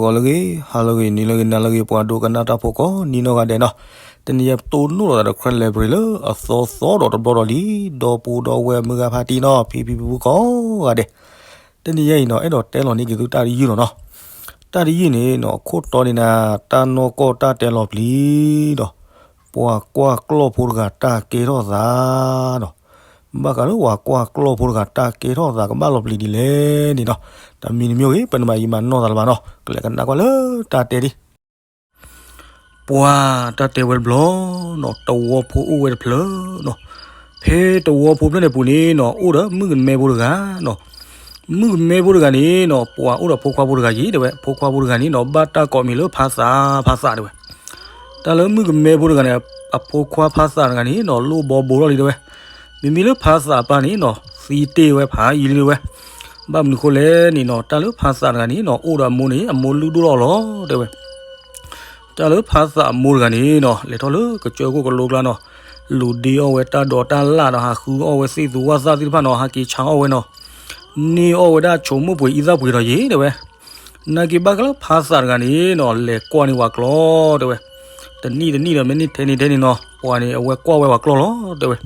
ဂီၤလၢအဂ့ၤ, ဟါလၢအဂ့ၤ, နံၤလၢအဂ့ၤ, နၤလၢအဂ့ၤ, ပှၤဒိကနၣ်တၢ်ဖိကိးနံၤနီၢ်ဂၤဒဲးနီၤ. တနံၤအံၤပတိၢ်နီၣ်လိာ်သးဒီး Karen Library လၢအသီသီဒီးတဘျီဒီးလံ, ဒီပုၢ်ဒီဝဲၢ်မုၢ်ဂၤဖါတံၢ်နီၤ, ဖံဖံဖုဖုကိးဂၤဒဲး. တနံၤအံၤနီၤ အဲၣ်ဒိးတဲလီၤန့ၢ်က့ၤသုတၢ်တယုၢ်လီၤနီၤ. တၢ်တယုၢ်န့ၣ်နီၤ ခိၣ်တီန့ၣ်နၤ တၢ်နီၢ်ကီၢ်တၢ်တဲလီၤပျံၤဒီး ပှၤကွၢ်ကျီၢ်ဖိတဂၤတၢ်ကဲထီၣ်သးဒီး ဘၣ်ဃးလၢပှၤကွၢ်ကျီၢ်ဖိတဂၤတၢ်ကဲထီၣ်သးကဘၣ်လီၤပျံၤဒ်လဲၣ်န့ၣ်နီၤ. တမံၤတမံၤဂ့ၤ ပနမၤယံာ်မၤနီၢ်သးလၢၤဘၣ်နီၤ, ကလဲၤကနၣ်ကွၢ်လၢတၢ်တဲဒ် ပှၤတၢ်တဲဝဲတဘျီနီၤ, တဝီဖိအိၣ်ဝဲတဖျၢၣ်နီၤ. ဖဲတဝီဖိဖျၢၣ်န့ၣ်ပူၤန့ၣ်နီၤ အိၣ်ဒီးမုၣ်ကမဲဖိတဂၤနီၤ. မုၣ်ကမဲဖိတဂၤန့ၣ်နီၤ ပှၤအိၣ်ဒီးဖိခွါဖိတဂၤယ့ၤတဲဝဲ, ဖိခွါဖိတဂၤန့ၣ်နီၤ ဘၣ်တၢ်ကိးမံၤလၢဖါသး, ဖါသးတဲဝဲ. တၢ်လၢမုၣ်ကမဲဖိတဂၤန့ၣ် အဖိခွါဖါသးတဂၤန့ၣ်နီၤ လိၣ်ဘီဘိထီၣ်လံတဲဝဲ. မ့မ့ၢ်လၢဖါသးအပၢ်န့ၣ်နီၤ သံတ့ၢ်ဝဲဖးယံာ်လံတဲဝဲ. ဘၣ်မနုၤဃိလဲၣ်န့ၣ်နီၤ တၢ်လၢဖါသးတဂၤန့ၣ်နီၤ အိၣ်ဒီးအမိၢ်န့ၣ် အမိၢ်လုၢ်ဒိၣ်ထီၣ်လီၤတဲဝဲ. တၢ်လၢဖါသးအမိၢ်တဂၤန့ၣ်နီၤ လဲၤထီၣ်လၢကစၢၢ်ခိၣ်ကလိကျါနီၤ, လူၤဒ့အီၣ်ဝဲတၢ်ဒိးတၢ်လၣ်ဒီး ဟးဃုအီၣ်ဝဲသ့ၣ်သူဝၣ်သၣ်သ့ၣ်တဖၣ်နီၤ, ဟးက့ၤဆါအီၣ်ဝဲနီၤ, န့ၢ်အီၣ်ဝဲဒၣ်ဆိမိၣ်ပှ့ၤအံသၣ်ပှ့ၤဒီးယ့ၤတဲဝဲ. နာ်က့ဘၣ်ဃးလၢဖါသးတဂၤန့ၣ်နီၤ လဲၤကွၢ်န့ၢ်ပှၤကျီၢ်တဲဝဲ. တနံၣ်တနံၣ်ဒီး မ့ၢ်နံၣ်ထဲန့ၣ်ထဲန့ၣ်နီၤ ပှၤန့ၣ် အဝဲကွၢ်ဝဲပှၤကျီၢ်လီၤတဲဝဲ.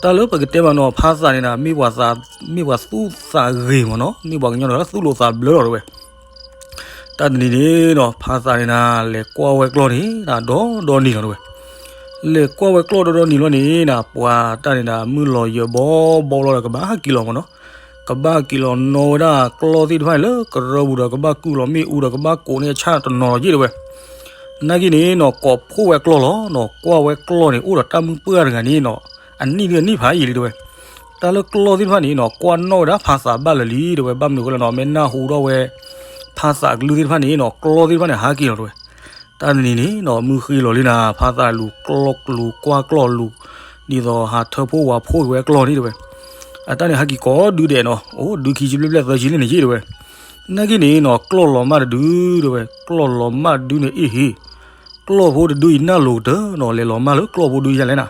တၢ်လၢပကတဲမးနီၤ ဖါသးန့ၣ်နၤ မ့ၢ်ပှၤသူၣ်သးဂ့ၤမးနီၤ, မ့ၢ်ပှၤကညီဒီးသူၣ်လိာ်သးဘျၢလီၤတဲဝဲ. တၢ်တနံၤန့ၣ်နီၤ ဖါသးန့ၣ်နၤ လဲၤကွၢ်ဝဲကျီၢ်န့ၣ်နၤ ဒီဒီနံၤလီၤတဲဝဲ. လဲၤကွၢ်ဝဲကျီၢ်ဒီဒီနံၤလီၤန့ၣ်နၤ ပှၤတၢ်န့ၣ်နၤ မုၢ်လီၤယၢၤဘီဘီလီၤဒီး ကဘၣ်ဟဲက့ၤလီၤမးနီၤ, ကဘၣ်က့ၤလီၤနီၣ်ဝဲဒၣ်ကျီၢ်သ့ၣ်တဖၣ်န့ၣ်လၢကရၢပူၤဒီး ကဘၣ်ကုၢ်လီၤမ့ၣ်အူဒီး ကဘၣ်ကိးန့ၢ်အဆၣ်တနီၤလီၤယ့ၤတဲဝဲ. နာ်က့န့ၣ်နီၤ ကိးဖှိၣ်ဝဲကျီၢ်လီၤနီၤ, ကွၢ်ဝဲကျီၢ်န့ၣ် အိၣ်ဒီးတၢ်မုၢ်ပှၢ်တဂၤန့ၣ်နီၤ အနံၣ်ဒုအနံၣ်ဖးယံာ်လံတဲဝဲ. တၢ်လၢကျီၢ်သ့ၣ်တဖၣ်န့ၣ်နီၤ ကွၢ်နီၣ်ဝဲဒၣ်ဖါသးဘၣ်လၢာ်လံတဲဝဲ, ဘၣ်မနုၤအဃိလဲၣ်နီၤ မ့ၢ်နၢ်ဟူထီၣ်ဝဲ ဖါသးအကလုၢ်သ့ၣ်တဖၣ်န့ၣ်နီၤ ကျီၢ်သ့ၣ်တဖၣ်န့ၣ် ဟးက့ၤလီၤတဲဝဲ. တၢ်တနံၤန့ၣ်နီၤ မုၢ်ဃ့လီၤလံနၤ ဖါသးလူၤကျီၢ်လူၤကွၢ်ကျီၢ်လူၤ ဒ်သိးဟးထၢဖှိၣ်ဝးဖှိၣ်က့ၤဝဲကျီၢ်န့ၣ်တဲဝဲ. အတၢ်န့ၣ်ဟးက့ၤကိးဒုဒဲးနီၤ, အိၣ်ဒုခံဆံဘျဲၣ်ဘျဲၣ်သၢဆံလံန့ၣ်ယ့ၤတဲဝဲ. နာ်က့န့ၣ်နီၤ ကျီၢ်လီၤမၢ်တဒုတဲဝဲ, ကျီၢ်လီၤမၢ်တဒုန့ၣ်အ့ၣ်ဟ့ၣ် ကျီၢ်ဖိတဒုအံၤနၢ်လိၤကတၢၢ်နီၤ လဲၤလီၤမၢ်လၢကျီၢ်ဖိဒုယၤလဲၣ်နၤ.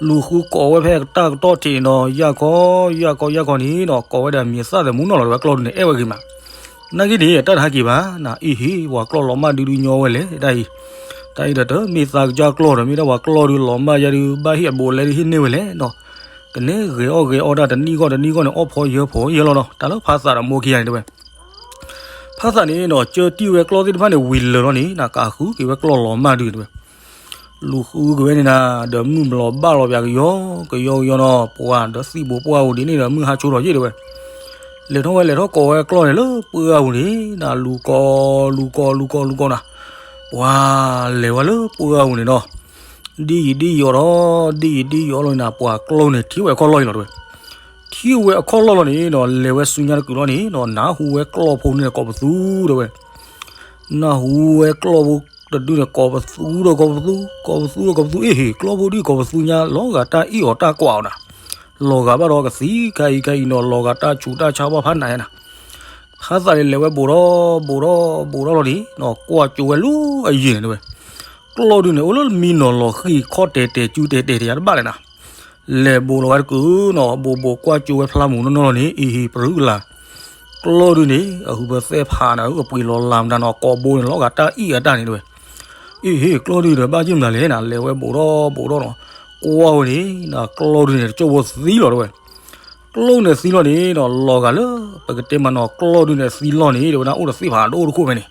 လူၤဃုကိးဝဲဖဲတၢ်ကတီၢ်ထံးနီၤ ယၢ်ခီ ယၢ်ခီ ယၢ်ခီန့ၣ်နီၤ ကိးဝဲဒၣ်မံၤသၣ်သဲးမူနီၤလီၤတဲဝဲ ကျီၢ်ဒုန့ၣ် အဲၣ်ဝဲဂ့ၤမး. နာ်က့န့ၣ် တၢ်တဟးက့ၤဘၣ်နၤ အ့ၣ်ဟ့ၣ် ပှၤကျီၢ်လီၤမၢ်ဒုဒုညီဝဲလဲၣ် တၢ်အံၤ တၢ်အံၤဒီးတမ့ၢ်သးကစၢ်ကျီၢ်ဒီး မ့ၢ်ဒၣ်ပှၤကျီၢ်ဒုလီၤမၢ်ယၤဒု ဘၣ်ဟ့ၣ်အဘူးအလဲဒုဟ့ၣ်န့ၢ်ဝဲလဲၣ်နီၤ. ကနဲဂဲၤအီၣ်ဂဲၤအီတၢ်တနံၣ်ဂီၢ်တနံၣ်ဂီၢ်န့ၣ် အီၣ်ဖီယၢၤဖီယၢၤလီၤနီၤ တၢ်လၢဖါသးဒီးမိၢ်ခံဂၤန့ၣ်တဲဝဲ. ဖါသးန့ၣ်နီၤ ကၢတံၢ်ဝဲကျီၢ်သ့ၣ်တဖၣ်န့ၣ် ဝံၤလၢာ်လီၤန့ၣ် နကးဃုက့ၤဝဲကျီၢ်လီၤမၢ်ဒုတဲဝဲ. လူၤဃုက့ၤဝဲန့ၣ်နၤ ဒီးမုၢ်ဘျီၤဘၣ်လီၤပၠးကယီကယီကယီနီၤ ပှၤဒီးသံၣ်ဘိးပှၢ်ဧိၤဒ်န့ၣ်ဒီး မုၢ်ဟါဆိထီၣ်ယ့ၣ်တဲဝဲ. လဲၤထီၣ်ဝဲလဲၤထီၣ်ကိးဝဲကျီၢ်န့ၣ်လၢပှၢ်ဧိၤန့ၣ်နၤ လူၤကိး လူၤကိး လူၤကိး လူၤကိးနၤ ပှၤလဲၤဝဲလၢပှၢ်ဧိၤန့ၣ်နီၤ ဒ်ယံာ်ဒ်ယီၤဒီး ဒ်ယံာ်ဒ်ယီၤလီၤန့ၣ်နၤ ပှၤကျီၢ်န့ၣ် ထံၣ်ဝဲအခီၣ်လီၢ်အံၤလီၤတဲဝဲ. ထံၣ်ဝဲအခီၣ်လီၢ်လီၤန့ၣ်နီၤ လဲၤဝဲဆူညါတကုာ်လီၤန့ၣ်နီၤ နၢ်ဟူဝဲကျီၢ်ဖိန့ၣ်ကိးပသူတဲဝဲ. နၢ်ဟူဝဲကျီၢ်ဖိတဒုန့ၣ် ကိးပသူဒီးကိးပသူ ကိးပသူဒီးကိးပသူ အ့ၣ်ဟ့ၣ် ကျီၢ်ဖိဒုကိးပသူညါ လီၤဂာ်တၢ်အ့ၣ်အီၤတၢ်ကွၢ်အီၤနၤ. လီၤဂာ်ဘၣ်ဒီးကသံခါအံၤခါအံၤနီၤ လီၤဂာ်တၢ်ဆူးတၢ်ဆါဘၣ်ဖးနးယါနၤ. ဖါသးန့ၣ်လဲၤဝဲဘူးဒီး ဘူးဒီး ဘူးဒီးလီၤန့ၣ်နီၤ ကွၢ်ကၠိဝဲလၢအယံၤန့ၣ်တဲဝဲ. ကျီၢ်ဒုန့ၣ် အိၣ်လၢမံနီၤလီၤဃံၤခီၣ်တဲာ်တဲာ် စုတဲာ်တဲာ်တယၤတဘၣ်လဲၣ်နၤ. လဲၤဘူးလီၤဝဲတကုာ်နီၤ ဘူးဘူးကွၢ်ကၠိဝဲဖျါမူးနီၢ်နီၢ်လီၤန့ၣ် အ့ၣ်ဟ့ၣ် ပရူးကလာ် ကျီၢ်ဒုန့ၣ် အဟုးပသဲဖးနၤ အပှ့ၤလီၤလးမတၤနီၤ ကိးဘိန့ၣ် လီၤဂာ်တၢ်အ့ၣ်အတၢ်န့ၣ်တဲဝဲ. အ့ၣ်ဟ့ၣ် ကျီၢ်ဒုဒီး ဘၣ်ယုၢ်မနုၤလဲၣ်နၤ လဲၤဝဲဘူးဒီးဘူးဒီးနီၤ ကွၢ်ဝဲန့ၣ် ကျီၢ်ဒုန့ၣ် တကၠိၢ်ဖိသံလီၤတဲဝဲ. ကျီၢ်န့ၣ်သံလီၤန့ၣ်နီၤ လီၤဂာ်လၢ ပကတဲမးနီၤ ကျီၢ်ဒုန့ၣ်သံလီၤန့ၣ် တဲဝဲဒၣ် အိၣ်ဒီးသ့ၣ်ဖးဒိၣ်တခိၣ်ဖဲန့ၣ်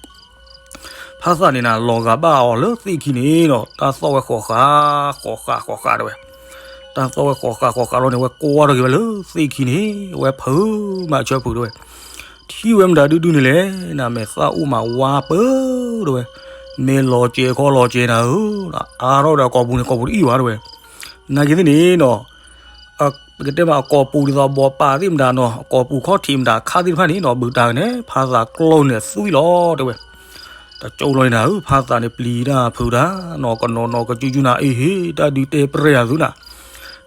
ဖါသးန့ၣ်နၤ လီၤဂာ်ဘၣ်အီၤလၢသ့ၣ်ခံန့ၣ်နီၤ တၢ်သီၣ်ဝဲဃီၤဃာ် ဃီၤဃာ် ဃီၤဃာ်တဲဝဲ. တၢ်သီၣ်ဝဲဃီၤဃာ် ဃီၤဃာ်လီၤန့ၣ် ဝဲကွၢ်ထီၣ်က့ၤဝဲလၢသ့ၣ်ခံန့ၣ် ဝဲဖုးမးဆၢဖုးတဲဝဲ. ထံၣ်ဝဲမတၤဒုဒုန့ၣ်လဲၣ် နမ့ၢ်သၣ်အိၣ်မးဝါပၢတဲဝဲ. မ့ၢ်လီၤစဲၤခီလီၤစဲၤနၤဧၢ အါထီၣ်ဒီးအကိာ်ပူၤန့ၣ် ကိာ်ပူၤတအံၣ်ဘၣ်တဲဝဲ. နာ်က့သ့ၣ်န့ၣ်နီၤ ပကတဲမးအကိာ်ပူၤဒ်သိးဘီးပာ်သ့ၣ်မတၤနီၤ အကိာ်ပူၤခီၣ်ထံးမတၤခါသ့ၣ်တဖၣ်န့ၣ်နီၤ ဘုးတၢ်ကနဲ ဖါသးကျီၢ်န့ၣ်သံလီၤတဲဝဲ. တကၠိၢ်လီၤန့ၣ်နၤဧၢ ဖါသးန့ၣ်ပျံၤတၢ်ဖုးတၢ်နီၤ ကနီၤနီၤကစုကစုနၤ အ့ၣ်ဟ့ၣ် တၢ်ဒုးတဲပရဲၣ်အသုနၤ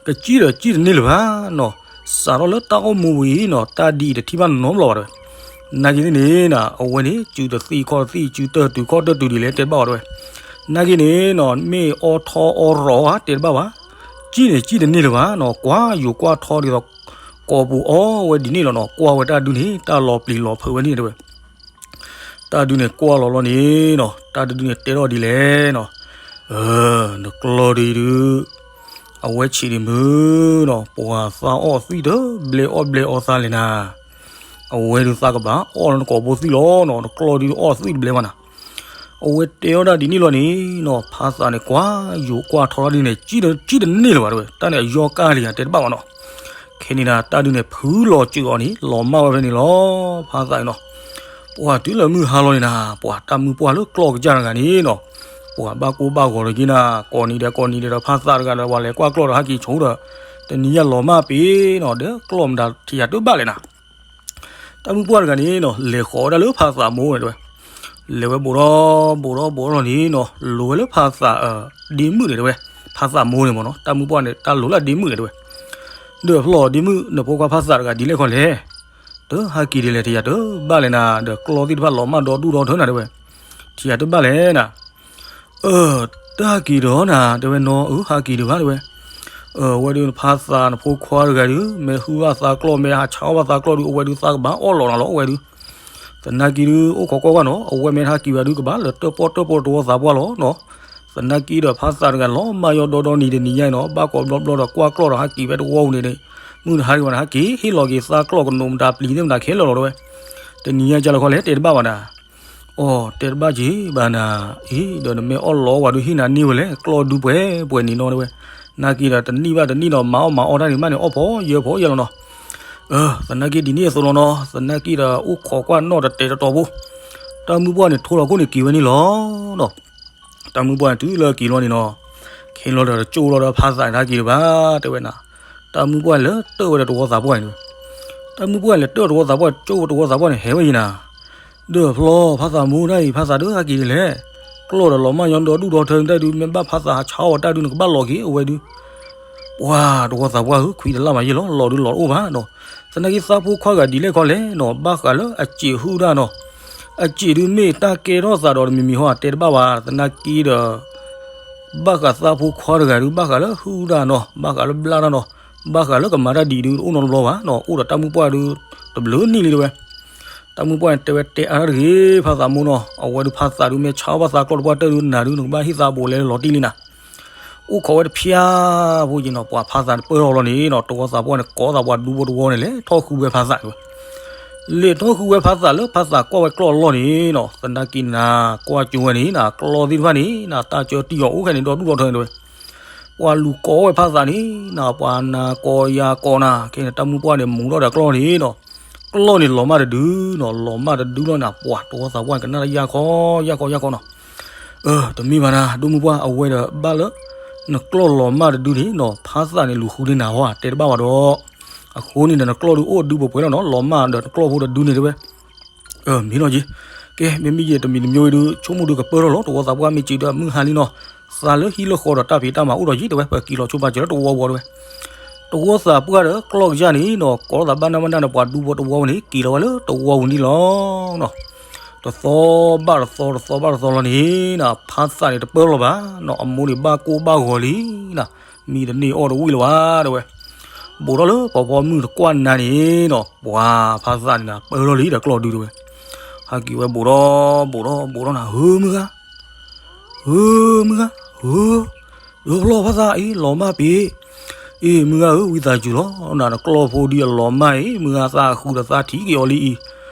ကစံၣ်ဒီးစံၣ်တန့ၢ်လၢၤဘၣ်နီၤ စးထီၣ်လၢတၢ်အိၣ်မူဝံၤနီၤ တၢ်ဒ်အံၤတထံၣ်ဘၣ်နီတဘျီဘၣ်တဲဝဲ. နာ်က့သ့ၣ်န့ၣ်နၤ အဝဲန့ၣ် စုတသံၣ်ခီၣ်တသံၣ် စုတၢၢ်တုၤခီၣ်တၢၢ်တုၤဒ်လဲၣ်တဲဘၣ်အီၤတဲဝဲ. နာ်က့န့ၣ်နီၤ မ့ၢ်အီထီအီရီၤဧါတဲတဘၣ်ဘၣ် စံၣ်န့ၣ်စံၣ်တန့ၢ်လၢၤဘၣ်နီၤ ကွၢ်ယိၤကွၢ်ထီဒ်သိး ကိာ်ပူၤအီဝဲဒ်န့ၣ်လီၤနီၤ ကွၢ်ဝဲတၢ်ဒုန့ၣ် တၢ်လီၤပျံၤလီၤဖုးဝဲန့ၣ်တဲဝဲ. တၢ်ဒုန့ၣ်ကွၢ်လီၤလီၤန့ၣ်နီၤ, တၢ်တဒုန့ၣ်တဲထီၣ်ဒ်လဲၣ်နီၤ, နကျီၢ်ဒုဒုး အဝဲဆံးဒံးမုၢ်နီၤ, ပှၤသးအီၣ်သွံၣ်တဘျဲအီၣ်ဘျဲအီသးလဲၣ်နၤ, အဝဲဒုးသးကဘၣ်အီၣ်လၢနကိာ်ဖိသွံၣ်လီၤနီၤ, နကျီၢ်ဒုအီၣ်သွံၣ်တဘျဲဘၣ်နၤ. အဝဲတဲအီၣ်ဒၣ်ဒ်န့ၣ်လီၤန့ၣ်နီၤ, ဖါသးန့ၣ်ကွၢ်ယိာ်ကွၢ်ထီထီၣ်ဒ်န့ၣ် ကံၣ်တန့ၢ်လၢၤဘၣ်တဲဝဲ, တၢ်န့ၣ်အယီၢ်ကၢ်လံဧါ တဲတဘၣ်ဘၣ်နီၤ. ခဲန့ၣ်ဒီး တၢ်ဒုန့ၣ်ဖုလီၤစၢၤအီၤန့ၣ် လီၤမၢ်ဝဲဖဲန့ၣ်လီၤ. ဖါသးအံၤနီၤ, ပှၤတုၤလၢမုၢ်ဟါလီၤန့ၣ်နၤ, ပှၤတၢ်မုၢ်ပှၢ်လၢကျီၢ်ကစၢ်တဂၤန့ၣ်နီၤ, ပှၤဘၣ်ကိၢ်ဘၣ်ဂီၤလီၤက့ၤနၤ, ကိးနံၤဒဲးကိးနံၤဒဲးဒီး ဖါသးတဂၤဒီး ပှၤလဲၤကွၢ်ကျီၢ်ဒီးဟဲက့ၤဆိဒီး တနံၤညါလီၤမၢ်ပ့ၤနီၤ, ဒီးကျီၢ်မတၤထံၣ်ယၤတဘၣ်လဲၣ်နၤ. တၢ်မုၢ်ပှၢ်တဂၤန့ၣ်နီၤ, လဲၤဃီၤဝဲဒၣ်လၢဖါသးမိၢ်န့ၣ်တဲဝဲ, လဲၤဝဲဘူးဒီးဘူးဒီးဘူးဒီးလီၤန့ၣ်နီၤ, လိၤဝဲလၢဖါသးအဒ့မုၣ်န့ၣ်တဲဝဲ, ဖါသးမိၢ်န့ၣ်မ့ၢ်နီၤ, တၢ်မုၢ်ပှၢ်န့ၣ် တၢ်လိၤလၢအဒ့မုၣ်န့ၣ်တဲဝဲ. ဒီးဖျီၣ်ဒ့မုၣ် နဖိခွါဖါသးတဂၤဒ်လဲၣ်ခီလဲၣ်, တဟဲက့ၤဒ်လဲၣ် ထံၣ်ယၤတဘၣ်လဲၣ်နၤ, ဒီးကျီၢ်သ့ၣ်တဖၣ်လီၤမၢ်ဒီဒူၣ်ဒီထၢနၤတဲဝဲ, ထံၣ်ယၤတဘၣ်လဲၣ်နၤ. အၢ တဟဲက့ၤဒီးနၤ တဲဝဲနီၤ, အၢ ဟဲက့ၤဒံးဘၣ်တဲဝဲ. အၢ အဝဲဒုးနဖါသးနဖိခွါတဂၤဒုး မ့ၢ်ဟုၣ်ဘၣ်သးကျီၢ် မ့ၢ်ဟးဆါအီၣ်ဘၣ်သးကျီၢ်ဒုး အဝဲဒုးသးကဘၣ်အီၣ်လီၤနၤလီၤ အဝဲဒုး. သနာ်က့ဒုး အိၣ်ခိးကွၢ်ကွၢ်နီၤ, အဝဲမ့ၢ်တဟဲက့ၤဘၣ်ဒုး ကဘၣ်လၢတၢၣ်ပီၣ်တၢၣ်ပီၣ်တဝီသးပှၢ်လီၤနီၤ. သနာ်က့ဒီးဖါသးတဂၤလီၤမၢ်ယီၤဒီဒီနံၤတနံၤညါအံၤနီၤ, ဘၣ်ကိးဘျီဘျီဒီးကွၢ်ကျီၢ်ဒီးဟဲက့ၤဖဲတဝီပူၤန့ၣ်န့ၣ်, မုၢ်တဟါဒံးဘၣ်န့ၣ် ဟဲက့ၤဟ့ၣ်လီၤက့ၤသးကျီၢ်ကနိးမတၤပျံၤသ့ၣ်မတၤခဲလၢာ်လီၤတဲဝဲ. တနံၤညါကၢ်လီၤခီလဲၣ် တဲတဘၣ်ဘၣ်နၤ. အီ တဲတဘၣ်က့ၤဘၣ်နၤ, အံၤ ဒီးနမ့ၢ်အီၣ်လီၤဝဲဒုးဟ့ၣ်နၤန့ၢ်ဝဲလဲၣ် ကျီၢ်ဒုးပှဲၤပှဲၤန့ၣ်နီၤတဲဝဲ. နာ်က့ဒီးတနံၣ်ဘၣ်တနံၣ်ဒီး မၤအီၣ်မၤအီၣ်တၢ်န့ၣ် မ့ၢ်န့ၣ်အီၣ်ဖီယၢၢ်ဖီယၢၢ်လီၤနီၤ. အၢ သနာ်က့ဒ်န့ၣ်အသိးလီၤနီၤ, သနာ်က့ဒီးအိၣ်ခိးကွၢ်နီၣ်တတဲာ်တတီၤဖိ, တၢ်မုၢ်ပှၢ်န့ၣ်ထိလီၤခိၣ်န့ၣ်က့ၤဝဲန့ၣ်လီၤနီၤ. တၢ်မုၢ်ပှၢ်န့ၣ်တုၤလၢက့ၤလီၤန့ၣ်နီၤ, ခဲလီၤဒီးတကၠိလီၤဒီးဖါသးန့ၣ်တဟဲက့ၤဒံးဘၣ်တဲဝဲနၤ. တၢ်မုၢ်ပှၢ်လဲၤတၢၣ်ဝဲဒီးတဝီသးပှၢ်န့ၣ်တဲဝဲ. တၢ်မုၢ်ပှၢ်လဲၤတၢၣ်တဝီသးပှၢ် ကၠိဝဲတဝီသးပှၢ်န့ၣ် ဟဲဝဲယံၤနၤ. ဒီးဖျီဖါသးမိၢ်တၢ်အံၤ ဖါသးဒုးဟဲက့ၤဒ်လဲၣ်, ကျီၢ်ဒီးလီၤမၢ်ယီၤဒီဒူၣ်ဒီထၢန့ၣ်တၢ်ဒုး မ့ၢ်ဘၣ်ဖါသးဟးဆါအီၣ်တၢ်ဒုး နကဘၣ်လီၤက့ၤအဝဲဒုး. ပှၤတဝီသးပှၢ်ဧၢ, ခွံတလၢ်မးယဲၢ်လီၤ, လီၤဒုးလီၤတအိၣ်ဘၣ်နီၤ. သနာ်က့သးဖိခွါဂၤဒ်လဲၣ်ခီလဲၣ်နီၤ, ဘၣ်ဃးလၢအစံးဟုၣ်တၢ်နီၤ. အစံးဒုးမ့ၢ်တၢ်ကဲထီၣ်သးဒီးတမံၤမံၤဟီ တဲတဘၣ်ဘၣ်, သနာ်က့ဒီး ဘၣ်ဃးသးဖိခွါတဂၤဒုး ဘၣ်ဃးလၢဟုၣ်တၢ်နီၤ, ဘၣ်ဃးလၢဘျၣ်တၢ်နီၤ, ဘၣ်ဃးလၢကမၤတၢ်ဒ်ဒုး တအိၣ်နီတဘျီဘၣ်နီၤ, အိၣ်ဒီးတၢ်မုၢ်ပှၢ်ဒုး တဘျုးနံၣ်လံတဲဝဲ. တၢ်မုၢ်ပှၢ်န့ၣ်တဲဝဲ တဲအါတၢ်တဂ့ၤ ဖါသးမိၢ်နီၤ, အဝဲဒုးဖါသးဒုးမ့ၢ်ဆါအီၣ်ဘၣ်သးကျီၢ်တပှၢ်တၢၢ်ဒုး နၤဒုးနကဘၣ်ဟ့ၣ်သးဘူးလဲလီၤတံၢ်လံနၤ. အိၣ်ခိးဝဲတဖျၢၣ်ဖိက့ၤနီၤ, ပှၤဖါသးန့ၣ်ပၢၢ်ထီၣ်လီၤန့ၣ်နီၤ, တဝီသးပှၢ်န့ၣ် ကိးသးပှၤဒူဖိတဝီန့ၣ် လဲၤထီၣ်ဃုဝဲဖါသးန့ၣ်ဝဲ. လဲၤထီၣ်ဃုဝဲဖါသးလၢဖါသးကွၢ်ဝဲကျီၢ်အလီၢ်န့ၣ်နီၤ, သနာ်က့နၤ ကွၢ်ကၠိဝဲန့ၣ်နၤ, ကျီၢ်သ့ၣ်တဖၣ်န့ၣ်နၤ တၢ်ကၢတံၢ်အီၤအိၣ်ခဲန့ၣ် ဒီဒူၣ်ဒီထၢန့ၣ်တဲဝဲ. ပှၤလူၤကိးဝဲဖါသးန့ၣ်နၤ, ပှၤနၤကိးယၤကိးနၤ, ခဲန့ၣ်တၢ်မုၢ်ပှၢ်န့ၣ် မူထီၣ်ဒီးကျီၢ်န့ၣ်နီၤ, ကျီၢ်န့ၣ်လီၤမၢ်တဒုနီၤ, လီၤမၢ်တဒုလီၤနၤ, ပှၤတဝီသးပှၢ်န့ၣ် ကနၣ်တၢ်ယၢ်ခီ ယၢ်ခီ ယၢ်ခီနီၤ. အၢ တမ့ၢ်ဘၣ်နၤ ဒိၣ်မုၢ်ပှၢ်, အဝဲဒီးဘၣ်လၢ နကျီၢ်လီၤမၢ်တဒုန့ၣ်နီၤ, ဖါသးန့ၣ်လူၤဃုန့ၢ်နၤဟီ တဲတဘၣ်ဘၣ်ဒီး, အဃိန့ၣ်ဒီးနကျီၢ်ဒုးအိၣ်ဒုပှဲၤပှဲၤလီၤနီၤ, လီၤမၢ်ဒီးနကျီၢ်ဖိတဒုန့ၣ်တဲဝဲ. အၢ မ့ၢ်နီၤက့ၤ, ကဲ မ့မ့ၢ်ယဲတမံၤတမံၤဒုး ဆိကမိၣ်ဒုးကပၢၢ်ထီၣ်လီၤ, တဝီသးပှၢ်မ့ၢ်စံးဒီးမုၢ်ဟါလံနီၤ, သးလၢဟံၣ်လၢဃီဒီးတၢ်ဖံးတၢ်မၤအိၣ်ဒီးယံၤတဲဝဲ, ပက့ၤလီၤဆိပာ်စၢၤလၢတဝီပူၤတဲဝဲ. တဝီသးပှၢ်ဒီးကျီၢ်ကစၢ်န့ၣ်နီၤ, ကိးလိာ်သးဘၣ်နၢ်ဘၣ်နၢ်န့ၣ် ပှၤဒူဖိတဝီဝဲန့ၣ် က့ၤလီၤဝဲလၢတဝီပူၤန့ၣ်လီၤနီၤ. တသီဘၣ်တသီ တသီဘၣ်တသီလီၤန့ၣ်နၤ, ဖါသးန့ၣ်တပၢၢ်လီၤဘၣ်နီၤ, အမိၢ်န့ၣ်ဘၣ်ကိၢ်ဘၣ်ဂီၤလံနၤ, မံတန့ၢ်အီၣ်တဝံၣ်လၢၤဘၣ်တဲဝဲ. ဘူးထီၣ်လၢပှၤဖီမုၢ်တကွၢ်နၤန့ၣ်နီၤ, ပှၤဖါသးန့ၣ်နၤ ပၢၢ်ထီၣ်လံဒီးကျီၢ်ဒုတဲဝဲ. ဟဲက့ၤဝဲဘူးထီၣ်ဘူးထီၣ်ဘူးထီၣ်နၤ, ဧၢ မုၢ်ဂၤ ဧၢ မုၢ်ဂၤ ဧၢ, ဒိဖျီဖါသးအံၤ လီၤမၢ်ပ့ၤ, အ့ မုၢ်ဂၤဧၢ ဝံသးစူၤလီၤနၤ, နကျီၢ်ဖိဒုအလီၤမၢ်အံၤ မုၢ်ဂၤသးဃုာ်ဒီးသးထံၣ်က့ၤအီၤလံအံၤ,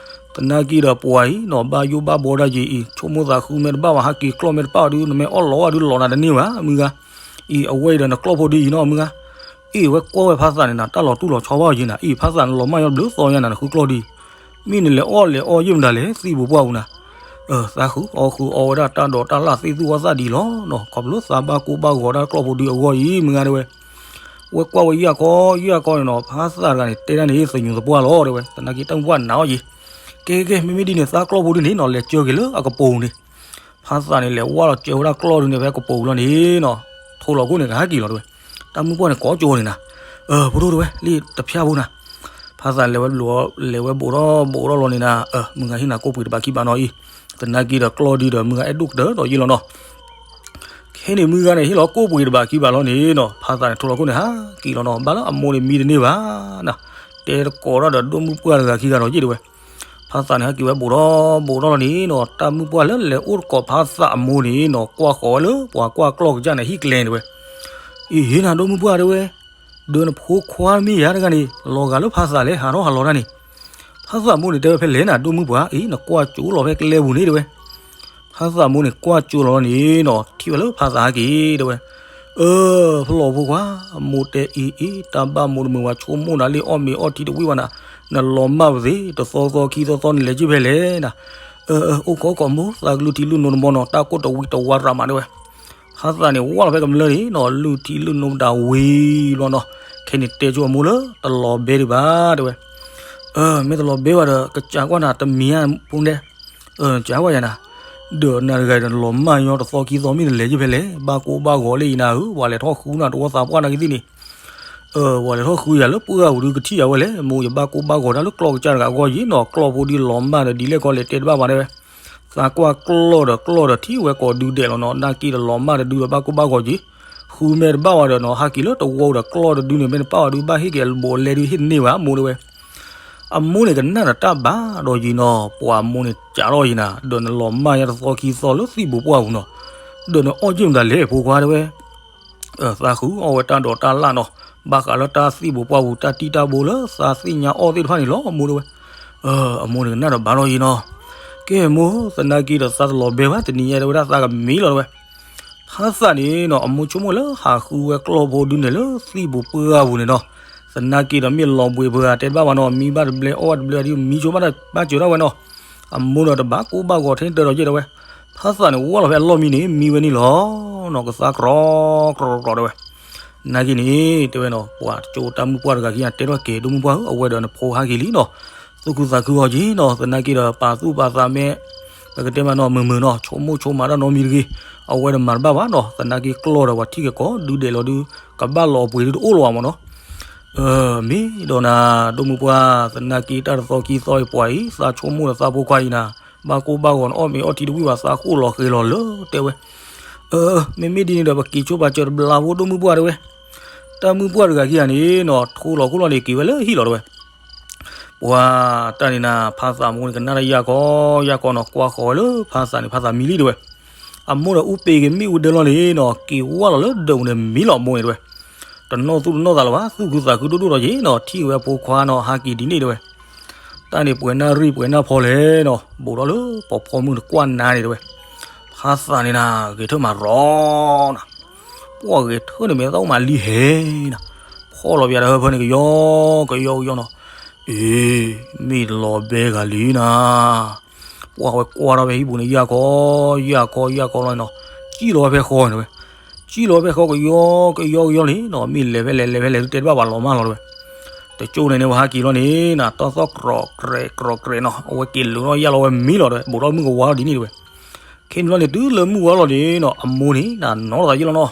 သနာ်က့ဒီးပှၤအံၤနီၤ ဘၣ်ယိၣ်ဘၣ်ဘှီဒၣ်က့ၤအံၤ ဆိကမိၣ်သးဃုမ့ၢ်တဘၣ်ဘၣ် ဟဲက့ၤကျီၢ်မ့ၢ်တပၣ်အီၤဒု နမ့ၢ်အီၣ်လီၤဝဲဒု လီၤနၤတန့ၢ်ဘၣ် မုၢ်ဂၤ, အ့ အဝဲအံၤဒီးနကျီၢ်ဖိဒုအံၤနီၤ မုၢ်ဂၤ, အ့ ဝဲကွၢ်ဝဲဖါသးန့ၣ်နၤ တၢ်လီၤတူၢ်လီၤဆီဘၣ်အီၤက့ၤနၤ, အ့ ဖါသးန့ၣ်လီၤမၢ်ယီၤဘျုးသီညါနၤ နဃုကျီၢ်ဒု မ့ၢ်နလဲၤအီၣ်လဲၤအီယံာ်မတၤလဲၣ် သံၣ်ပူၤပှၢ်ပူၤနၤ, သးဃုအီဃုအီဝဲဒၣ်တၢ်ဒိးတၢ်လၣ်သ့ၣ်သူၣ်ဝဲသၣ်ဒ်လီၤနီၤ, ခီဖျိသးဘၣ်ကိၢ်ဘၣ်ဂီၤတၢ်ကျီၢ်ဖိဒုအဂီၢ်အံၤ မုၢ်ဂၤတဲဝဲ, ဝဲကွၢ်ဝဲယၢ်ကီယၢ်ကီန့ၣ်နီၤ, ဖါသးတဂၤန့ၣ် တဲဒၣ်န့ၣ် သညူးသပှၢ်လီၤတဲဝဲ, သနာ်က့တၢ်မုၢ်ပှၢ်နာ်အီၤက့ၤ, ကဲကဲကဲ မ့မ့ၢ်ဒ်န့ၣ်သးကျီၢ်ဖိဒုန့ၣ်နီၤ လဲၤကၢက့ၤလၢအကပိာ်န့ၣ် ဖါသးန့ၣ် လဲၤဝၢ်လီၤကၢဝဲဒၣ်ကျီၢ်ဒုန့ၣ် ဖဲကပိာ်ပူၤလီၤန့ၣ်နီၤ, ထိလီၤခိၣ်န့ၣ် ကဟဲက့ၤလီၤတဲဝဲ, တၢ်မုၢ်ပှၢ်န့ၣ် ကိးကၠိန့ၣ်နၤ, ဖိဒိၣ်တဲဝဲ လံတဖျၢၣ်ဖိနၤ, ဖါသးလဲၤဝဲဘျိး လဲၤဝဲဘူးထီၣ်ဘူးထီၣ်လီၤန့ၣ်နၤ, မုၢ်ဂၤဟ့ၣ်နၤကိၣ်ပှ့ၤတဘးခံဘးနီၤအံၤ, သနာ်က့ဒီးကျီၢ်ဒုဒီး မုၢ်ဂၤအဲၣ်ဒိၣ်ကတၢၢ်ဒီးယ့ၢ်လီၤနီၤ, ခဲန့ၣ်မုၢ်ဂၤန့ၣ် ဟ့ၣ်လီၤကိၣ်ပှ့ၤတဘးခံဘးလီၤန့ၣ်နီၤ, ဖါသးန့ၣ် ထိလီၤခိၣ်န့ၣ် ဟးက့ၤလီၤနီၤ, ဘၣ်လၢအမိၢ်န့ၣ်မံတန့ၢ်ဘၣ်နၤ, တဲတကိးထီၣ်ဒီးဒိၣ်မုၢ်ပှၢ်တဂၤခံဂၤဒီးယ့ၢ်တဲဝဲ, ဖါသးန့ၣ်ဟဲက့ၤဝဲဘူးထီၣ်ဘူးထီၣ်လီၤန့ၣ်နီၤ တၢ်မုၣ်ပှၢ်လၢလဲၤအိၣ်သကိးဖါသးအမိၢ်န့ၣ်နီၤ ကွၢ်ဃီၤဝဲလၢပှၤကွၢ်ကျီၢ်ကစၢ်န့ၣ် ဟံၣ်ကျဲန့ၣ်တဲဝဲ, အ့ ဟ့ၣ်နၤဒိၣ်မုၣ်ပှၢ်တဲဝဲ, ဒီးနဖိခွါမ့ၢ်ယၤတဂၤန့ၣ် လီၤဂာ်လၢဖါသးလဲၣ် ဟးထီၣ်ဟးလီၤတၢ်န့ၣ်, ဖါသးမိၢ်န့ၣ်တဲဝဲဖဲလဲၣ်နၤဒိၣ်မုၣ်ပှၢ် အ့ နကွၢ်ကၠိလီၤဖဲကျဲပူၤန့ၣ်တဲဝဲ, ဖါသးမိၢ်န့ၣ်ကွၢ်ကၠိလီၤန့ၣ်နီၤ ထံၣ်ဝဲလၢဖါသးဟဲက့ၤတဲဝဲ, အၢ ဖလီၢ်ဖိခွါ, မိၢ်တဲအ့အ့ တၢ်ဘၣ်မိၢ်တမုာ်ဝဲ ဆိကမိၣ်နၤလံ အီၣ်မ့ၤအီထံတဝံၣ်ဘၣ်နၤ, နလီၤမၢ်ပသ့ တသီသီခံသီသီနလဲၤက့ၤဖဲလဲၣ်နၤ, အၢ အိၣ်ခိးခိးမိၢ် သးကလုၢ်ထံလုၢ်နိတမီနီၤ တၢ်ကိၢ်တဝံၤတဝါရၤမးတဲဝဲ, ဖါသးန့ၣ်ဝၢ်လီၤဖဲကမျၢၢ်န့ၣ်နီၤ လုၢ်ထံလုၢ်နိပတၢ်ဝံၤလီၤနီၤ ခဲန့ၣ်တဲဆိအမိၢ်လၢတလီၤဘဲဒံးဘၣ်တဲဝဲ, အၢ မ့ၢ်တလီၤဘဲဘၣ်ဒီး ကစးကွၢ်နၤတမံၤဧါဖိဒဲး ကစးကွၢ်ယၤနၤ, ဒီးနၤတဂၤဒီးနလီၤမၢ်ညီတသီခံသီမ့ၢ်နလဲၤက့ၤဖဲလဲၣ် ဘၣ်ကိၢ်ဘၣ်ဂီၤလၢအံၤနၤဧၢ ပှၤလဲၤထီၣ်ဃုနၤတဝီသးပှၢ်နာ်က့သ့ၣ်န့ၣ်, ပှၤလဲၤထီၣ်ဃုယၤလၢပှၢ်ပူၤဒုးကထံၣ်ယၤဝဲလဲၣ် မိၢ်ယဘၣ်ကိၢ်ဘၣ်ဂီၤတၢ်လၢကျီၢ်ကစၢ်တဂၤအဂီၢ်ယံၤနီၤ ကျီၢ်ဖိဒုးလီၤမၢ်ဒီးဒ်လဲၣ်ကီလဲၤတဲတဘၣ်ဘၣ်တဲဝဲ, သးကွၢ်ကျီၢ်ဒီးကျီၢ်ဒီးထံၣ်ဝဲကိးဒုဒဲးလီၤနီၤ နာ်က့ဒီးလီၤမၢ်တဒုဒီးဘၣ်ကိၢ်ဘၣ်ဂီၤက့ၤ, ဃုမ့ၢ်တဘၣ်ဝဲဒီးနီၤဟးက့ၤလၢတဝီဒီးကျီၢ်တဒုန့ၣ် မ့ၢ်နပၢ်ဝဲဒုးဘၣ်ဟ့ၣ်က့ၤအဘူးအလဲဒုးဟ့ၣ်တန့ၢ်ဘၣ်မိၢ်တဲဝဲ အမိၢ်န့ၣ်ကနၣ်ဒီးတၢ်ဘၣ်ဒီးယံၤနီၤ ပှၤမိၢ်န့ၣ်ကးထီၣ်ယံၤနၤ ဒီးနလီၤမၢ်ညါတသီခံသီလၢသံၣ်ပူၤပှၢ်ပူၤနီၤ, ဒီးနအီၣ်က့ၤမတၤလဲၣ်ဖိခွါတဲဝဲ, သးဃုအီၣ်ဝဲတၢ်ဒိးတၢ်လၣ်နီၤ, ဘၣ်ဃးလၢတၢ်သံၣ်ပူၤပှၢ်ပူၤ တၢ်တံၢ်တၢ်ဘိလၢသးသ့ၣ်ညါအီၣ်သ့ၣ်တဖၣ်န့ၣ်လီၤ အမိၢ်တဲဝဲ, အမိၢ်န့ၣ်ကနၣ်ဒီးဘၣ်ထီၣ်ယံၤနီၤ, ကဲမိၢ် သနာ်က့ဒီးသးတလီၤဘဲဘၣ် တနံၤညါတဲဝဲဒၣ်သးကမံလီၤတဲဝဲ ဖါသးန့ၣ်နီၤ အမိၢ်ဆိကမိၣ်လၢဟးဃုဝဲကျီၢ်ဖိဒုန့ၣ်လၢသံၣ်ပူၤပှၢ်ပူၤန့ၣ်နီၤ, သနာ်က့ဒီးမ့ၢ်လီၤဘှံးပှၤတဲတဘၣ်ဘၣ်နီၤ မံဘၣ်တဘျဲအီၣ်ဘၣ်တဘျဲဒ်မံဆိဘၣ်တၢ်ဘၣ်စၢၤထီၣ်ဝဲနီၤ, အမိၢ်ဒီးတဘၣ်ကိၢ်ဘၣ်ဂီၤထဲတၢ်ဒီးယဲၢ်တဲဝဲ, ဖါသးန့ၣ်ဝၢ်လီၤဖဲအလီၢ်မံန့ၣ် မံဝဲန့ၣ်လီၤနီၤ ကသါကြီကြီကြီတဲဝဲ နာ်က့န့ၣ် တဲဝဲနီၤ ပှၤကၠိတၢ်မုၣ်ပှၢ်တဂၤခံဂၤတဲထီၣ်က့ၤ ဒိၣ်မုၣ်ပှၢ်ဧၢ အဝဲဒီးနဖိဟးက့ၤလံနီၤ, သူၣ်ခုသးခုအီၤက့ၤနီၤ သနာ်က့ဒီးပာ်သူၣ်ပာ်သးမဲ ပကတဲမးနီၤ မုာ်မုာ်နီၤ ဆိကမိၣ်ဆိကမးတၢ်နီတမံၤတဂ့ၤ, အဝဲဒီးမၤတဘၣ်ဘၣ်နီၤ သနာ်က့ကျီၢ်ဒီးပှၤထံၣ်က့ၤကိးဒုဒဲးလီၤဒုး ကဘၣ်လီၤအပှ့ၤဒုတအိၣ်လီၤဘၣ်မးနီၤ မ့ၢ်ဒီးနၤ ဒိၣ်မုၣ်ပှၢ် သနာ်က့တၢ်တသီခံသီအံၤပှၤအံၤ သးဆိကမိၣ်ဒီးသးဖိခွါအံၤနၤ, ဘၣ်ကိၢ်ဘၣ်ဂီၤနအီၣ်မ့ၤအီထံတဝံၣ်ဘၣ် သးဃိၣ်လီၤဃဲၤလီၤလၢတဲဝဲ, မ့မ့ၢ်ဒ်န့ၣ်ဒီး ပက့ၤဆိပာ်စၢၤတဘျီဖိ ဒိၣ်မုၣ်ပှၢ်တဲဝဲ, တၢ်မုၣ်ပှၢ်တဂၤခံဂၤန့ၣ်နီၤ ထိလီၤခိၣ်လီၤန့ၣ် က့ၤဝဲလၢဟံၣ်လီၤတဲဝဲ ပှၤတၢ်န့ၣ်နၤ ဖါသးမိၢ်န့ၣ် ကနၣ်တၢ်ယၢ်ကီယၢ်ကီနီၤ ကွၢ်ဃီၤဝဲလၢဖါသးန့ၣ် ဖါသးမံလံတဲဝဲ, အမိၢ်ဒီးအူပ့ၤက့ၤမ့ၣ်အူဒၢလီၤန့ၣ်နီၤ က့ၤဝၢ်လီၤလၢဒၢးပူၤန့ၣ် မံလီၤအမိၢ်န့ၣ်တဲဝဲ, တနီၣ်သူၣ်တနီၣ်သးလၢၤဘၣ် သူၣ်ခုသးခုဒိၣ်ဒိၣ်ဒီးယ့ၤနီၤ ထံၣ်ဝဲဖိခွါနီၤ ဟးက့ၤဒ်န့ၣ်တဲဝဲ, တၢ်န့ၣ်ပှဲၤနၢ်ရံၣ်ပှဲၤနၢ်ဖီလဲၣ်နီၤ ဘူးထီၣ်လၢပှၤဖီမုၢ်တကွၢ်နၤန့ၣ်တဲဝဲ, ဖါသးန့ၣ်နၤ ဂဲၤထၢၣ်မးရီနၤ ပှၢ်ဂဲၤထၢၣ်န့ၣ်မ့ၢ်သးအိၣ်မးလံဟဲနၤ, ဖီၣ်လီၤပယၤဒီးဟၢဖၢန့ၣ် ကယီကယီကယီနီၤ, အ့ မ့ၢ်တလီၤဘဲဂၤလံနၤ, ပှၢ်ဝဲကွၢ်ထီၣ်ဖဲဟံၣ်ပူၤန့ၣ် ယၢ်ကီယၢ်ကီယၢ်ကီလီၤနီၤ, ကံၣ်လီၤဝဲဖဲဃီန့ၣ်ဝဲ, ကံၣ်လီၤဝဲဖဲဃီကယီကယီကယီလံနီၤ မ့ၢ်လဲၤဖဲလဲၣ်လဲၤဖဲလဲၣ်ဒုးတဲတဘၣ်ပှၤလီၤမၢ်လီၤတဲဝဲ, တကၠိန့ၣ်န့ၣ် ဝဲဟးက့ၤလီၤန့ၣ်နၤ တီၢ်သီၣ်ကြီးကြဲးကြီးကြဲးနီၤ အဝဲက့ၤလိာ်နီၤ ယၢ်လီၤဝဲမံလီၤတဲဝဲ ဘူးထီၣ်မုၢ်ကဝါလီၤဒ်န့ၣ်တဲဝဲ ခဲန့ၣ်လီၤန့ၣ် တုၤလၢမုၢ်ဝါလီၤန့ၣ်နီၤ အမိၢ်န့ၣ်နၤနီၢ်သးယ့ၢ်လီၤနီၤ,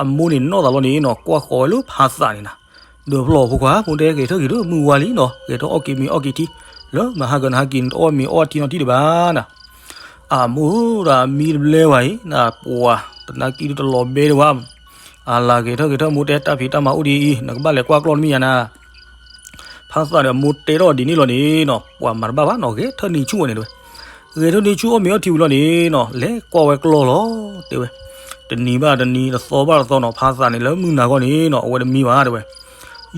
အမိၢ်န့ၣ်နီၢ်သးလီၤန့ၣ်နီၤ ကွၢ်ဃီၤဝဲလၢဖါသးန့ၣ်နၤ, ဒီးဖျီၣ်ဖိခွါ ဖိတဲဂဲၤထၢၣ်က့ၤဒီးမုၢ်ဝါလံနီၤ ဂဲၤထီၣ်အီၣ်က့ၤမ့ၤအီၣ်က့ၤထံ လၢမဟါကနဟးက့ၤန့ၣ် တအီၣ်မ့ၤအီၣ်ထံနီၤထံတဘၣ်နၤ, အမိၢ်ဒီးမံတဘျဲဝဲအံၤနၤ ပှၤတနာ်က့ဒုးတလီၤဘဲဒံးဝဲ အလၤဂဲၤထၢၣ်ဂဲၤထၢၣ်မိၢ်တဲ တၢ်ဖံးတၢ်မၤအိၣ်ဒ်အံၤ နကဘၣ်လဲၤကွၢ်ကျီၢ်တမ့ၢ်ယၤနၤ, ဖါသးဒီးအမိၢ်တဲထီၣ်ဒ်န့ၣ်လီၤန့ၣ်နီၤ ပှၤမၤတဘၣ်ဘၣ်နီၤ ဂဲၤထၢၣ်န့ၢ်ဆူၣ်ဝဲန့ၣ်တဲဝဲ, ဂဲၤထၢၣ်န့ၢ်ဆူၣ်အီၣ်မ့ၤအီထံဝံၤလီၤန့ၣ်နီၤ လဲၤကွၢ်ဝဲကျီၢ်လီၤ တဲဝဲ, တနံၤဘၣ်တနံၤ တသီဘၣ်တသီနီၤ ဖါသးန့ၣ်လၢမုၢ်နၤဂီၢ်န့ၣ်နီၤ အဝဲတမံဘၣ်တဲဝဲ,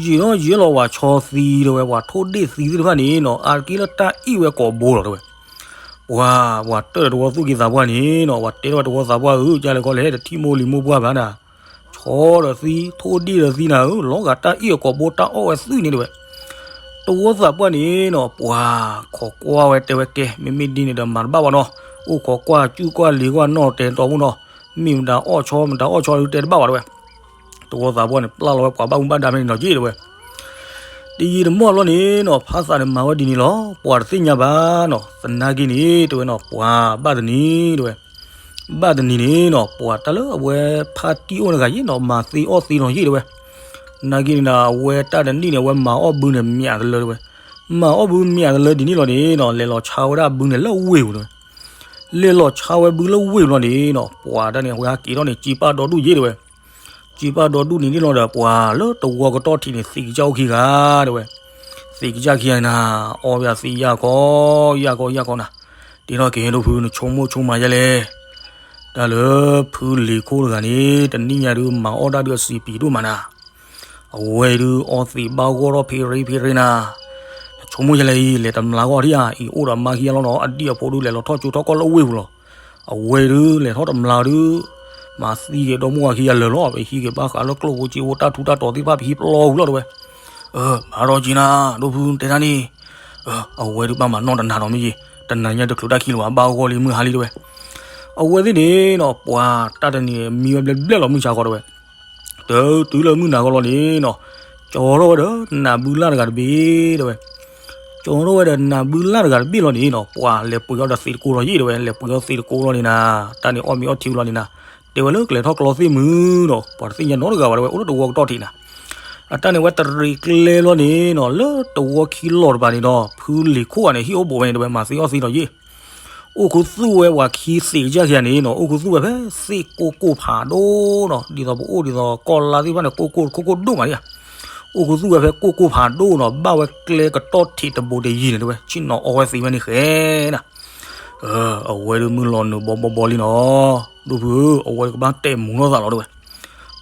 ယံာ်ထီၣ်ယံာ်လီၤဝဲဆီသံတဲဝဲ ပှၤထိၣ်ဒ့ၣ်သံသ့ၣ်တဖၣ်န့ၣ်နီၤ အါတက့ၢ်လၢတၢ်အ့ၣ်ဝဲကိာ်ဘိလီၤတဲဝဲ ပှၤ ပှၤတၢၢ်ဒီးတဝီသူၣ်က့သးပှၢ်န့ၣ်နီၤ ပှၤတဲထီၣ်ဝဲတဝီသးပှၢ်ဧၢ ကလဲၤခီလဲၣ် တထံၣ်မိၢ်လံၤမိၢ်ပှၢ်ဘၣ်နၤ, ဆီဒီးသံ ထိၣ်ဒ့ၣ်ဒီးသံနၤဧၢ လီၤဂာ်တၢ်အ့ၣ်အကိာ်ဘိတၢ်အီၣ်ဝဲသွံၣ်န့ၣ်တဲဝဲ, တဝီသးပှၢ်န့ၣ်နီၤ ပှၤခိးကွၢ်ဝဲတဲဝဲကဲ မ့မ့ၢ်ဒ်န့ၣ်ဒီးမၤတဘၣ်ဘၣ်နီၤ, အိၣ်ခိးကွၢ်ကူၣ်ကွၢ်လံၤကွၢ်နီၢ်တဲတီမူနီၤ, မ့ၢ်မတၤအီၣ်ဆီ မတၤအီၣ်ဆီဒုးတဲတဘၣ်ဘၣ်တဲဝဲ တဝီသးပှၢ်န့ၣ် ပျၢ်လီၤဝဲပှၤဘၣ်မူဘၣ်ဒါဖဲန့ၣ်နီၤက့တဲဝဲ, တယံာ်တမီၢ်လီၤန့ၣ်နီၤ ဖါသးန့ၣ်မၤဝဲဒ်န့ၣ်လီၤ ပှၤတသ့ၣ်ညါဘၣ်နီၤ သနာ်က့န့ၣ် တဲဝဲနီၤ ပှၤဘၣ်တနံၤတဲဝဲ, ဘၣ်တနံၤန့ၣ်နီၤ ပှၤတၢ်လၢအဝဲဖါတံၢ်အိၣ်တဂၤယ့ၣ်နီၤ မၤသ့အီၣ်သ့နီၤယ့ၣ်တဲဝဲ, သနာ်က့န့ၣ်ဒီး အဝဲတၢ်တနံၣ်န့ၣ် အဝဲမၤအီၣ်ဘုန့ၣ် မၠးတလၢတဲဝဲ, မၤအီၣ်ဘုမၠးတလၢဒ်န့ၣ်လီၤန့ၣ်နီၤ လဲၤလီၤဆါဝဲဒၣ်ဘုန့ၣ်လၢဝ့ၢ်ပူၤတဲဝဲ လဲၤလီၤဆါဝဲဘုလၢဝ့ၢ်ပူၤလီၤန့ၣ်နီၤ ပှၤတၢ်န့ၣ် အဝဲဟးက့ၤထီၣ်န့ၣ် စံးပာ်ဒီဒူၣ်ယ့ၣ်တဲဝဲ, စံးပာ်ဒီဒူၣ်န့ၣ်န့ၣ်လီၤဒီး ပှၤလၢတဝီကတီၢ်ထံးန့ၣ် သံကစၢ်အိၣ်ခံဂၤတဲဝဲ, သ သ့ၣ်ကစၢ်ခံဂၤနၤ, အီၣ်ဝဲအသ့ၣ်ယၢ်ကီ ယၢ်ကီ ယၢ်ကီနၤ, တဲထီၣ်က့ၤဒိၣ်ဖု နဆိကမိၣ်ဆိကမးယဲလဲၣ်. တၢ်လၢဖုလံၤခိၣ်တဂၤန့ၣ် တနံၣ်ညါဒုးမၤအီၣ်တၢ်ဒုးအစံးပံၤဒိၣ်မးနၤ, အဝဲဒုးအီသံးဘၣ်ဂီၢ်ထီၣ်ဖ့ရ့ဖ့ရ့နၤ, နဆိကမိၣ်ယဲလဲၣ်အံၤ လဲၤတမျးဂီၢ်ထံၣ်ဧါ, အံၤအိၣ်ဒီးမါခံဂၤလီၤနီၤ, အဒံၣ်အဖိဒုး လဲၤလီၤထီၣ်ကၠိထီၣ်ကီၢ်လၢဝ့ၢ်ပူၤလီၤ. အဝဲဒုးလဲၤထီၣ်တမျးဒုး မၤသံက့ၤဒီမါဝၤခံဂၤလၢာ်လီၤ, ပဟံးက့ၤဘၣ်ဃးလၢကျိၣ်ဖိစ့ဖိ တၢ်ထူးတၢ်တီၤသ့ၣ်တဖၣ် ပဟံးပျီပူၤလီၤတဲဝဲ. ဘၣ်ဒီးက့ၤနၤ ဒိၣ်ဖု တဲတၢ်န့ၣ်, အဝဲဒုးဘၣ်မၤနီၣ်တနၤဒီးမ့ၢ်ယံၤ, တနၤညါတချုးတၢ်ခံလၢၤဘၣ်, ဘၣ်ဂီၢ်လံမုၢ်ဟါလံတဲဝဲ. အဝဲသ့ၣ်န့ၣ်နီၤ ပှၤတၢ်တနံၤမံဝဲဘျဲၣ်ဘျဲၣ်လီၤ မုၢ်ဆါဃီတဲဝဲ. တုၤလၢမုၢ်နၤဃီလီၤန့ၣ်နီၤ, ကၠီထီၣ်ဝဲဒီးနးဘုလၢ်တဂၤတဘ့ၣ်တဲဝဲ. ကၠီထီၣ်ဝဲဒီးနးဘုလၢ်တဂၤတဘ့ၣ်လီၤန့ၣ်နီၤ, ပှၤလဲၤပှ့ၤအီၣ်ဒီးသ့ၣ်တကိလီၤယံၤတဲဝဲ, လဲၤပှ့ၤအီၣ်သ့ၣ်တကိလီၤန့ၣ်နၤ, တၢ်န့ၣ်အီၣ်မ့ၤအီထံလီၤန့ၣ်နၤ, တဲဝဲလၢကလဲၤထီၣ်ကျီသ့ၣ်မုၢ်ဒီး ပှၤတသ့ၣ်ညါနီတဂၤဘၣ်တဲဝဲ, အိၣ်လၢတဝီကတီၢ်ထံးနၤ. အတၢ်န့ၣ်ဝဲတရံးကျဲလီၤန့ၣ်နီၤ, လၢတဝီခံလီၤတပၤန့ၣ်ဒီး ဖုလံၤခိၣ်ဂၤန့ၣ် ဟံၣ်အိၣ်ဘူးဝဲန့ၣ်တဲဝဲ, မၤသ့အီၣ်သ့ဒီးယံၤ အိၣ်ခူသူၣ်ဝဲပှၤခံသ့ၣ်ကစၢ်ခံဂၤန့ၣ်နီၤ, အိၣ်ခူသူၣ်ဝဲဖဲသ့ၣ်ကိၢ်ကိၢ်ဖးဒိၣ်နီၤ, ဒ်သိးပအိၣ်ဒ်သိးကီၢ်လါသ့ၣ်တဖၣ်န့ၣ် ကိၢ်ကိၢ်ခိၣ်ခိၣ်ဒိၣ်မးန့ၣ်ဧါ. အိၣ်ခူသူၣ်ဝဲဖဲကိၢ်ကိၢ်ဖးဒိၣ်နီၤ, ဘၣ်ဝဲကျဲကတီၢ်ထံးတဘူးတယံၤန့ၣ်တဲဝဲ, ဆ့ၣ်နီၤအီဝဲသ့ဝဲန့ၣ်ဃဲနၤ. အဝဲဒုးမုၢ်လီၤနုာ်ဘီဘီဘီလံနီၤ, ဒိၣ်ဖုဧၢ, အဝဲဒုးကဘၣ်တဲာ်မူၤထီၣ်သးလီၤတဲဝဲ.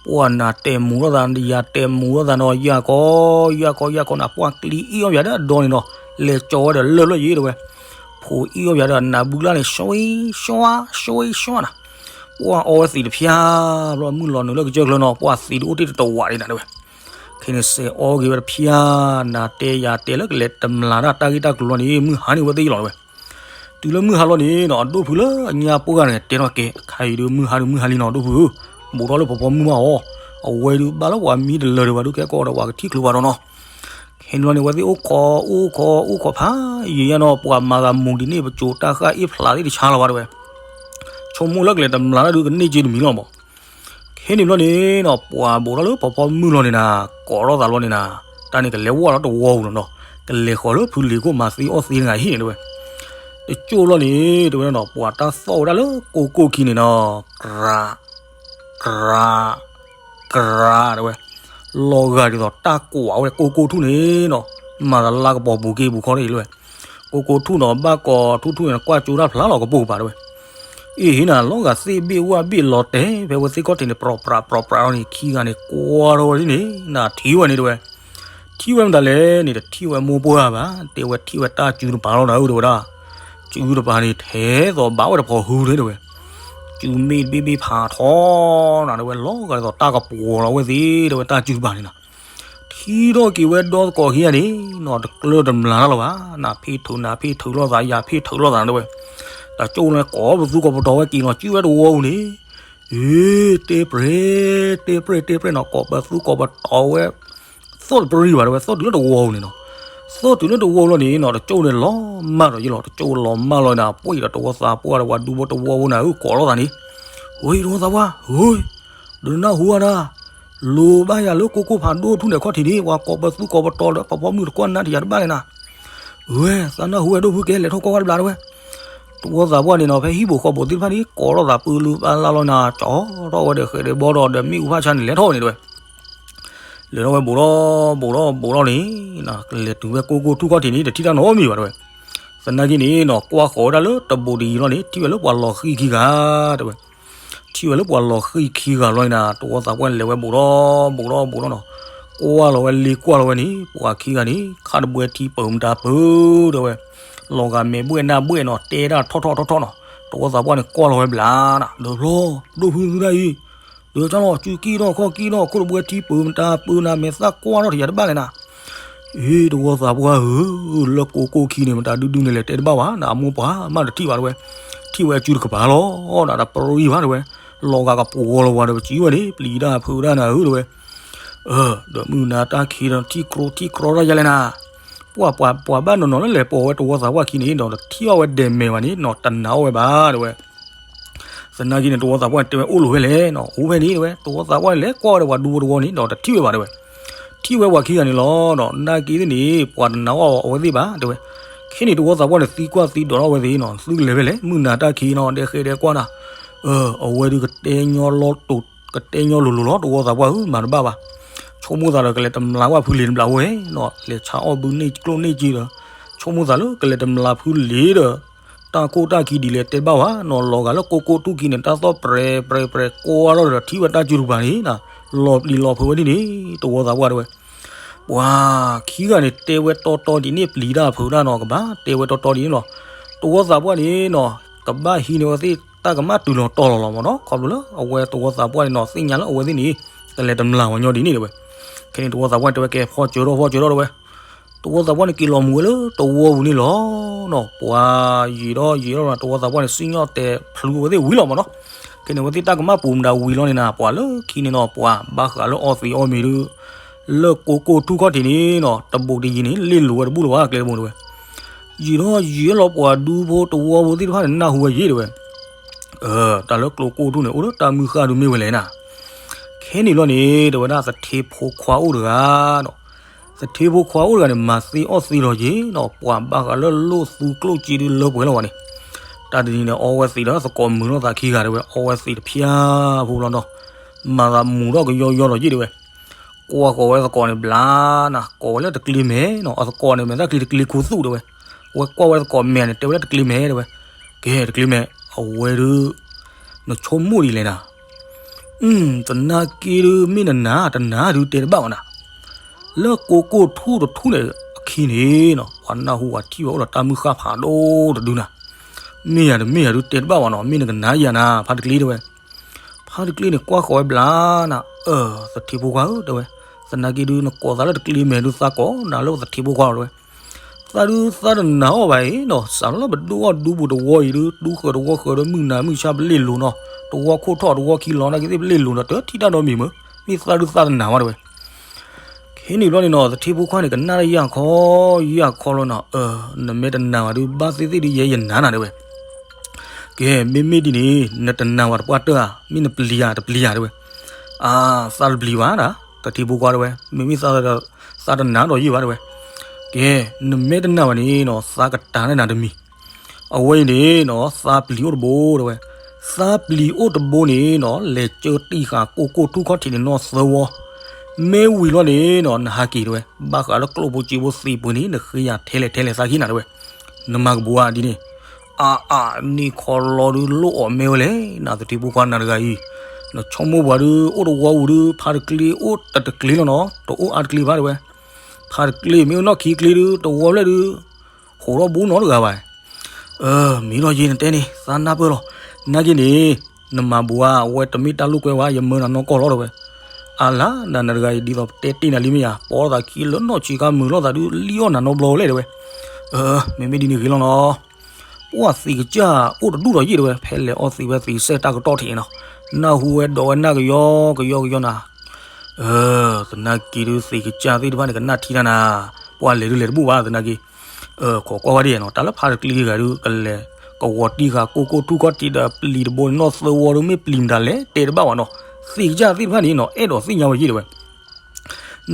ပှၤနၤတဲာ်မူၤထီၣ်သး, ယၤတဲာ်မူၤထီၣ်သးနီၤ, ယၢ်ကီ ယၢ်ကီ ယၢ်ကီနၤ, ပှၤကျံအ့ၣ်အီၣ်ယၤဒီးအဒီန့ၣ်နီၤ, လဲၤကၠီဝဲဒီးလၢၢ်လၢၢ်ယံၤတဲဝဲ. ဖိးအ့ၣ်အီၣ်ယၤဒီးနးဘုလၢ်န့ၣ် ဆွံဆွါ ဆွံဆွါနၤ. ပှၤအီဝဲသ့ၣ်တဖျါ, ဘျီမုၢ်လီၤနုာ်လၢကစၢၢ်ချၢနီၤ, ပှၤသ့ၣ်ဒုးအိၣ်တ့ၢ်တတဝးဒံးနၤတဲဝဲ. ခဲန့ၣ်စဲးအီက့ၤဝဲတဖျါ, နၤတဲယၤတဲလၢကလဲၤတမျးတၢ်တၢ်ဂ့ၢ်တၢ်ကျိၤလီၤန့ၣ် မုၢ်ဟါန့ၣ်ဝဲသ့ၣ်ယံၤလီၤတဲဝဲ. တုၤလၢမုၢ်ဟါလီၤန့ၣ်နီၤ, အဒိၣ်ဖုလၢအညါပှၢ်ဂၤန့ၣ် တဲထီၣ်ကဲ, အခါအံၤဒုးမုၢ်ဟါဒုးမုၢ်ဟါလံနီၤ, ဒိၣ်ဖုဧၢ, ဘူးထီၣ်လၢပှၤပိာ်မုၣ်မးအီၤ, အဝဲဒုးဘၣ်လၢပှၤမံတလၢာ်ဒီး ပှၤဒုးကဲကီးဒီးပှၤကထံၣ်ချုးပှၤဒီးနီၤ. ခဲန့ၣ်လီၤန့ၣ် ဝဲသ့ၣ်အိၣ်ခိးအိၣ်ခိးအိၣ်ခိးဖးယံာ်ညါနီၤ, ပှၤမၤသးမူၤဒံးန့ၣ် ပစိၤတၢ်ဃၣ်အ့ၣ်ဖျးသ့ၣ်တဆါလီၤဘၣ်တဲဝဲ. ဆိကမိၣ်လၢကလဲၤတမျးတၢ်ဒုးကန့ၢ်က့တမံၤလီၤမး. ခဲန့ၣ်ဘျီန့ၣ်နီၤ, ပှၤဘူးထီၣ်လၢပှၤပိာ်မုၣ်လီၤန့ၣ်နၤ, ကိးထီၣ်သးလီၤန့ၣ်နၤ, တၢ်န့ၣ်ကလဲၤဝဲလီၤတဝီပူၤလီၤနီၤ, ကလဲၤဃီၤလၢဖုလံၤခိၣ်မၤသ့အီၣ်သ့တဂၤဟံၣ်န့ၣ်တဲဝဲ. တကၠိၢ်လီၤန့ၣ် တဲဝဲနီၤ, ပှၤတၢ်သီၣ်ဝဲဒၣ်လၢကိၢ်ကိၢ်ခံန့ၣ်နီၤ, ကြး ကြး ကြးတဲဝဲ, လီၤဂာ်ဒ်သိးတၢ်ကွၢ်ဝဲကိၢ်ကိၢ်ထူၣ်န့ၣ်နီၤ, မၤသးလါကပီၤပူၤက့ၤပူၤခီန့ၣ်တဲဝဲ. ကိၢ်ကိၢ်ထူၣ်နီၤ, ဘၣ်ကီၤထူၣ်ထူၣ်န့ၣ် ကွၢ်ကၠိတၢ်ဖျါလီၤကပိာ်ကပၤတဲဝဲ. အ့ၣ်ဟ့နၤ, လီၤဂာ်သ့ၣ်ဘ့ၣ်ဝၣ်ဘ့ၣ်လီၤတဲာ်ဖဲဝဲသ့ၣ်ခီၣ်ထံးန့ၣ် ပြီးပြးပြီးပြးလီၤန့ၣ်, ခံဂၤန့ၣ်ကွၢ်ထီၣ်ဝဲဒ်န့ၣ် နၤထံၣ်ဝဲန့ၣ်တဲဝဲ. ထံၣ်ဝဲမတၤလဲၣ်န့ၣ်, တထံၣ်ဝဲမိၢ်ပှၢ်ဘၣ်, တဲဝဲထံၣ်ဝဲတၢ်စုတပၤလီၤနၤဧၢတဲဝဲဒၣ်. စုတပၤန့ၣ် ထဲသိးဘၣ်ဝဲတဖိးဟုန့ၣ်တဲဝဲ. စုမ့ၢ်တဘ့ၣ်ဘ့ၣ်ဖးထီနၤတဲဝဲ, လီၤဂာ်ဒ်သိးတၢ်ကပှီၤလီၤဝဲသ့တဲဝဲ, တၢ်စုတပၤန့ၣ်နီၤ. ထံၣ်ထီၣ်က့ၤဝဲဒီသကိးခံဂၤန့ၣ်နီၤ, တကျၢၢ်တမျးတၢ်လီၤဘၣ်, နၤဖ့ၣ်ထုးနၤဖ့ၣ်ထုးလိာ်သး, ယၤဖ့ၣ်ထုးလိာ်သးတဲဝဲ. တကၠိၢ်လီၤကိးပသူကိးပတီၤဝဲက့ၤလီၤစုဝဲတဝီပူၤန့ၣ်, အ့ တဲပြဲ တဲပြဲ တဲပြဲနီၤ, ကိးပသူကိးပတီၤဝဲ သီၣ်တပြံဘၣ်တဲဝဲ, သီၣ်တုၤလၢတဝီပူၤန့ၣ်နီၤ. သီၣ်တုၤလၢတဝီပူၤလီၤန့ၣ်နီၤ, တကၠိၢ်န့ၣ်လီၤမၢ်ဒီးယ့ၢ်လီၤ, တကၠိၢ်လီၤမၢ်လီၤနၤ, ပှ့ၤဒီးတဝီသးပှၢ်ဒီးပှၤဒူဖိတဝီပူၤနၤဧၢ, ကိးလိာ်သးန့ၣ်, ဝ့ၢ်တဝီသးပှၢ်ဧၢ, ဒုးနၢ်ဟူဝဲဒၣ်, လိၤဘၣ်ယၤလၢကိၢ်ကိၢ်ဖးဒိၣ်ထူၣ်န့ၣ်ခီၣ်ထံးန့ၣ်, ပှၤကိးပသူကိးပတီၤဒီးပှၤပိာ်မုၣ်တကွၢ်နါတယၤတဘၣ်လဲၣ်နၤ. ဝဲ, သးနၢ်ဟူဝဲဒိၣ်ဖုကဲလဲၤထီၣ်ကွၢ်ဝဲတဘျီတဲဝဲ. တဝီသးပှၢ်န့ၣ်နီၤ, ဖဲဟံၣ်ဖိဃီဖိသ့ၣ်တဖၣ်န့ၣ် ကိးထီၣ်သးပၢလုၢ်ပၢ်လၢ်လီၤနၤ, ကၠီထီၣ်ဝဲဒီးဃဲးဒီးဘီဒီး ဒီးမ့ၣ်အူဖးဆါန့ၣ် လဲၤထီၣ်ဝဲန့ၣ်တဲဝဲ. လဲၤထီၣ်ဝဲဘူးထီၣ်ဘူးထီၣ်ဘူးထီၣ်န့ၣ်, ကလဲၤတုၤဝဲကိၢ်ကိၢ်ထူၣ်ခီၣ်ထံးန့ၣ် တထံၣ်တၢ်နီတမံၤဘၣ်တဲဝဲ. သနာ်က့န့ၣ်နီၤ, ကွၢ်ဃီၤဝဲဒၣ်လၢတဘူးတယံၤလီၤန့ၣ် ထံၣ်ဝဲလၢပှၤလီၤဃံၤခံဂၤတဲဝဲ. ထံၣ်ဝဲလၢပှၤလီၤဃံၤခံဂၤလီၤန့ၣ်နၤ, တဝီသးပှၢ်န့ၣ် လဲၤဝဲဘူးထီၣ်ဘူးထီၣ်ဘူးထီၣ်နီၤ. ကွၢ်လီၤဝဲလ့ကွၢ်လီၤဝဲန့ၣ်, ပှၤခံဂၤန့ၣ် ခးတဘှဲထံပၢၤမတၤပၢၤတဲဝဲ. လီၤဂာ်မဲာ်ဘှဲၣ်နၢ်ဘှဲၣ်နီၤ, တဲဒၣ်ထီၣ်ထီၣ်ထီၣ်ထီၣ်နီၤ. တဝီသးပှၢ်န့ၣ် ကွၢ်လီၤဝဲဘျါနၤ, ဒီးဖျီ, ဒိၣ်ဖုသုဒၣ်အံၤ, ဒီးကၢ်လီၤ စုကံၢ်ထီၣ်ခီၣ်ကံၢ်ထီၣ်, ခိၣ်တဘှဲထံပၢၤမတၤပၢၤနၤ, မဲာ်သၣ်ကွၢ်ထီၣ်တယၤတဘၣ်လဲၣ်နၤ. အ့ တဝီသးပှၢ်ဧၢ, လၢကိၢ်ကိၢ်ခံန့ၣ် မတၤဒုဒုန့ၣ်လဲၤတဲတဘၣ်ဘၣ်, နအမိၢ်ပှၢ်မးတထံၣ်ဘၣ်တဲဝဲ. ထံၣ်ဝဲစုတကပၤလီၤ, နတပြံဘၣ်တဲဝဲ. လီၤဂာ်ကပှီၤလီၤဝဲဒီး ပစုဝဲန့ၣ် ပျံၤတၢ်ဖုးတၢ်နၤဧၢတဲဝဲ. ဒီးမုၢ်နၤတၢ်ခံးဒီး ထံၣ်ကြီထံၣ်ကြီတၢ်ယၤလဲၣ်နၤ. ပှၤပှၤပှၤဘၣ်နီၤနီၤလၢလဲၤပိာ်ဝဲတဝီသးပှၢ်ခံန့ၣ်ဒီး တထံၣ်အီၣ်ဝဲဒဲးမဲာ်ဘၣ်န့ၣ်နီၤ, တနာ်အီၣ်ဝဲဘၣ်တဲဝဲ. သနာ်က့န့ၣ် တဝီသးပှၢ်န့ၣ် တဲဝဲအိၣ်လီၤဝဲလဲၣ်နီၤ, အိၣ်ဖဲန့ၣ်တဲဝဲ. တဝီသးပှၢ်န့ၣ် လဲၤကွၢ်ဝဲဒီးပှၤဒူဖိတဝီန့ၣ်ဒီး တထံၣ်ဝဲဘၣ်တဲဝဲ. ထံၣ်ဝဲပှၤခံဂၤန့ၣ်လီၤဒီး သနာ်က့သ့ၣ်န့ၣ် ပှၤတနာ်အီၣ်အဝဲသ့ၣ်ဘၣ်တဲဝဲ. ခဲန့ၣ် တဝီသးပှၢ်န့ၣ် သံကွၢ်သံဒိးထီၣ်ဝဲသ့ၣ်နီၤ, သုကလဲၤဖဲလဲၣ်, မုၢ်နၤတၢ်ခံးနီၤ, ဒဲဃဲဒဲကွၢ်နၤ. အဝဲဒုးကတဲညီလိၤလိၤလီၤ, တဝီသးပှၢ်ဧၢ, မၤတဘၣ်ဘၣ်. ဆိကမိၣ်သးဒီးကလဲၤတမျးဝဲဖုလံၤတဘျီဝဲနီၤ, လဲၤဆါအီၣ်ဘုန့ၢ်ကျိၣ်န့ၢ်စ့ဒီး ဆိကမိၣ်သးလၢကလဲၤတမျးဖုလံၤဒီး တၢ်ကိၢ်တၢ်ခံဒ်လဲၣ်တဲတဘၣ်ဘၣ်နီၤ, လီၤဂာ်လၢကိၢ်ကိၢ်ထူၣ်ခံန့ၣ် တၢ်သီၣ်ပြဲပြဲပြဲ ကွၢ်ထီၣ်ဒီးထံၣ်ဝဲတၢ်စုတပၤန့ၣ်နီၤ, လီၤပျံၤလီၤဖုးဝဲဒ်န့ၣ် တဝီသးပှၢ်တဲဝဲ ပှၤခံဂၤန့ၣ် တဲဝဲတီတီဒ်န့ၣ် ပျံၤတၢ်ဖုးတၢ်နီၤ, ကဘၣ်တဲဝဲတီတီဒ်န့ၣ်လီၤ. တဝီသးပှၢ်န့ၣ်နီၤ, ကဘၣ်ဟံးန့ၢ်ဝဲသ့ၣ်တၢ်ကမၣ်တုၤလီၤတီၤလီၤလီၤမ့ၢ်နီၤ, ခီဖျိလၢအဝဲတဝီသးပှၢ်န့ၣ်နီၤ သ့ၣ်ညါလၢအဝဲသ့ၣ်န့ၣ် ကလဲၤတမျးဝဲညီဒ်န့ၣ်တဲဝဲ. ခဲန့ၣ်တဝီသးပှၢ်န့ၣ်တဲဝဲ ကဲဖီၣ်စၢၤထီၣ် ဖီၣ်စၢၤထီၣ်တဲဝဲ. တဝီသးပှၢ်န့ၣ်က့ၤလီၤမူၤဝဲလၢတဝီပူၤန့ၣ်လီၤနီၤ, ပှၤယံာ်ထီၣ်ယံာ်ထီၣ်လီၤ တဝီသးပှၢ်န့ၣ်စံၣ်ညီၣ်တဲဖျုးဝဲသ့ၣ်ဝံၤလီၤမ့ၢ်နီၤ. ခဲန့ၣ် အဝဲသ့ၣ်တၢ်ကမၣ်ပူၤမတၤဝံၤလီၤန့ၣ်နၤ, ပှၤလၢခံန့ၣ်နီၤ ပှၤဘၣ်ဃးလၢအီသံးအီမ့ၤဒီး လၢကိကိၢ်ထူၣ်ခီၣ်ထံးန့ၣ်နီၤ တဘူးတယံၤန့ၣ် လ့ၣ်လိၤဝဲတဘူၣ်လၢၤဘၣ် ကျဲတဘိန့ၣ်ဝဲ. ယံာ်ထီၣ်ယံာ်လီၤ ပှၤဒူဖိတဝီဖိသ့ၣ်တဖၣ်န့ၣ် နၢ်ဟူဝဲယံာ်တဲဝဲ. တၢ်လၢကျိကိၢ်ထူၣ်န့ၣ် အိၣ်ဒီးတၢ်မုၢ်ဃၢ်ဒုးမ့ၢ်ဝဲလဲၣ်နၤ. ခဲန့ၣ်ဘျီန့ၣ် တဲဝဲဒၣ်သထ့ဖိခွါအိၣ်တဂၤနီၤ, သထ့ဖိခွါအိၣ်တဂၤန့ၣ် မၤသ့အီၣ်သ့လီၤယံၤနီၤ, ပှၤဘၣ်ဃးလၢလိၣ်သူကျိၣ်စ့ဒုးလၢပှဲၤလီၤဝဲန့ၣ်. တၢ်တနံၤန့ၣ် အီဝဲသံးဒီးသကိးမုာ်ထီၣ်သးခံဂၤတဲဝဲ, အီဝဲသံးတဖျါဖိလီၤနီၤ, မၤသးမူၤထီၣ်ကယီယီလီၤယံၤတဲဝဲ. ကွၢ်ဃီၤဝဲသကိးန့ၣ်ဘျါနၤ, ကိးဝဲလၢတကျ့မဲာ်နီၤ, အသကိးန့ၣ် မဲာ်သၣ်ချံတကျ့ခိၣ်သူၣ်တဲဝဲ. အဝဲကွၢ်ဝဲသကိးမဲာ်န့ၣ် တဲဝဲလၢတကျ့မဲာ်တဲဝဲ. ကဲတကျ့မဲာ် အဝဲဒုး နဆိကမိၣ်ဒ်လဲၣ်နၤ. သနာ်က့ဒုး မ့ၢ်နနၤ တနၤဒုးတဲတဘၣ်ဘၣ်နၤ. လၢကိကိၢ်ထူၣ်တထူၣ်န့ၣ်အခံန့ၣ်နီၤ, ပှၤနၢ်ဟူပှၤထံၣ်ဝဲအိၣ်ဒီးတၢ်မုၢ်ဃၢ်ဖးဒိၣ်တဒုနၤ. မ့ၢ်ယၤတမ့ၢ်ယၤဒုးတဲတဘၣ်ဘၣ်နီၤ, မ့ၢ်နကနၤယၤနၤ ဖါတကျ့တဲဝဲ. ဖါတကျ့န့ၣ် ကွၢ်ဃီၤဝဲဘျါနၤ, အၢ သထ့ဖိခွါဧၢ တဲဝဲ, သနာ်က့ဒုး နကိးသးလၢတကျ့မဲာ်ဒုးသးကိးနၤလၢသထ့ဖိခွါလီၤတဲဝဲ. သးဒုးသးတနာ်အီၤဘၣ်အံၤနီၤ, စးထီၣ်လၢပဒိၣ်အီၣ်ဒူပူၤတဝီအံၤဒုး ဒူဃၢၤတဝီဃၢၤဒီး မုၢ်နၤမုၢ်ဆါပလ့ၣ်လိၤနီၤ, တဝီခိၣ်ထီၣ်တဝီခံလီၤ နာ်က့သ့ၣ်ပလ့ၣ်လိၤဒီး တထံၣ်တၢ်နီတမံၤမ့ၢ်, မ့ၢ်သးဒုးသးတနာ်ဝဲတဲဝဲ. ခဲန့ၣ်ဘျီန့ၣ်နီၤ သထ့ဖိခွါန့ၣ် ကနၣ်တၢ်ယၢ်ခီယၢ်ခီလီၤနီၤ, အၢ နမ့ၢ်တနာ်ဘၣ်ဒုး ဘၣ်သ့ၣ်သ့ၣ်ဒုး ယဲယနာ်နၤတဲဝဲ. ကဲ မ့မ့ၢ်ဒ်န့ၣ် နတနာ်ဘၣ်တပှၢ်တၢၢ်ဧါ, မ့ၢ်နပျံၤဧါတပျံၤဧါတဲဝဲ. အါ သးတပျံၤဘၣ်နၤ, သထ့ဖိခွါတဲဝဲ, မ့မ့ၢ်သး သးတနာ်ဒီးယံာ်ဘၣ်တဲဝဲ. ကဲ နမ့ၢ်တနာ်ဘၣ်န့ၣ်နီၤ သးကတၤန့ၢ်နၤတမံၤ. အဝဲအံၤန့ၣ်နီၤ သးပျံၤအိၣ်တဘိတဲဝဲ. သးပျံၤအိၣ်တဘိန့ၣ်နီၤ လဲၤကၢတံၢ်ဃာ်ကိကိၢ်ထူၣ်ခီၣ်ထံးန့ၣ်နီၢ်သၢဝီ, မ့ၢ်ဝံၤလီၤန့ၣ်နီၤ နဟးက့ၤတဲဝဲ, ဘၣ်ဃးလၢကျိၣ်ဖိစ့ဖိသံးပှ့ၤန့ၣ် နဃ့ယၤထဲလဲၣ်ထဲလဲၣ်သးကဟ့ၣ်နၤတဲဝဲ. နမၤကဘှါဒ်န့ၣ်, အါအါ နံၣ်ခီလီၤဒုးလိၣ်အီၣ်မ့ၢ်ဝဲလဲၣ်, နသထ့ဖိခွါနၤတဂၤအံၤ, နဆိကမိၣ်ပှၤဒုး အိၣ်တဝီပူၤဒုး ဖါတကျ့အိၣ်တတကျ့လီၤနီၤ, တအိၣ်အါတကျ့ဘၣ်တဲဝဲ. ဖါတကျ့မ့ၢ်အိၣ်နီၢ်ခံကျ့ဒုး တဝီဖျၢၣ်ဒုး ဟိးထီၣ်ဘူးနီတဂၤဘၣ်. အၢ မ့ၢ်လီၤယ့ၤနတဲန့ၣ် သးနၢ်ပၢၢ်လီၤ. နာ်က့န့ၣ် နမၤဘှါ အဝဲတမ့ၢ်တၢ်လိာ်ကွဲဘၣ် ယမၢနၤနီၢ်ကီၢ်လီၤတဲဝဲ. အါလါ နၤနၤတဂၤအံၤ ဒ်သိးပတဲတ့ၢ်နၤလံမ့ၢ်ဧါ, ပိာ်လိာ်သးခံလၢနီၢ်ဆံးခါမုာ်လိာ်သးဒုး လံၣ်အီၣ်နၤနီတဘျီဝဲလဲၣ်တဲဝဲ. အၢ မ့မ့ၢ်ဒ်န့ၣ်ဂ့ၤလီၤနီၤ. ပှၢ်သံးကစၢ်အိၣ်တဒူၣ်ဒီးယ့ၢ်တဲဝဲ, ဖဲလဲၤအီသံးဝဲသံးစဲတၢ်ကတီၢ်ထံးနီၤ, နၢ်ဟူဝဲဒီးဝဲနၢ်ကယီကယီကယီနၤ. အၢ သနာ်က့ဒုး သံးကစၢ်သ့ၣ်တဖၣ်န့ၣ် ကနၣ်ထံတၢ်နၤ, ပှၢ်လဲၤဒုးလဲၤတဘူၣ်ဘၣ်သနာ်က့. ခိးကွၢ်ဝဲဒ်နီၤ, တၢ်လၢဖါတကျ့ဂၤဒုး ကလဲၤကဝီၤတံၢ်ဃာ်ကိကိၢ်ထူၣ်ခီၣ်ထံးဒီးပျံၤတဘိန့ၣ်နီၢ်သၢဝီဒုး မ့ၢ်ပျံၤမတၤလဲၣ်တဲတဘၣ်ဝဲနီၤ. သံးကစၢ်သ့ၣ်တဖၣ်န့ၣ်နီၤ အဲၣ်ဒိးသ့ၣ်ညါဝဲယ့ၢ်တဲဝဲ.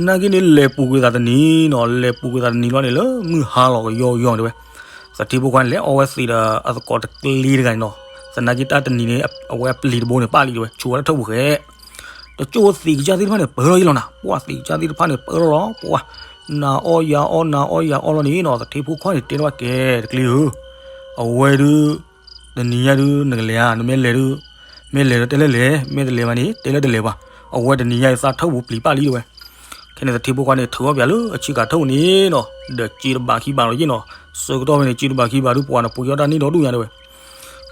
နာ်က့န့ၣ် လဲၤပူၤကွံာ်သးတနံၤနီၤ, လဲၤပူၤကွံာ်သးတနံၤလီၤန့ၣ် လၢမုၢ်ဟါလီၤကယီကယီတဲဝဲ. သထ့ဖိခွါန့ၣ် လဲၤအီဝဲသံးဒီးအသကိးတကျ့တဂၤန့ၣ်နီၤ, သနာ်က့တၢ်တနံၤန့ၣ် အဝဲအပျံၤတဘိန့ၣ်ပာ်လံတဲဝဲ, ဆူးဝဲလၢထၢၣ်ပူၤဃဲ တကၠိၢ်သံးကစၢ်သ့ၣ်တဖၣ်န့ၣ် ပၢလီၤယ့ၢ်လီၤနၤ, ပှၢ်သံးကစၢ်သ့ၣ်တဖၣ်န့ၣ် ပၢလီၤလီၤ, ပှၢ် နၤအီယၤအီ နၤအီယၤအီလီၤန့ၣ်နီၤ, သထ့ဖိခွါန့ၣ်တဲထီၣ်ဝဲကဲ တကျ့ဧၢ, အဝဲဒုး တနံၤညါဒုး နကလဲၤဧါ, နမ့ၢ်လဲၤဒုး မ့ၢ်လဲၤဒီးတဲလၢလဲၤ, မ့ၢ်တလဲၤဘၣ်န့ၣ် တဲလၢတလဲၤဘၣ်, အဝဲတနံၤညါအံၤသးထၢၣ်ပူၤပျံၤပာ်လံတဲဝဲ. ခဲန့ၣ်သထ့ဖိခွါန့ၣ် ထုးအီၣ်ပၠးလၢအဆံးကၤထၢၣ်ပူၤန့ၣ်နီၤ, ဒီးစ့တဘးခံဘးလီၤယ့ၢ်နီၤ, ဆၢကတီၢ်ဖဲန့ၣ် စ့တဘးခံဘးဒုး ပှၤန့ၣ်ပှ့ၤအီၣ်တၢ်န့ၢ်ဒီဒူၣ်ညါတဲဝဲ.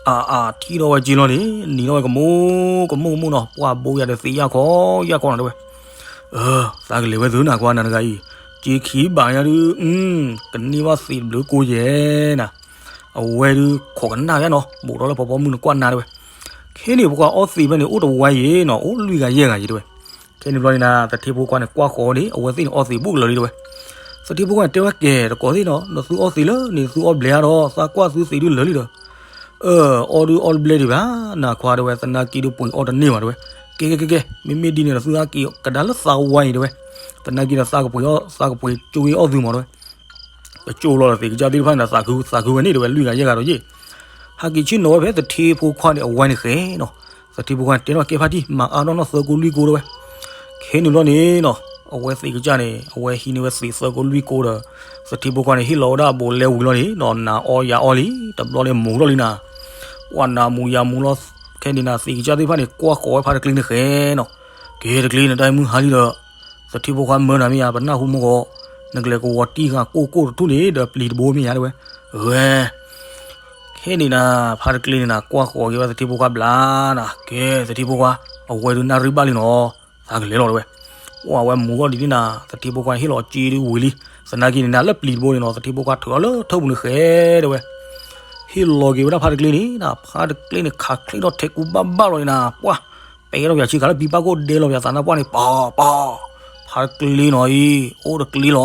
အါအါ ထံၣ်ထီၣ်ဝဲက့ၤလီၤန့ၣ် နံၤထီၣ်ဝဲကမူၣ်ကမူၣ်ကမူၣ်နီၤ, ပှၢ်ဘိယၤဒီးသံးယၢ်ခီယၢ်ခီနီၤတဲဝဲ. အၢ သးကလဲၤဝဲသုနၤကွၢ်နၤတဂၤအံၤ, စ့ခံဘးညါဒုး ကန့ၢ်ဘၣ်သံးတဘျုး ကိးယဲၢ်နၤ, အဝဲဒုးခိးကနၣ်ဝဲနီၤ, ဘူးထီၣ်လၢဖီဖီမုၢ်နကွၢ်နၤတဲဝဲ. ခဲန့ၣ် ပှၤအီသံးဖဲန့ၣ် အိၣ်တဝါယ့ၢ်နီၤ, အိၣ်လွံၢ်ဂၤယဲၢ်ဂၤယ့ၢ်တဲဝဲ. ခဲန့ၣ်ဘျီန့ၣ်နၤ သထ့ဖိခွါန့ၣ် ကွၢ်ဃီၤန့ၣ် အဝဲသ့ၣ်န့ၣ်အီသံးဘူးကလၢာ်လံတဲဝဲ. သထ့ဖိခွါန့ၣ်တဲဝဲကဲ တကိးသ့ၣ်နီၤ, နသုအီသံးလၢန့ၣ် သုအီဘျဲးအါဒီး သးကွၢ်သုသံးဒုးလၢာ်လံဒီး အၢ အီဒုးအီတဘျဲဒံးဘၣ်, နၤခွါတဲဝဲ, သနာ်က့ဒုးပှ့ၤအီတန့ၢ်ဘၣ်တဲဝဲ. ကဲကဲကဲကဲ, မ့မ့ၢ်ဒ်န့ၣ်ဒီး သုဟဲက့ၤကဒါလၢသးဝါအံၤတဲဝဲ. သနာ်က့ဒီး သးကပှ့ၤအီ သးကပှ့ၤကၠိဂ့ၤအီၣ်သုမးတဲဝဲ. ပကၠိလီၤဒီးသံးကစၢ်သ့ၣ်တဖၣ်န့ၣ်ဒီး သးခုဝဲန့ၣ်တဲဝဲ လွံၢ်ဂၤယဲၢ်ဂၤဒီးယ့ၢ်. ဟဲက့ၤဆ့ၣ်နီၤဝဲဖဲသထ့ဖိခွါန့ၣ်အဝဲန့ၣ်ဃဲနီၤ. သထ့ဖိခွါန့ၣ်တဲထီၣ်ကဲဖါတံၢ် မၤအါထီၣ်နီၢ်သၢကိးလွံၢ်ကိးတဲဝဲ. ခဲန့ၣ်ဘျီန့ၣ်နီၤ အဝဲသ့ၣ်ကစၢ်န့ၣ် အဝဲဟံးန့ၢ်ဝဲသ့ၣ်သၢကိးလွံၢ်ကိးဒီး သထ့ဖိခွါန့ၣ် ဟ့ၣ်လီၤဝဲဒၣ်အဘူးအလဲဝံၤလီၤန့ၣ် ဒီးနၤအီၣ်ယၤအီၣ်လံ တဘျီန့ၣ်မူၤထီၣ်လံနၤ, ပှၤနၤမူၤယၤမူၤလီၤ, ခဲန့ၣ်နၤ သ့ၣ်ကစၢ်သ့ၣ်တဖၣ်န့ၣ် ကွၢ်ဃီၤဝဲဖါတကျ့န့ၣ်ဃဲနီၤ, ကဲတကျ့ နတၢ်မုၢ်ဟါလံဒီး သထ့ဖိခွါမၢနၤမ့ၢ်ယါ ပနၢ်ဟူမူကီး, နကလဲၤကဝီၤတံၢ်ဃာ်ကိၢ်ကိၢ်တထူၣ်န့ၣ် ဒီးပျံၤတဘိမ့ၢ်ယါတဲဝဲ, ဂဲ ခဲန့ၣ်နၤ ဖါတကျ့န့ၣ်နၤ ကွၢ်ဃီၤက့ၤဝဲသထ့ဖိခွါဘျါနၤ, ကဲသထ့ဖိခွါ, အဝဲဒုးနၣ်ရံၣ်ဘၣ်လံနီၤ, သးကလဲၤလီၤတဲဝဲ, ပှၤဝဲမူၤထီၣ်ဒ်န့ၣ်နၤ သထ့ဖိခွါဟ့ၣ်လီၤစ့ဒုးဝံၤလံ, သနာ်က့န့ၣ်နၤလၢပျံၤတဘိန့ၣ်နီၤ သထ့ဖိခွါထုးအီၤလၢထၢၣ်ပူၤန့ၣ်ဃဲတဲဝဲ, ဟ့ၣ်လီၤက့ၤဝဲဒၣ်ဖါတကျ့န့ၣ်နၤ ဖါတကျ့န့ၣ် ခးချ့ထီၣ်ထဲကူဘၣ်ဘၣ်လီၤန့ၣ်နၤ ပှၤ ပဲထီၣ်ပၠးဆ့ကၤလၢပံပၢ်ခိၣ်ဒဲလီၤပၠးသးနါပှၢ်န့ၣ် ပီၤပီၤ, ဖါတကျ့နီၤအံၤ အိၣ်တကျ့လီၤ,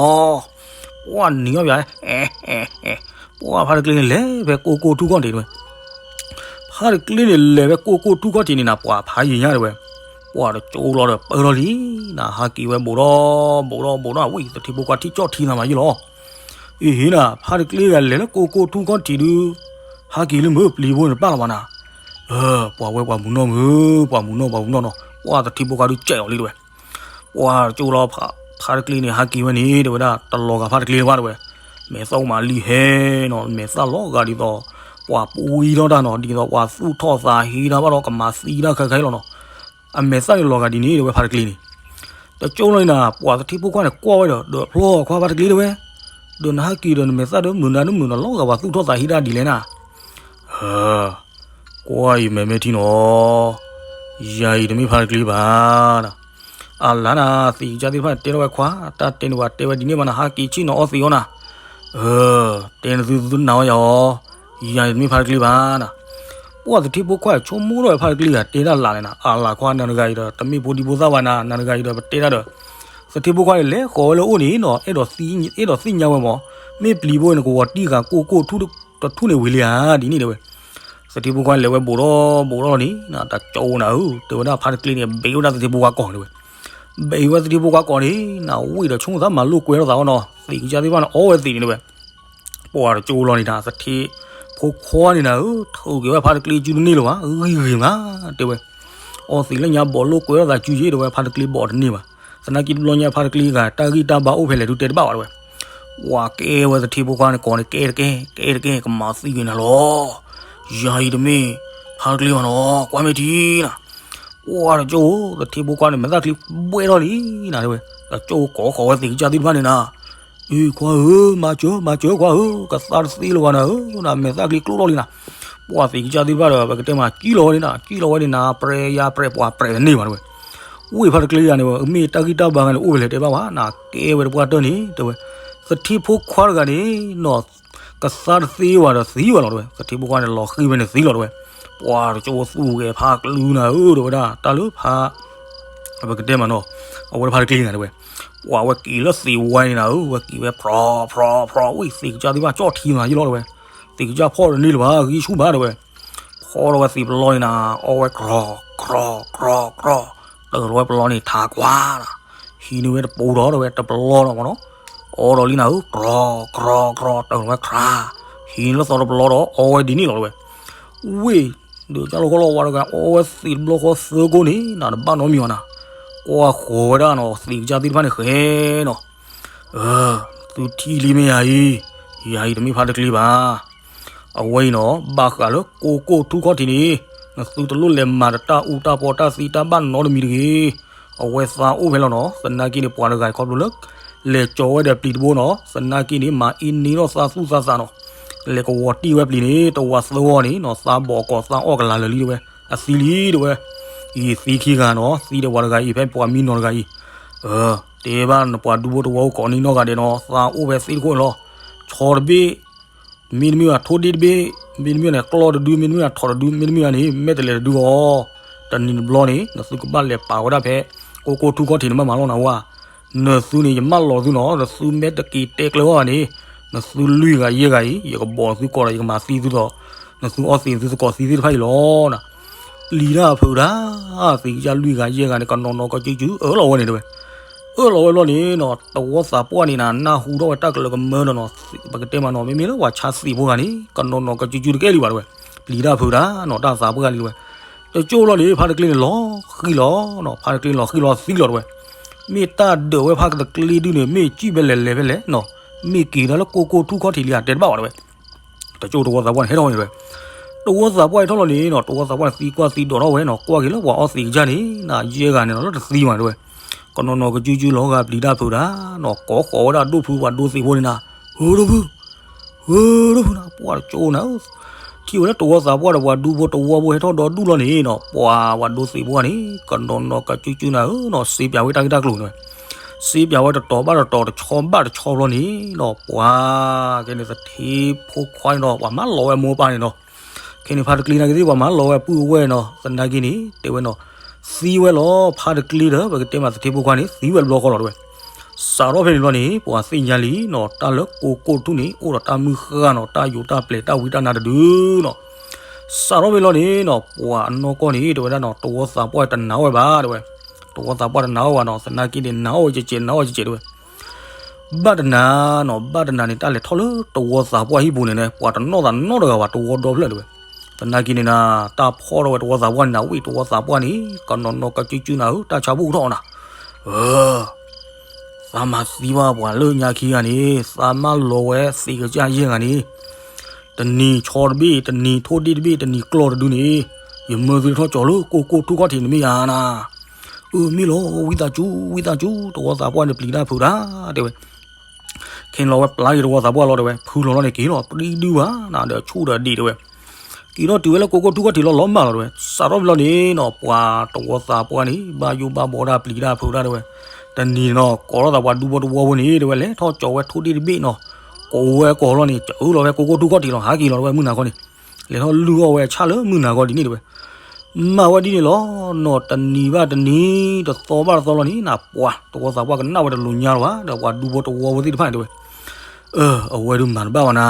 ပှၤနံၤအီၣ်ပၠး, ပှၤဖါတကျ့န့ၣ်လဲၤဖဲကိၢ်ကိၢ်ထူၣ်ခီၣ်ထံးတဲဝဲ, ဖါတကျ့န့ၣ်လဲၤဖဲကိၢ်ကိၢ်ထူၣ်ခီၣ်ထံးန့ၣ်နၤ ပှၤဖးယံာ်ညါတဲဝဲ, ပှၤတကၠိလီၤဒီးပၢလီၤလံ, နၤဟးက့ၤဝဲဘူးဒီး ဘူးဒီး ဘူးဒီး ဝံၤသထ့ဖိခွါထံၣ်ကၠီၣ်ထံသးမးယ့ၢ်လီၤ, အ့ဟ့နၤ ဖါတကျ့ဂၤလဲၤလၢကိၢ်ကိၢ်ထူၣ်ခီၣ်ထံးဒုး, ဟးက့ၤလၢမုၢ်ပျံၤတဘိန့ၣ်တပၣ်လီၤဘၣ်နၤ ပှၤဝဲပှၤမုၢ်နီၢ်မုၢ်, ပှၤမုၢ်နီၢ်ပှၤမုၢ်နီၢ်နီၤ, ပှၤသထ့ဖိခွါဒုးကဲးအီၤလံတဲဝဲ, ပှၤကၠိလီၤ, ဖါတကျ့န့ၣ် ဟးက့ၤဝဲန့ၣ် တဲဝဲဒၣ် တလီၤဂာ်ဖါတကျ့ဘၣ်တဲဝဲ, မဲာ်သၣ်အိၣ်မးလံဟဲနီၤ, မဲာ်သၣ်လီၤဂာ်ဒ်သိး ပှၤပှံထီၣ်တၢ်နီၤ, ဒ်သိးပှၤသူၣ်ထီၣ်သးဟ့တၢ်ဘၣ်ဒီး ကမၤသံတၢ်ခဲခဲလီၤနီၤ, အမဲာ်သၣ်န့ၣ်လီၤဂာ်ဒ်န့ၣ်တဲဝဲဖါတကျ့န့ၣ် တကၠိလီၤနၤ ပှၤသထ့ဖိခွါန့ၣ်ကွၢ်ဝဲဒီး ဒီးဖျီခွါဖါတကျ့တဲဝဲ, ဒီးနဟးက့ၤဒီးနမဲာ်သၣ်ဒီးမုာ်နၤဒ်မုာ်နီၤ လီၤဂာ်ပှၤသူၣ်ထီၣ်သးဟ့တၢ်ဒ်လဲၣ်နၤ, ကွၢ်အံၤမဲာ်မဲာ်ထံနီၤ, ယၤအံၤတမ့ၢ်ဖါတကျ့ဘၣ်နၤ, အလါနၤ သ့ၣ်ကစၢ်သ့ၣ်တဖၣ်န့ၣ်တဲထီၣ်ဝဲခွါ, တၢ်တဲန့ၣ်ပှၤတဲဝဲဒ်န့ၣ်မးနၤ ဟးက့ၤဆ့ၣ်နီၤအီသံးအီနၤ, တဲနသုသုနၤဝဲယၤအီၤ, ယၤအံၤတမ့ၢ်ဖါတကျ့ဘၣ်နၤ ပှၤသထ့ဖိခွါဆိကမိၣ်ထီၣ်ဝဲဖါတကျ့ဂၤတဲတၢ်လၢ်န့ၣ်နၤ, အလၤခွါနၤတဂၤအံၤဒီး တမ့ၢ်ဖိဒံဖိသၣ်ဘၣ်နၤ နၤတဂၤအံၤဒီး ပတဲတၢ်ဒီး သထ့ဖိခွါန့ၣ် လဲၤဃီၤဝဲလၢအအိၣ်န့ၣ်နီၤ, အဲၣ်ဒိးသ့ၣ်ညါဝဲမး, မ့ၢ်ပျံၤဘိန့ၣ် ကဝီၤတံၢ်ဃာ်ကိၢ်ကိၢ်ထူၣ်တထူၣ်န့ၣ်ဝံၤလံဧါ ဒ်န့ၣ်တဲဝဲ, သထ့ဖိခွါလဲၤဝဲဘူးဒီးဘူးဒီးလီၤန့ၣ်နၤ, တကၠိနၤဧၢ တဲဝဲဒၣ်ဖါတကျ့န့ၣ် ဘဲးဝဲဒၣ်သထ့ဖိခွါကိာ်တဲဝဲ, ဘဲးဝဲသထ့ဖိခွါကိာ်န့ၣ်နၤ, ဝံၤဒီးဆိကမိၣ်သးမၤလိာ်ကွဲထီၣ်သးအီၤနီၤ, သ့ၣ်ကစၢ်သ့ၣ်တဖၣ်န့ၣ် အီဝဲသ့ၣ်န့ၣ်တဲဝဲ ပှၤတကၠိလီၤန့ၣ်နၤ, သထ့ဖိခွါန့ၣ်နၤဧၢ, ထုးက့ၤဝဲဖါတကျ့စုတန့ၢ်လၢၤဘၣ်, ဂံၢ်ဂံၢ်မး တဲဝဲ, အီသံးလၢညါဘီးလိာ်ကွဲထီၣ်သးစုယ့ၣ်တဲဝဲ, ဖါတကျ့ဘီးတန့ၢ်ဘၣ်, သနာ်က့တဘျီညါဖါတကျ့ဂၤ တၢ်ဂံၢ်တၢ်ဘါအိၣ်ဖဲလဲၣ်ဒုးတဲတဘၣ်ဘၣ်တဲဝဲ, ပှၤကဲဝဲသထ့ဖိခွါန့ၣ်ကိးန့ၣ် ကဲတကဲ ကဲတကဲ ကမၤသံက့ၤနၤလီၤ, ယၤအံၤတမ့ၢ် ဖါတကျ့ဘၣ်နီၤ, ကွၢ်မ့ၢ်ထံနၤ ပှၤတကၠိ သထ့ဖိခွါန့ၣ် မဲာ်သၣ်ချံဘှဲထီၣ်လံနၤတဲဝဲ, တကၠိကိးဃီၤဝဲသ့ၣ်ကစၢ်သ့ၣ်တဖၣ်န့ၣ်နၤ, အ့ ခွါဧၢ မၤစၢၤ မၤစၢၤခွါဧၢ, ကသါတသ့လၢၤဘၣ်နၤဧၢ, နမဲာ်သၣ်ချံကျိထီၣ်လံနၤ, ပှၤသ့ၣ်ကစၢ်သ့ၣ်တဖၣ်ဒီး ပကတဲမး ကံၣ်လီၤဝဲန့ၣ်နၤ, ကံၣ်လီၤဝဲန့ၣ်နၤ, ပြဲယါပြဲပှၤပြဲတန့ၢ်ဘၣ်တဲဝဲ, ဝ့ၢ်ဖါတကျ့ဂၤန့ၣ် မ့ၢ်တၢ်ဂံၢ်တၢ်ဘါဂၤန့ၣ် အိၣ်ဖဲလဲၣ်တဲဘၣ်ဝဲ, နကဲဝဲတပှၢ်တၢၢ်န့ၣ်တဲဝဲ, သထ့ဖိခွါတဂၤန့ၣ်နီၤ ကသါတသ့ဘၣ်ဒီးသံဘၣ်လီၤတဲဝဲ, သထ့ဖိခွါန့ၣ် လီၤဃံၤဝဲန့ၣ်သံလီၤတဲဝဲ, ပှၤတကၠိသူၣ်ဂဲၤဖးကလုာ်နၤဧၢ တဲဝဲဒၣ် တၢ်လၢဖး ပကတဲမးနီၤ, အဝဲဖါတကျ့ဂၤတဲဝဲ, ပှၤဝဲက့ၤလၢသ့ၣ်ဝါန့ၣ်နၤဧၢ, ဝဲက့ၤဝဲဖြီဖြီဖြီ, ဝံၤသ့ၣ်ကစၢ်သ့ၣ်တဖၣ်ကၠီၣ်ထံမးယ့ၣ်လီၤတဲဝဲ, သ့ၣ်ကစၢ်ဖီၣ်တန့ၢ်လၢၤဘၣ် ဂံၢ်ဆူၣ်ဘၣ်တဲဝဲ, ဖီၣ်ထီၣ်ဝဲသ့ၣ်ပလီန့ၣ်နၤ, အီဝဲကြီၤကြီၤကြီၤကြီၤ, တၢ်လီၤဝဲပလီန့ၣ်ထးကွၢ်နၤ, ဟံးန့ၢ်ဝဲတပူၤဒီးတဲဝဲ တပလီဒီးမးနီၤ, အီဒီးလံနၤဧၢ, ကြီၤကြီၤကြီၤ, တၢ်လီၤဝဲခြး, ဟံးန့ၢ်လၢသီတပလီဒီး အီဝဲဒ်န့ၣ်လီၤတဲဝဲ, ဝ့ၢ် ဒီးကၢ်လီၤဃီလီၤဝါတဂၤ အီဝဲသ့ၣ်တဘျီဃီသၢကိၢ်န့ၣ်နၤ, တဘၣ်နီတမံၤဘၣ်နၤ, ကွၢ်ဃီၤဝဲဒၣ်နီၤ သ့ၣ်ကစၢ်သ့ၣ်တဖၣ်န့ၣ်ဃဲနီၤ, သုထံၣ်လံမ့ၢ်ယၤအံၤ, ယၤအံၤတမ့ၢ်ဖါတကျ့ဘၣ် အဝဲအံၤနီၤ ဘၣ်ဃးလၢကိၢ်ကိၢ်ထူၣ်ခီၣ်ထံးန့ၣ်, နသုတလိၣ်လဲၤမၤတၢ်အူတၢ်ပီတၢ်သံတၢ်ဘၣ်နီတမံၤတဂ့ၤ. အဝဲသးအိၣ်ဖဲလီၤနီၤ, သနာ်က့န့ၣ် ပှၤတဂၤခီဖျိလၢ လဲၤကၠီၤဝဲဒီးပျံၤတဘိနီၤ, သနာ်က့န့ၣ် မၤအ့န့ထီၣ်သးသူၣ်သးသးနီၤ, လဲၤကဝီၤတံၢ်ဝဲပျံၤန့ၣ် တဝၤသၢဝီန့ၣ်နီၤ, သးဘီၣ်ကီၤသးအီၣ်ကလၤလၢာ်လံတဲဝဲ, အသံလံတဲဝဲ, အံၤသံခံဂၤနီၤ, သံဒီးပှၤတဂၤအံၤ ဖဲပှၤမံနီၤတဂၤအံၤ, တဲဘၣ်နပှၤဒူဖိတဝီအိၣ်ကိးနံၤနီၢ်ဂၤဒဲးနီၤ, သးအိၣ်ဖဲသ့ၣ်တခိၣ်န့ၣ်လီၤ, ဆီတဘ့ၣ် မ့တမ့ၢ်ဘၣ်ထိၣ်ဒ့ၣ်တဘ့ၣ်, မ့တမ့ၢ်န့ၣ် ကျီၢ်တဒု, မ့တမ့ၢ်ဘၣ်ထိၣ်တဒု, မ့တမ့ၢ်ဘၣ်န့ၣ် မဲာ်တလဲၤတဒုအီၤ, တနံၤတဘျီန့ၣ် နသုကဘၣ်လဲၤပာ်ဝဲဒၣ်ဖဲ ကိၢ်ကိၢ်ထူၣ်ခီၣ်ထံးန့ၣ် မ့ၢ်မၤလီၤနၤဝဲ, နသုန့ၣ် ယမၢလီၤသုနီၤ, နသုမ့ၢ်တက့ၤတဲကျၢၤဘၣ်န့ၣ်, နသုလွံၢ်ဂၤယဲၢ်ဂၤအံၤ ယကဘီၣ်နသုကိးဒီး ယကမၤသံသုဒီး, နသုအီသံးသုသကိးသံသ့ၣ်တဖၣ်အံၤလီၤနၤ. ပျံၤတၢ်ဖုးတၢ်, သ့ၣ်ကစၢ်လွံၢ်ဂၤယဲၢ်ဂၤန့ၣ် ကနီၤနီၤကစုကစု အၢၣ်လီၤဝဲန့ၣ်တဲဝဲ အၢၣ်လီၤဝဲဘျီန့ၣ်နီၤ, တဝီသးပှၢ်န့ၣ်နၤ နၢ်ဟူထီၣ်ဝဲတၢ်ကလၢၤကမၢဒီးနီၤ, ပကတဲမးနီၤ မ့မ့ၢ်လၢပှၤဆါသ့ၣ်ဖိဂၤန့ၣ် ကနီၤနီၤကစုကစုတကဲလံဘၣ်တဲဝဲ, ပျံၤတၢ်ဖုးတၢ်နီၤ တၢ်သးပှၢ်လံတဲဝဲ, တကၠိလီၤန့ၣ် ဖါတကျ့န့ၣ်လီၤဃံလီၤနီၤ, ဖါတကျ့လီၤဃံလီၤသံလီၤတဲဝဲ, မ့ၢ်တၢ်ဒၢးဝဲဖါတကျ့ဒုန့ၣ် မ့ၢ်စံၣ်ဖဲလဲၣ်လဲၤဖဲလဲၣ်နီၤ, မ့ၢ်က့ၤဒၣ်လၢကိကိၢ်ထူၣ်ခီၣ်ထံးလံဧါ တဲတဘၣ်ဘၣ်တဲဝဲ. တကၠိတဝီသးပှၢ်န့ၣ် ဟဲထီၣ်ဝဲန့ၣ်တဲဝဲ. တဝီသးပှၢ်ဟဲထီၣ်လီၤန့ၣ်နီၤ, တဝီသးပှၢ်န့ၣ်သံကွၢ်သံဒိးထီၣ်ဝဲနီၤ, ကွၢ်က့ၤလၢပှၤအီသံးကစၢ်န့ၣ် နယဲၢ်ဂၤန့ၣ်နီၤ လၢတသံမးတဲဝဲ. ကနီၤနီၤကစုကစုလီၤဂာ်ပျံၤတၢ်ဖုးတၢ်နီၤ, ကိးဃီၤဝဲဒၣ်ဒိၣ်ဖုပှၤဒိသံးဖိန့ၣ်နၤ, ဧၢဒိၣ်ဖု ဧၢဒိၣ်ဖုနၤ ပှၤတကၠိနၤဧၢ, ထံၣ်ဝဲလၢတဝီသးပှၢ်ဒီးပှၤဒူဖိတဝီဖိဟဲထီၣ်ဒီဒူၣ်လီၤန့ၣ်နီၤ, ပှၤပှၤဒိသံးဖိန့ၣ် ကနီၤနီၤကစုကစုနၤဧၢနီၤ, စ့ပၠးဝဲတၢ်ဂ့ၢ်တၢ်ကျိၤန့ၣ်ဝဲ. စ့ပၠးဝဲတတီၤဘၣ်တတီၤ တဆီဘၣ်တဆီဘျီန့ၣ်နီၤ, ပှၤကဲန့ၣ်သထ့ဖိခွါန့ၣ်ဒီး ပှၤမၤလီၤဝဲမိၢ်ပၢ်န့ၣ်နီၤ. ခဲန့ၣ်ဖါတကျ့နာ်က့သ့ၣ် ပှၤမၤလီၤဝဲပုၢ်အဝဲၢ်နီၤ, သနာ်က့န့ၣ် တဲဝဲနီၤ, သံဝဲလီၤ ဖါတကျ့ဒီး ပကတဲမးသထ့ဖိခွါန့ၣ် သံဝဲတဘျီဃီလီၤတဲဝဲ. စးထီၣ်ဖဲန့ၣ်ဘျီန့ၣ် ပှၤသ့ၣ်ညါလံနီၤ, တၢ်လၢကိကိၢ်ထူၣ်န့ၣ် အိၣ်ဒီးတၢ်မုၢ်ဃၢ်နီၤ, တၢ်ယိးတၢ်ပျဲၤ တၢ်ဝံတၢ်နါတဒုနီၤ. စးထီၣ်ဖဲလီၤန့ၣ်နီၤ, ပှၤအနီၢ်ကီၢ်န့ၣ် တဲဝဲဒၣ်နီၤ, တဝီသးပှၢ်တနာ်ဝဲဘၣ်တဲဝဲ. တဝီသးပှၢ်တနာ်ဝဲဘၣ်နီၤ, သနာ်က့န့ၣ် နာ်အီၣ်ဝဲကဲးကဲး နာ်အီၣ်ဝဲကဲးကဲးတဲဝဲ. ဘၣ်တနၤနီၤ, ဘၣ်တနၤန့ၣ် တၢ်လဲၤထီၣ်လၢတဝီသးပှၢ်ဟံၣ်ပူၤန့ၣ်န့ၣ် ပှၤတနီၣ်သးနီတဂၤဘၣ်, တဝီဒီဖျၢၣ်တဲဝဲ. သနာ်က့န့ၣ်နၤ, တၢ်ဖီၣ်ထီၣ်ဝဲတဝီသးပှၢ်န့ၣ်နၤ, ဝံၣ်တဝီသးပှၢ်န့ၣ် ကနီၤနီၤကစုကစုနၤဧၢ, တၢ်ဆါဘူၣ်ထီၣ်နၤ. အၢ သးမၤသံဘၣ်ပှၤလၢညါခံဂၤန့ၣ်, သးမၢလီၤဝဲသံးကစၢ်ယဲၢ်ဂၤန့ၣ်, တနံၤဆီတဘ့ၣ်, တနံၤထိၣ်ဒ့ၣ်တဘ့ၣ်, တနံၤကျီၢ်တဒုန့ၣ်, ယမၢသုထီၣ်ကၠီၤလၢကိကိၢ်ထူၣ်ခီၣ်ထံးန့ၣ်မ့ၢ်ဧါနၤ. အၢ မ့ၢ်လီၤ, ဝံသးစူၤ ဝံသးစူၤ, တဝီသးပှၢ်န့ၣ်ပျံၤတၢ်ဖုးတၢ်တဲဝဲ. ခဲန့ၣ်လီၤဝဲပျၢ်က့ၤတဝီသးပှၢ်လီၤတဲဝဲ, ဖုလီၤလီၤန့ၣ်က့ၤလီၤ, ပဒံဒုဘၣ်နၤဒီးဆူၣ်ဒီးဒံးတဲဝဲ. က့ၤထီၣ်တုၤဝဲလၢကိကိၢ်ထူၣ်ခီၣ်ထံးလီၤလီၤမၢ်လီၤတဲဝဲ. စးထီၣ်ဖဲလီၤန့ၣ်နီၤ, ပှၤတဝီသးပှၢ်န့ၣ် ဘၣ်ယိၣ်ဘၣ်ဘှီတၢ်ပျံၤတၢ်ဖုးတၢ်တဲဝဲ. တနံၤနီၤ ကိးထီၣ်သးပှၤဒူဖိတဝီဖိန့ၣ်တဲဝဲ, လဲၤထီၣ်ကၠီၤဝဲထိၣ်ဒ့ၣ်တဘ့ၣ်နီၤ, ကိးဝဲကိးလီၤန့ၣ် ကအၢလီၤဖဲကိကိၢ်ထူၣ်ခီၣ်ထံးလီၤ, ဟးက့ၤလီၤတဲဝဲမုၢ်နၤခီန့ၣ်, လဲၤထီၣ်လုၢ်အီၣ်ဝဲဆၣ်လၢမုၢ်နၤခီဒ်န့ၣ်တဲဝဲ. မၤဝဲဒ်န့ၣ်လီၤနီၤ, တနံၤဘၣ်တနံၤ, တသီဘၣ်တသီလီၤန့ၣ်နၤ, ပှၤတဝီသးပှၢ်ကနၣ်ဝဲတလူၤညါလီၤဘၣ်, ဒီးပှၤဒူဖိတဝီဖိသ့ၣ်တဖၣ်န့ၣ်တဲဝဲ. အၢ အဝဲဒုးမၤတဘၣ်ဘၣ်နၤ,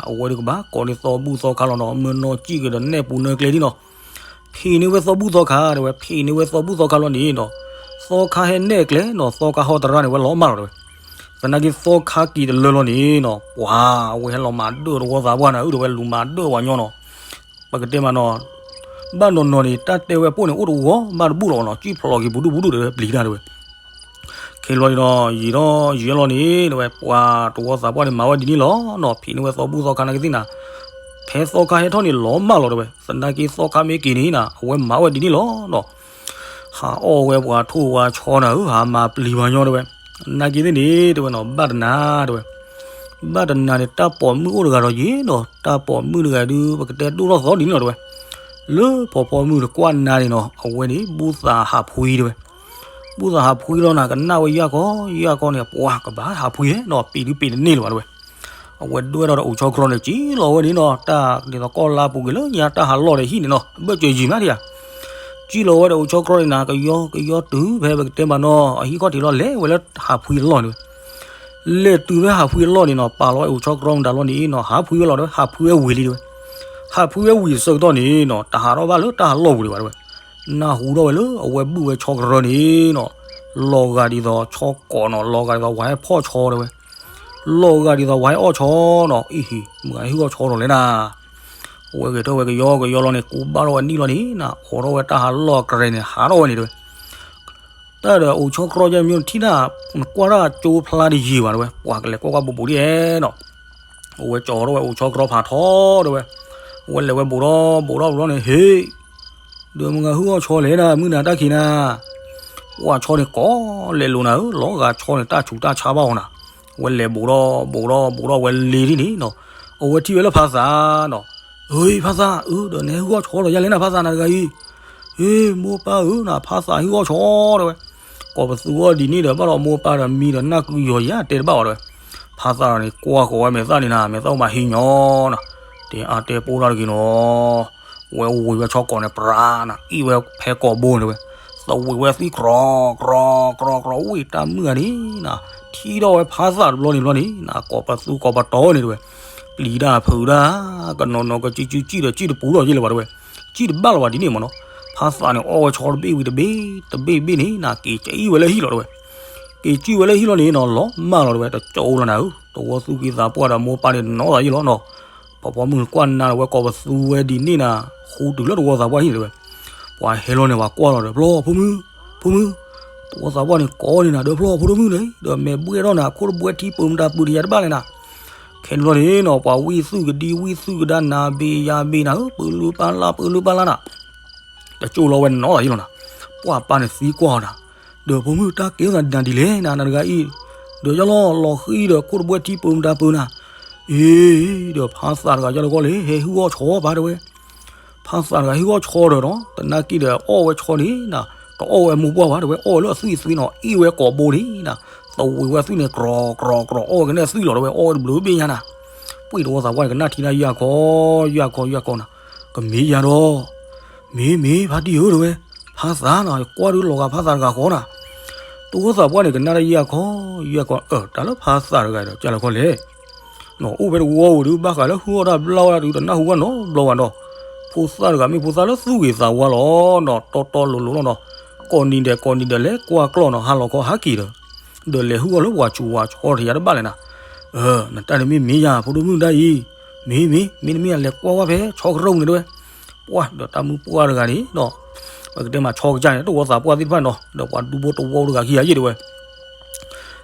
အဝဲဒုးကဘၣ်ကိးန့ၢ်သီဘူၣ်သီခါလီၤနီၤ, မၢနီၢ်စံၣ်က့ၤဒီးနဲၣ်ပူၤနဲၣ်ကျဲဒ်နီၤ. ဖံးန့ၢ်ဝဲသီဘူၣ်သီခါတဲဝဲ, ဖံးန့ၢ်ဝဲသီဘူၣ်သီခါလီၤန့ၣ်နီၤ, သီခါဟဲနဲၣ်ကျဲနီၤ, သီခါဟီတရၣ်န့ၣ် ဝဲလီၤမၢ်လီၤတဲဝဲ. သနာ်က့သီခါက့ၤတလၢလီၤန့ၣ်နီၤ, ပှၤအဝဲဟဲလီၤမၤဒၢၣ်တဝီသးပှၢ်နၤ, အၢ ဒီးဝဲလူၤမၤဒၢၣ်ပှၤညီနီၤ. ပကတဲမးနီၤ, ဘၣ်နီၤနီၤန့ၣ် တၢ်တဲဝဲပိၢ်န့ၣ် အိၣ်တဝီဘၣ်တဘူၣ်လီၤနီၤ, ကံၣ်ဖျိးက့ၤပူၤဒူၣ်ပူၤဒူၣ်တဲဝဲ, ပျံၤတၢ်တဲဝဲ. ခဲလီၤန့ၣ်ဒီး ယံာ်ထီၣ်ယံာ်လီၤန့ၣ်တဲဝဲ, ပှၤတဝီသးပှၢ်န့ၣ် မၤဝဲဒ်န့ၣ်လီၤနီၤ, ဖံးန့ၢ်ဝဲသီဘူၣ်သီခါနာ်က့သ့ၣ်နၤ, ဖဲသီခါဟဲထီၣ်န့ၣ်လီၤမၢ်လီၤတဲဝဲ. သနာ်က့သီခါမ့ၢ်က့ၤန့ၣ်နၤ, အဝဲမၤဝဲဒ်န့ၣ်လီၤနီၤ. ဟးအီၣ်ဝဲပှၤထိၣ်ပှၤဆီနၤဧၢ, ဟးမၤပျံၤပှၤညီတဲဝဲ. သနာ်က့သ့ၣ်န့ၣ်တဲဝဲနီၤ, ဘၣ်တနၤတဲဝဲ, ဘၣ်တနၤန့ၣ် တၢ်ပိာ်မုၣ်အိၣ်တဂၤဒီးယ့ၤနီၤ, တၢ်ပိာ်မုၣ်တဂၤဒုး ပကတဲဒိၣ်ထီၣ်သီဒ်န့ၣ်လီၤတဲဝဲ. လၢဖီဖီမုၢ်တကွၢ်နါန့ၣ်နီၤ, အဝဲန့ၣ် ဘူၣ်သးဟးဖှံတဲဝဲ. ဘူၣ်သးဟးဖှံလီၤနၤ, ကနၣ်ဝဲယၢ်ကီၢ်ယၢ်ကီၢ်န့ၣ်, ပှၤကဘၣ်ဟးဖှံနီၤ, ပံာ်ဒုးပံာ်တန့ၢ်လၢၤဘၣ်တဲဝဲ. အဝဲဒွဲၣ်ဒီးတအိၣ်ဆီခရီန့ၣ် ကံၣ်လီၤဝဲန့ၣ်နီၤ, တၢ်ဒ်သိးကီၢ်လါပူၤက့ၤလၢညါတၢ်ဟးလီၢ်ဒီးဟံၣ်န့ၣ်နီၤ, ဘၢၣ်စၢၤယံၤမးဒံးဧါ. ကံၣ်လီၤဝဲဒီးအိၣ်ဆီခရီန့ၣ်နၤ, ကယီကယီတုၤဖဲပကတဲမးနီၤ, အဟံၣ်ခီၣ်ထံးလီၤ, လဲၤဝဲလၢဟးဖှံအလီၢ်န့ၣ်ဝဲ. လဲၤတုၤဖဲဟးဖှံအလီၢ်န့ၣ်နီၤ, ပာ်လီၤဝဲအိၣ်ဆီခရီမတၤလီၤန့ၣ်နီၤ, ဟးဖှံဝဲလီၤတဲဝဲ, ဟးဖှံဝဲဝံၤလံတဲဝဲ. ဟးဖှံဝဲဝံၤအဆၢကတီၢ်န့ၣ်နီၤ, တဟးထီၣ်ဘၣ်လၢတၢ်ဟးလီၢ်ပူၤဒံးဘၣ်တဲဝဲ. နၢ်ဟူထီၣ်ဝဲလၢအဝဲဘုၣ်ဝဲဆီခရီန့ၣ်နီၤ, လီၤဂာ်ဒ်သိးဆီကိးနီၤ, လီၤဂာ်ဒ်သိးဝဲဟဲဖီၣ်ဆီတဲဝဲ. လီၤဂာ်ဒ်သိးဝဲဟဲအီၣ်ဆီနီၤ, အံၤဟံၣ် မုၢ်ဂၤဟဲဟုၣ်အီၣ်ဆီဒီးလဲၣ်နၤ. အဝဲဂဲၤထီၣ်ဝဲကယီကယီလီၤန့ၣ် ကူဘၣ်ထီၣ်ဝဲနံၣ်လီၤန့ၣ်နၤ, အိးထီၣ်ဝဲတၢ်ဟးလီၢ်အကရဲန့ၣ် ဟးထီၣ်ဝဲန့ၣ်တဲဝဲ. တၢ်ဒီးအိၣ်ဆီခရီယဲမ့ၢ်ထံၣ်နၤ, နကွၢ်တၢ်ကၠိဖျါတယံာ်ဘၣ်တဲဝဲ, ပှၤကလဲၤကွၢ်ကွၢ်ဘူးဘူးဒ်အဲၣ်နီၤ. အဝဲကၠီထီၣ်ဝဲအိၣ်ဆီခရီဖးထီတဲဝဲ. အဝဲလဲၤဝဲဘူးထီၣ်ဘူးထီၣ်ဘူးထီၣ်န့ၣ် ဟ့ၣ် ဒီးမုၢ်ဂၤဟုၣ်အီၣ်ဆီလဲၣ်နၤ, မုၢ်နၤတၢ်ခံးနၤ. ပှၤဆီန့ၣ်ကိးလဲၤလိာ်နၤဧၢ, လီၤဂာ်ဆီန့ၣ် တၢ်ဆူးတၢ်ဆါဘၣ်အီၤနၤ. အဝဲလဲၤဘူးထီၣ်ဘူးထီၣ်ဘူးထီၣ် အဝဲလ့ၤဒ်န့ၣ်နီၤ. အဝဲထံၣ်ဝဲလၢဖါသးနီၤ. ဟ့ၣ် ဖါသးဧၢ, ဒီးနဟဲဟုၣ်အီၣ်ဆီလီၤယၤလဲၣ်နၤ ဖါသးနၤတဂၤအံၤ. ဟ့ၣ် မိၢ်ပၢ်ဧၢနၤ, ဖါသးဟဲဟုၣ်အီၣ်ဆီတဲဝဲ. ကိးပသူအီၤဒ်န့ၣ်ဒီး ဘၣ်ဒီးမိၢ်ပၢ်ဒီးမံဒီးနၢ်ကုယီၤယၤတဲတဘၣ်ဘၣ်တဲဝဲ. ဖါသးန့ၣ်ကွၢ်ဃီၤဝဲမဲာ်သၣ်န့ၣ်နၤ, မဲာ်သၣ်အိၣ်မးဟံးညီနၤ. တဲအါတဲပူတၢ်တဂ့ၤနီၤ. ဝဲဝံၤဝဲဆီကိးန့ၣ် ပြးနၤ, အ့ၣ်ဝဲဖဲကိာ်ဘိန့ၣ်ဝဲ. သဝံးဝဲသံၣ်ကြီ ကြီ ကြီ ကြီ ဝံၣ်တၢ်မုၣ်ဂၤန့ၣ်နၤ, ထံၣ်ထီၣ်ဝဲဖါသးတဘျီန့ၣ်ဘျီန့ၣ်နၤ, ကိးပသူကိးပတီၤန့ၣ်တဲဝဲ. ပျံၤတၢ်ဖုးတၢ်, ကနီၤနီၤကစုကစု စံၣ်ဒီးစံၣ်တပူၤထီၣ်ယ့ၢ်လၢၤဘၣ်တဲဝဲ. စံၣ်တဘၣ်လၢၤဘၣ်ဒ်န့ၣ်မ့ၢ်နီၤ. ဖါသးန့ၣ်အီၣ်ဝဲဆီတဘ့ၣ်ဝံၤတဘ့ၣ် တဘ့ၣ်ဘ့ၣ်န့ၣ်နၤ, က့ၤကအံၣ်ဝဲလၢဟံၣ်လီၤတဲဝဲ. က့ၤကအံၣ်ဝဲလၢဟံၣ်လီၤန့ၣ်နီၤ, လီၤမၢ်လီၤတဲဝဲ, တကၠိလီၤနၤဧၢ. တဝီသူၣ်က့သးပှၢ်ဒီးမိၢ်ပၢ်န့ၣ်နီၤသးယ့ၢ်လီၤနီၤ. ပှၤပိာ်မုၣ်ကွၢ်နါဒီးဝဲကိးပသူဝဲဒ်န့ၣ်နၤ, ဃူတုၤလၢတဝီသးပှၢ်ဟံၣ်တဲဝဲ. ပှၤဟဲလီၤန့ၣ် ပှၤကွၢ်လီၤဒီး ပျီ ဖိမုၣ်, ဖိမုၣ်, တဝီသးပှၢ်န့ၣ်ကိးန့ၣ်နၤ ဒီးဖျီၣ်ဖိဒိၣ်မုၣ်န့ၣ် ဒီးမဲာ်ဘှဲၣ်ထီၣ်နၤ ခိၣ်တဘှဲၣ်ထံပၢမတၤပၢတယၤတဘၣ်လဲၣ်နၤ. ခဲန့ၣ်ဘျီန့ၣ်နီၤ ပှၤဝံၣ်သူၣ်ကဒံဝံၣ်သူၣ်ကဒါ နၤဘ့ၣ်ယၤဘ့ၣ်နၤဧၢ ပၢလုၢ်ပၢ်လၢ် ပၢလုၢ်ပၢ်လၢ်နၤ. တကၠိၢ်လီၤဝဲနီၤလီၤယ့လီၤနၤ. ပှၢ်ပၢ်န့ၣ်သံကွၢ်အီၤနၤ, ဒီးဖိမုၣ်တၢ်ကဲထီၣ်သးနၤဒ်လဲၣ်နၤ နၤတဂၤအံၤ, ဒီးယလီၤလီၤဃံဒီး ခိၣ်တဘှဲၣ်ထံပၢမတၤပၢနၤ. အ့, ဒီးဖါသးတဂၤယလီၤကီၢ်လၢဟဲဟုၣ်အီၣ်ဆီဘၣ်တဲဝဲ. ဖါသးတဂၤဟဲဟုၣ်အီၣ်ဆီဒီးနီၤ သနာ်က့ဒီးအီၣ်ဝဲဆီန့ၣ်နၤ, တအီၣ်ဝဲမိၢ်ပှၢ်ဘၣ်တဲဝဲ အီၣ်ဝဲလၢအသွံၣ်သွံၣ်နီၤ အ့ၣ်ဝဲကိာ်ဘိန့ၣ်နၤ, သဝံးဝဲအသွံၣ်န့ၣ် ကြီၤကြီၤကြီၤ အီၣ်ဝဲကနဲၣ်သွံၣ်လီၤတဲဝဲ အီၣ်ဝဲတဘျုးဘ့ၣ်ညါနၤ. ပှၢ်တဝီသးပှၢ်န့ၣ် ကနၣ်ထံတၢ်ယၢ်ခီ, ယၢ်ခီယၢ်ခီနၤ, ကမ့ၢ်ယၤဒီး, မ့ၢ်မ့ၢ်ဖါတံၢ်ဧၢတဲဝဲ, ဖါသးနီၤ ကွၢ်ဒုးလီၤဂာ်ဖါသးတဂၤဃီနၤ. တဝီသးပှၢ်န့ၣ် ကနၣ်တၢ်ယၢ်ခီ, ယၢ်ခီ, အၢ တၢ်လၢဖါသးတဂၤဒီး ကၢ်လီၤခီလဲၣ် နီၤ အိၣ်ဖဲတဝီဧိၤဒုး ဘၣ်ဃးလၢဟုၣ်အီၣ်တၢ်ဘျါဝဲဒၣ်ဒုး တနၢ်ဟူဘၣ်နီတဘျီဘၣ်ဒီး, ဖိသၣ်တဂၤမ့ၢ်ဖိသၣ်လၢသူၣ်ဂ့ၤသးဝါလီၤနီၤ တီတီလိၤလိၤလီၤနီၤ, ကိးနံၤဒဲးကိးနံၤဒဲးလဲၤကွၢ်ကျီၢ်နီၤ ဟါလီၤခီဟါက့ၤဒီး, ဒီးလဲၤဟုၣ်အီၣ်လၢပှၤဆူးပှၤဆီတယၤတဘၣ်လဲၣ်နၤ. အၢ နတၢ်န့ၣ်မ့ၢ်မ့ၢ်ယၤ ဖိဒိၣ်မုၣ်တၢ်အံၤ, မ့ၢ်မ့ၢ် မ့တမ့ၢ်ယၤလဲၤကွၢ်ဝဲဖဲဆီကရူၢ်န့ၣ်တဲဝဲ. ပှၢ်ဒီးတၢ်မုၣ်ပှၢ်တဂၤန့ၣ်နီၤ, ပကတဲမးဆီကစၢ်န့ၣ် တဝီသးပှၢ်သ့ၣ်တဖၣ်နီၤ ဒီးပှၤဒူဖိတဝီတဂၤခံဂၤယ့ၢ်တဲဝဲ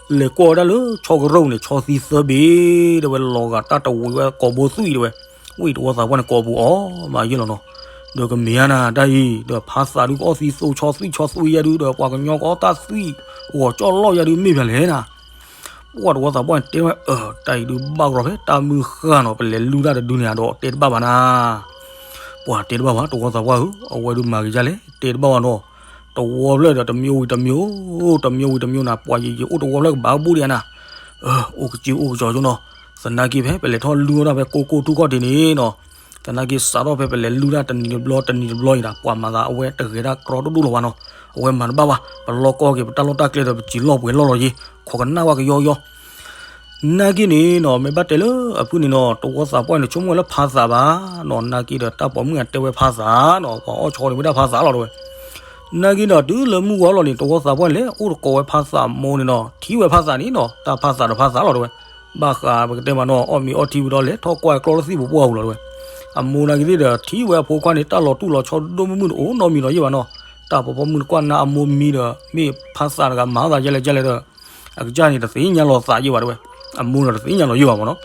လဲၤကွၢ်ဝဲဒၣ်လၢဆီကရူၢ်န့ၣ် ဆီသံသၢဘ့ၣ် တဲဝဲ လီၤဂာ်တၢ်တဝံးဝဲကိာ်ဘိသွံၣ်တဲဝဲ, ဝံၣ်တဝီသးပှၢ်န့ၣ် ကိာ်ပူၤအီၣ်မးယ့ၢ်လီၤနီၤ. ဒီးကမ့ၢ်ဧါနၤတၢ်အံၤ ဒီးဖါသးဒုးကအီၣ်သံသိဆီသွံၣ်ဆီသွံၣ်ယါဒုး ဒီးပှၤကညီကအီၣ်တၢ်သွံၣ် ဂီၤကၠီၣ်လီၢ်ယါဒုးမ့ၢ်ပှၤလဲၣ်နၤ. ပှၢ်တဝီသးပှၢ်န့ၣ်တဲဝဲ အၢ တၢ်အံၤဒုးဘၣ်ကရီဖဲတၢ်မုၢ်ဃၢ်နီၤ ပလဲၤလုၢ်တၢ်တဒုန့ၣ်ဒီးတဲတဘၣ်ဘၣ်နၤ. ပှၢ်တဲတဘၣ်ဘၣ် တဝီသးပှၢ်ဧၢ အဝဲဒုးမၤကယါလဲၣ် တဲတဘၣ်ဘၣ်နီၤ. တဝီဖျၢၣ်ဒီးတမံၤဝံၤတမံၤ, တမံၤဝံၤတမံၤနၤ ပှၤယံာ်ယံာ်အိၣ်တဝီဖျၢၣ်ကဘၣ်ကဘူၣ်ဒံးနၤ. အိၣ်ကစ့အိၣ်ကစီၤကၠိနီၤ. သနာ်က့ဖဲပလဲၤထီၣ်လုၢ်အီၣ်တၢ်ဖဲကိၢ်ကိၢ်ထူၣ်ခီၣ်ထံးန့ၣ်နီၤ, သနာ်က့စးထီၣ်ဖဲပလဲၤလုၢ်တၢ်တနံၤတဘျီတနံၤတဘျီအံၤနၤ ပှၤမၤသးအဝဲတဂဲၤတၢ်ကြီတဒူၣ်လီၤဘၣ်နီၤ. အဝဲမၤတဘၣ်ဘၣ် ပလီၢ်ကီၢ်က့ၤ ပတၢ်လီၢ်တၢ်ကျဲဒီးပစံးလီၢ်ပှဲၤလီၢ်လီၤယ့ၢ် ခိးကနၣ်ဝဲကယီယီ နာ်က့န့ၣ်နီၤ မ့ၢ်ဘၣ်တဲလၢအဖုၣ်န့ၣ်နီၤ တဝီသးပှၢ်န့ၣ် ဆိကမိၣ်ဝဲလၢဖါသးဘၣ်နီၤ, နာ်က့ဒီးတၢ်ပိာ်မုၣ်အတဲဝဲဖါသးနီၤ ပှၤအီၣ်ဆီန့ၣ်ဝဲဒၣ်ဖါသးလီၤတဲဝဲ. နာ်က့ဒီးတုၤလၢမုၢ်ဝါလီၤန့ၣ် တဝီသးပှၢ်န့ၣ်လဲၤအိၣ်တကိးဝဲဖါသးမိၢ်န့ၣ်နီၤ ထံၣ်ဝဲဖါသးန့ၣ်နီၤ တၢ်ဖါသးဒီးဖါသးလီၤတဲဝဲ. ဘၣ်ဃးပကတဲမးနီၤ အီၣ်မ့ၤအီထံဝံၤဒီးလဲၤထီၣ်ကွၢ်ကျီလၢသံၣ်ပူၤပှၢ်ပူၤလီၤတဲဝဲ. အမိၢ်နာ်က့သ့ၣ်ဒီး ထံၣ်ဝဲအဖိခွါန့ၣ် တၢ်လီၤတူၢ်လီၤဆီဒိၣ်မုၢ်မုၢ်တအိၣ်နီတမံၤနီၤယ့ၢ်ဘၣ်နီၤ. တၢ်ပိာ်ပိာ်မုၣ်တကွၢ်နၢ်အမိၢ်မံဒီး မ့ၢ်ဖါသးတဂၤမၤအီၣ်သးယဲလဲၣ်ယဲလဲၣ်ဒီး အကစၢ်န့ၣ်တသ့ၣ်ညါလီၤသးယ့ၢ်ဘၣ်တဲဝဲ. အမိၢ်ဒီးတသ့ၣ်ညါလီၤယ့ၢ်ဘၣ်မးနီၤ.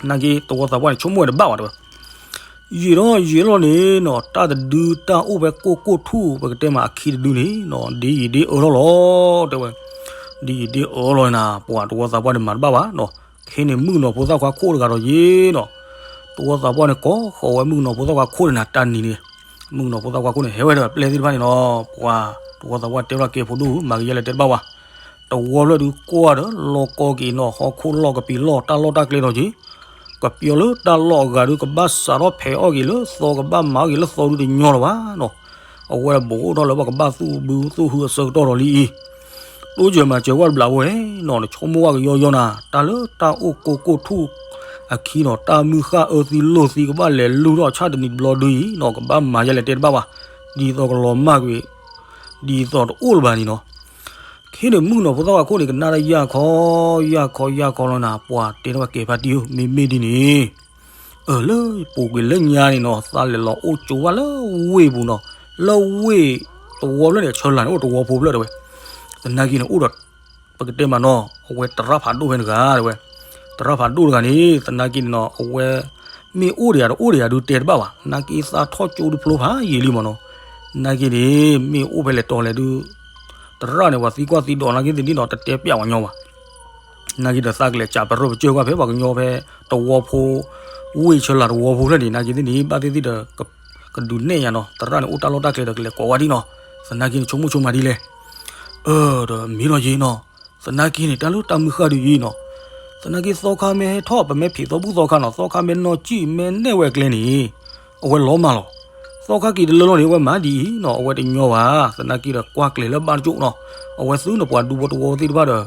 နာ်က့တဝီသးပှၢ်န့ၣ် ဆိကမိၣ်ဝဲတဘၣ်ဘၣ်တဲဝဲ. ယံာ်ထီၣ်ယံာ်လီၤန့ၣ်နီၤ တၢ်တဒုတၢ်အိၣ်ဖဲကိၢ်ကိၢ်ထူၣ် ပကတဲမးအခံတဒုန့ၣ်နီၤ ဒ်ယံာ်ဒ်အၢလီၤလီၤတဲဝဲ. ဒ်ယံာ်ဒ်အၢလီၤနၤ ပှၤတဝီသးပှၢ်န့ၣ်မၤတဘၣ်ဘၣ်နီၤ. ခဲန့ၣ်မုၣ်ကနီၤဖိသၣ်ခွါခိၣ်တဂၤဒီးယ့ၢ်နီၤ တဝီသးပှၢ်န့ၣ် ကိးဃီၤဝဲမုၣ်ကနီၤဖိသၣ်ခွါခိၣ်န့ၣ်နၤ တၢ်နံၤန့ၣ် မုၣ်ကနီၤဖိသၣ်ခွါခိၣ်န့ၣ် ဟဲဝဲဒီးပျဲၢ်သ့ၣ်တဖၣ်န့ၣ်နီၤ ပှၤတဝီသးပှၢ်တဲဘၣ်ကဲဖိဒိၣ် မၤကယဲလဲၣ်တဲတဘၣ်ဝဲ. တဝီဖျၢၣ်ဒုးကွၢ်ဒီး လီၢ်ကီၢ်က့ၤနီၤ ဟီၣ်ခိၣ်လီၢ်ကပံာ်လီၢ် တၢ်လီၢ်တၢ်ကျဲဒီးက့ၤ ကပျီလၢတၢ်လီၢ်အဂၤဒုး ကဘၣ်စးထီၣ်ဖဲးအီၣ်က့ၤလၢသီ ကဘၣ်မၤအီၣ်က့ၤလၢသီဒုးတညီလီၤဘၣ်နီၤ. အဝဲဘိးအိၣ်ထီၣ်လၢပှၤကဘၣ်သူၣ်ဘုသူၣ်ဟုအဆၢကတီၢ်ဒီးလံအံၤ တိစၢၤမၤစၢၤဝဲတဘျီဝဲနီၤ နဆိကမိၣ်ဝဲကယီယီနၤ တၢ်လၢတၢ်အိၣ်ကိၢ်ကိၢ်ထူၣ်အခံနီၤ တၢ်မုၢ်ဃၢ်အၢသံလိာ်သံ ကဘၣ်လဲၤလုၢ်ထီၣ်ဆၣ်တနံၤတဘျီဒုအံၤနီၤ ကဘၣ်မၤယဲလဲၣ်တဲတဘၣ်ဘၣ်. ဒ်သိးကလီၤမၢ်ကွံာ် ဒ်သိးတအိၣ်လၢၤဘၣ်န့ၣ်နီၤ. ခဲန့ၣ်မုၣ်ကနီၤဖိသၣ်ခွါခိၣ်န့ၣ် ကနၣ်တၢ်ယၢ်ခီ ယၢ်ခီ ယၢ်ခီလီၤနၤ ပှၤတဲထီၣ်ဝဲကဲဖါတံၢ်ဧၢ မ့မ့ၢ်ဒ်န့ၣ် အၢ လၢပူၤကွံာ်လၢညါန့ၣ်နီၤ သးလဲၤလီၤအိၣ်ကၠိဝဲလၢဝ့ၢ်ပူၤနီၤ လၢဝ့ၢ်တဝီဖျၢၣ်န့ၣ် ဆၢလာ်န့ၣ် အိၣ်တဝီဖိဖျၢၣ်တဲဝဲ. သနာ်က့န့ၣ် အိၣ်ဒီး ပကတဲမးနီၤ အဝဲသရၣ်ဖးဒိၣ်ဖဲတဂၤတဲဝဲ. သရၣ်ဖးဒိၣ်တဂၤန့ၣ် သနာ်က့န့ၣ်နီၤ အဝဲ မ့ၢ်အိၣ်ဒီးယၤတအိၣ်ဒီးယၤဒုးတဲတဘၣ်ဘၣ် နာ်က့သးထီၣ်ကၠိတဖျိဖးယံာ်လံမးနီၤ. နာ်က့န့ၣ် မ့ၢ်အိၣ်ဖဲလဲၣ်တီၤလဲၣ်ဒုး သရၣ်န့ၣ် ပှၤသံကွၢ်သံဒိးနာ်က့သ့ၣ်န့ၣ်နီၤ တတဲပျးပှၤကညီဘၣ်. နာ်က့ဒီးသးကလဲၤစးပရၢၢ်ပစၢၢ်ကွၢ်ဖဲပှၤကညီဖဲတဝီဖိ ဝ့ၢ်ဆၢလာ်တဝီဖိဖျၢၣ်န့ၣ် နာ်က့သ့ၣ်န့ၣ် ဘၣ်သ့ၣ်သ့ၣ်ဒီး ကဒုးနဲၣ်ယၤနီၤ သရၣ်န့ၣ်အိၣ်တၢ်လီၢ်တၢ်ကျဲဒီးကလဲၤကိးဝဲဒ်နီၤ. သနာ်က့န့ၣ် ဆိကမိၣ်ဆိကမးဒ်လဲၣ် အၢ ဒီးမ့ၢ်လီၤယ့ၢ်နီၤ. သနာ်က့န့ၣ် တၢ်လၢတၢ်မုၢ်ဃၢ်ဒုးအံၤနီၤ သနာ်က့သီခါမ့ၢ်ဟဲထီၣ် ပမ့ၢ်ဖံးသီဘူၣ်သီခါနီၤ သီခါမ့ၢ်နီၢ်ကံၣ်မ့ၢ်နဲၣ်ဝဲကျဲန့ၣ် အဝဲလီၤမၢ်လီၤ. သီခါက့ၤတလၢလီၤန့ၣ် အဝဲမၤဒ်အံၤနီၤ အဝဲတညီဘၣ် သနာ်က့ဒီးကွၢ်ကျဲၤလၢဘၣ်တကၠိၣ်နီၤ အဝဲသုနပှၤဒူဖိတဝီသ့ၣ်တဖၣ်ဒီး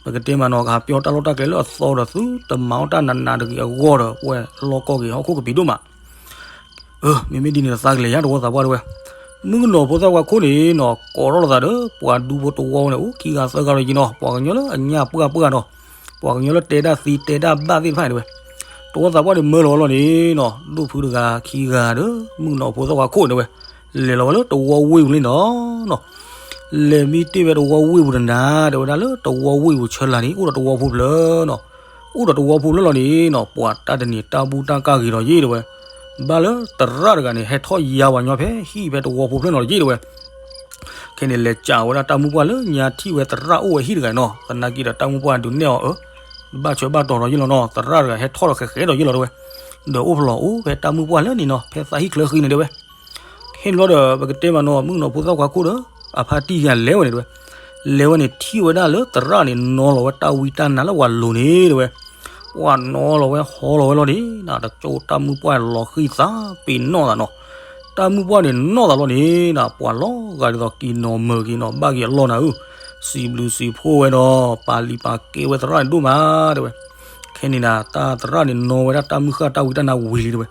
ပကတဲမးနီၤ ကဟးပျီတၢ်လီၢ်တၢ်ကျဲလၢအသီဒီးသုတမၤအီၣ်တၢ်နးနးတဂ့ၤအဂီၢ်ဒီး ပဝဲလီၢ်ကီၢ်က့ၤဟီၣ်ခိၣ်ကပံာ်ဒိၣ်မး အၢ မ့မ့ၢ်ဒ်န့ၣ်သးကလဲၤယါတဝီသးပှၢ်တဲဝဲ. မုၣ်ကနီၤဖိသၣ်ခွါခိၣ်န့ၣ်နီၤ ကိးထီၣ်လိာ်သးဒီး ပှၤဒူဖိတဝီန့ၣ် အိၣ်ခံဂၤသၢဂၤလီၤယံၤနီၤ ပှၤကညီလၢအညၣ်ပှၢ်ပှၢ်နီၤ ပှၤကညီလၢတဲတၢ်သံတဲတၢ်ဘၣ်သ့ၣ်တဖၣ်န့ၣ်တဲဝဲ. တဝီသးပှၢ်န့ၣ်မၢလီၤလီၤန့ၣ်နီၤ ဒိၣ်ဖုတဂၤခံဂၤဒီး မုၣ်ကနီၤဖိသၣ်ခွါခိၣ်န့ၣ်တဲဝဲ လဲၤလီၤဝဲလၢတဝီဝ့ၢ်ပူၤလံနီၤနီၤ. လဲၤမံတ့ၢ်ဝဲတဝီဝ့ၢ်ပူၤတနၤ တဲဝဲဒၣ်လၢတဝီဝ့ၢ်ပူၤဆၢလာ်န့ၣ် အိၣ်ဒီးတဝီဖိဖျၢၣ်နီၤ. အိၣ်ဒီးတဝီဖိဖျၢၣ်လီၤန့ၣ်နီၤ ပှၤတၢ်တနံၤတၢ်ဘူၣ်တၢ်ကၢ်ဂ့ၤဒီးယ့ၢ်တဲဝဲ, ဘၣ်လၢသရၣ်တဂၤန့ၣ် ဟဲထီၣ်ယါပှၤညီဖဲဟံၣ်ဖဲတဝီဖိဖျၢၣ်နီၤဒီးယ့ၢ်တဲဝဲ. ခဲန့ၣ် လဲၤကးဝဲဒၣ်တၢ်မုၢ်ပှၢ်လၢညါထံၣ်ဝဲသရၣ်အိၣ်ဝဲဟံၣ်တဂၤနီၤ. သနာ်က့ဒီးတၢ်မုၢ်ပှၢ်ဒုးနဲၣ်အီၤအၢ, ဘၣ်ဆၢဘၣ်တီၤဒီးယ့ၢ်လီၤနီၤ. သရၣ်တဂၤဟဲထီၣ်ဒီးဃဲးဃဲးဒီးယ့ၢ်လီၤတဲဝဲ, ဒီးအိၣ်ဖျိးအိၣ်ဖဲတၢ်မုၢ်ပှၢ်လၢန့ၣ်နီၤ ဖဲသးဟံၣ်ချၢဃံန့ၣ်တဲဝဲ. ခဲန့ၣ်ဘျီဒီး ပကတဲမးနီၤ မုၣ်ကနီၤဖိသၣ်ခွါခိၣ်ဒီး အဖါတံၢ်ယၤလဲၤဝဲန့ၣ်တဲဝဲ. လဲၤဝဲန့ၣ်ထံၣ်ဝဲဒၣ်လၢသရၣ်န့ၣ် နီၤလီၤဝဲတၢ်ဝံတၢ်နါလၢပှၤလိၤန့ၣ်တဲဝဲ. ပှၤနီၤလီၤဝဲဟီလီၤဝဲလီၤန့ၣ် တကၠိတၢ်မုၢ်ပှၢ်လီၤဃံသးပ့ၤနီၣ်သးနီၤ. တၢ်မုၢ်ပှၢ်န့ၣ်နီၣ်သးလီၤန့ၣ် ပှၤလီၤဂာ်ဒ်သိးက့ၤနီၤမၢၤက့ၤနီၤ ဘၣ်က့ၤအလီၢ်နၤဧၢ, စံးဘျုးစံးဖှိၣ်ဝဲဒီး ပာ်လံၤပာ်ကဲဝဲသရၣ်န့ၣ်ဒိၣ်မးတဲဝဲ. ခဲန့ၣ်နၤ တၢ်သရၣ်န့ၣ်နီၤဝဲဒၣ်တၢ်မုၢ်ဃၢ်တၢ်ဝံတၢ်နါဝံၤလံတဲဝဲ.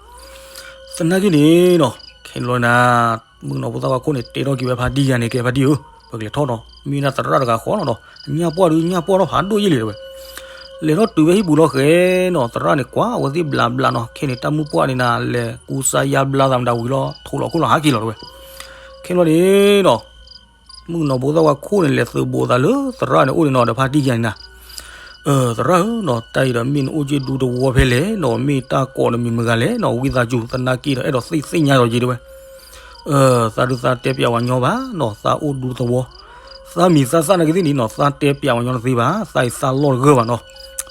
သနာ်က့န့ၣ်နီၤ ခဲန့ၣ်လီၤနၤ မုၣ်ကနီၤဖိသၣ်ခွါခိၣ်န့ၣ် တဲထီၣ်က့ၤဝဲဖါတံၢ်ယၤန့ၣ် ကဲဖါတံၢ်ဧၢ, ပကလဲၤထီၣ်နီၤ မ့ၢ်ဒၣ်သရၣ်တဂၤဃီလီၤနီၤ ညၣ်ပှၢ်ဒုးညၣ်ပှၢ်ထီၣ်ဖးဒိၣ်ယ့ၢ်လံတဲဝဲ. လဲၤထီၣ်တုၤဝဲဟံၣ်ပူၤလီၤဃဲနီၤ သရၣ်န့ၣ်ကွၢ်ဝဲသ့ၣ်ဘျးဘျးနီၤ. ခဲန့ၣ် တၢ်မုၢ်ပှၢ်န့ၣ်နၤ လဲၤကူစါယါဘျါသးမတၤဝံၤလီၤ ထိးလီၤခိၣ်လီၤဟးက့ၤလီၤတဲဝဲ. ခဲလီၤန့ၣ်နီၤ မုၣ်ကနီၤဖိသၣ်ခွါခိၣ်န့ၣ် လဲၤသုးဘိးသးလၢသရၣ်န့ၣ်အိၣ်န့ၣ်နီၤ ဒီးဖါတံၢ်ယၤန့ၣ်နၤ သရၣ်ဧၢနီၤ တၢ်အံၤဒီးမ့ၢ်နအိၣ်က့ဒူသဝီဖဲလဲၣ်နီၤ မ့ၢ်တၢ်ကိးနမံၤမတၤလဲၣ်နီၤ ဝံသးစူၤ သနာ်က့ဒီးအဲၣ်ဒိးသ့ၣ်ညါဒီးယ့ၢ်တဲဝဲ. သးဒုးသးတဲပျးဝဲညီဘၣ်နီၤ သးအိၣ်ဒူသဝီ သးမံၤသးသၣ်နာ်က့သ့ၣ်န့ၣ်နီၤ သးတဲပျးဝဲညီတသ့ဘၣ် သးအံၤသးလီၢ်တဂၢၢ်ဘၣ်နီၤ.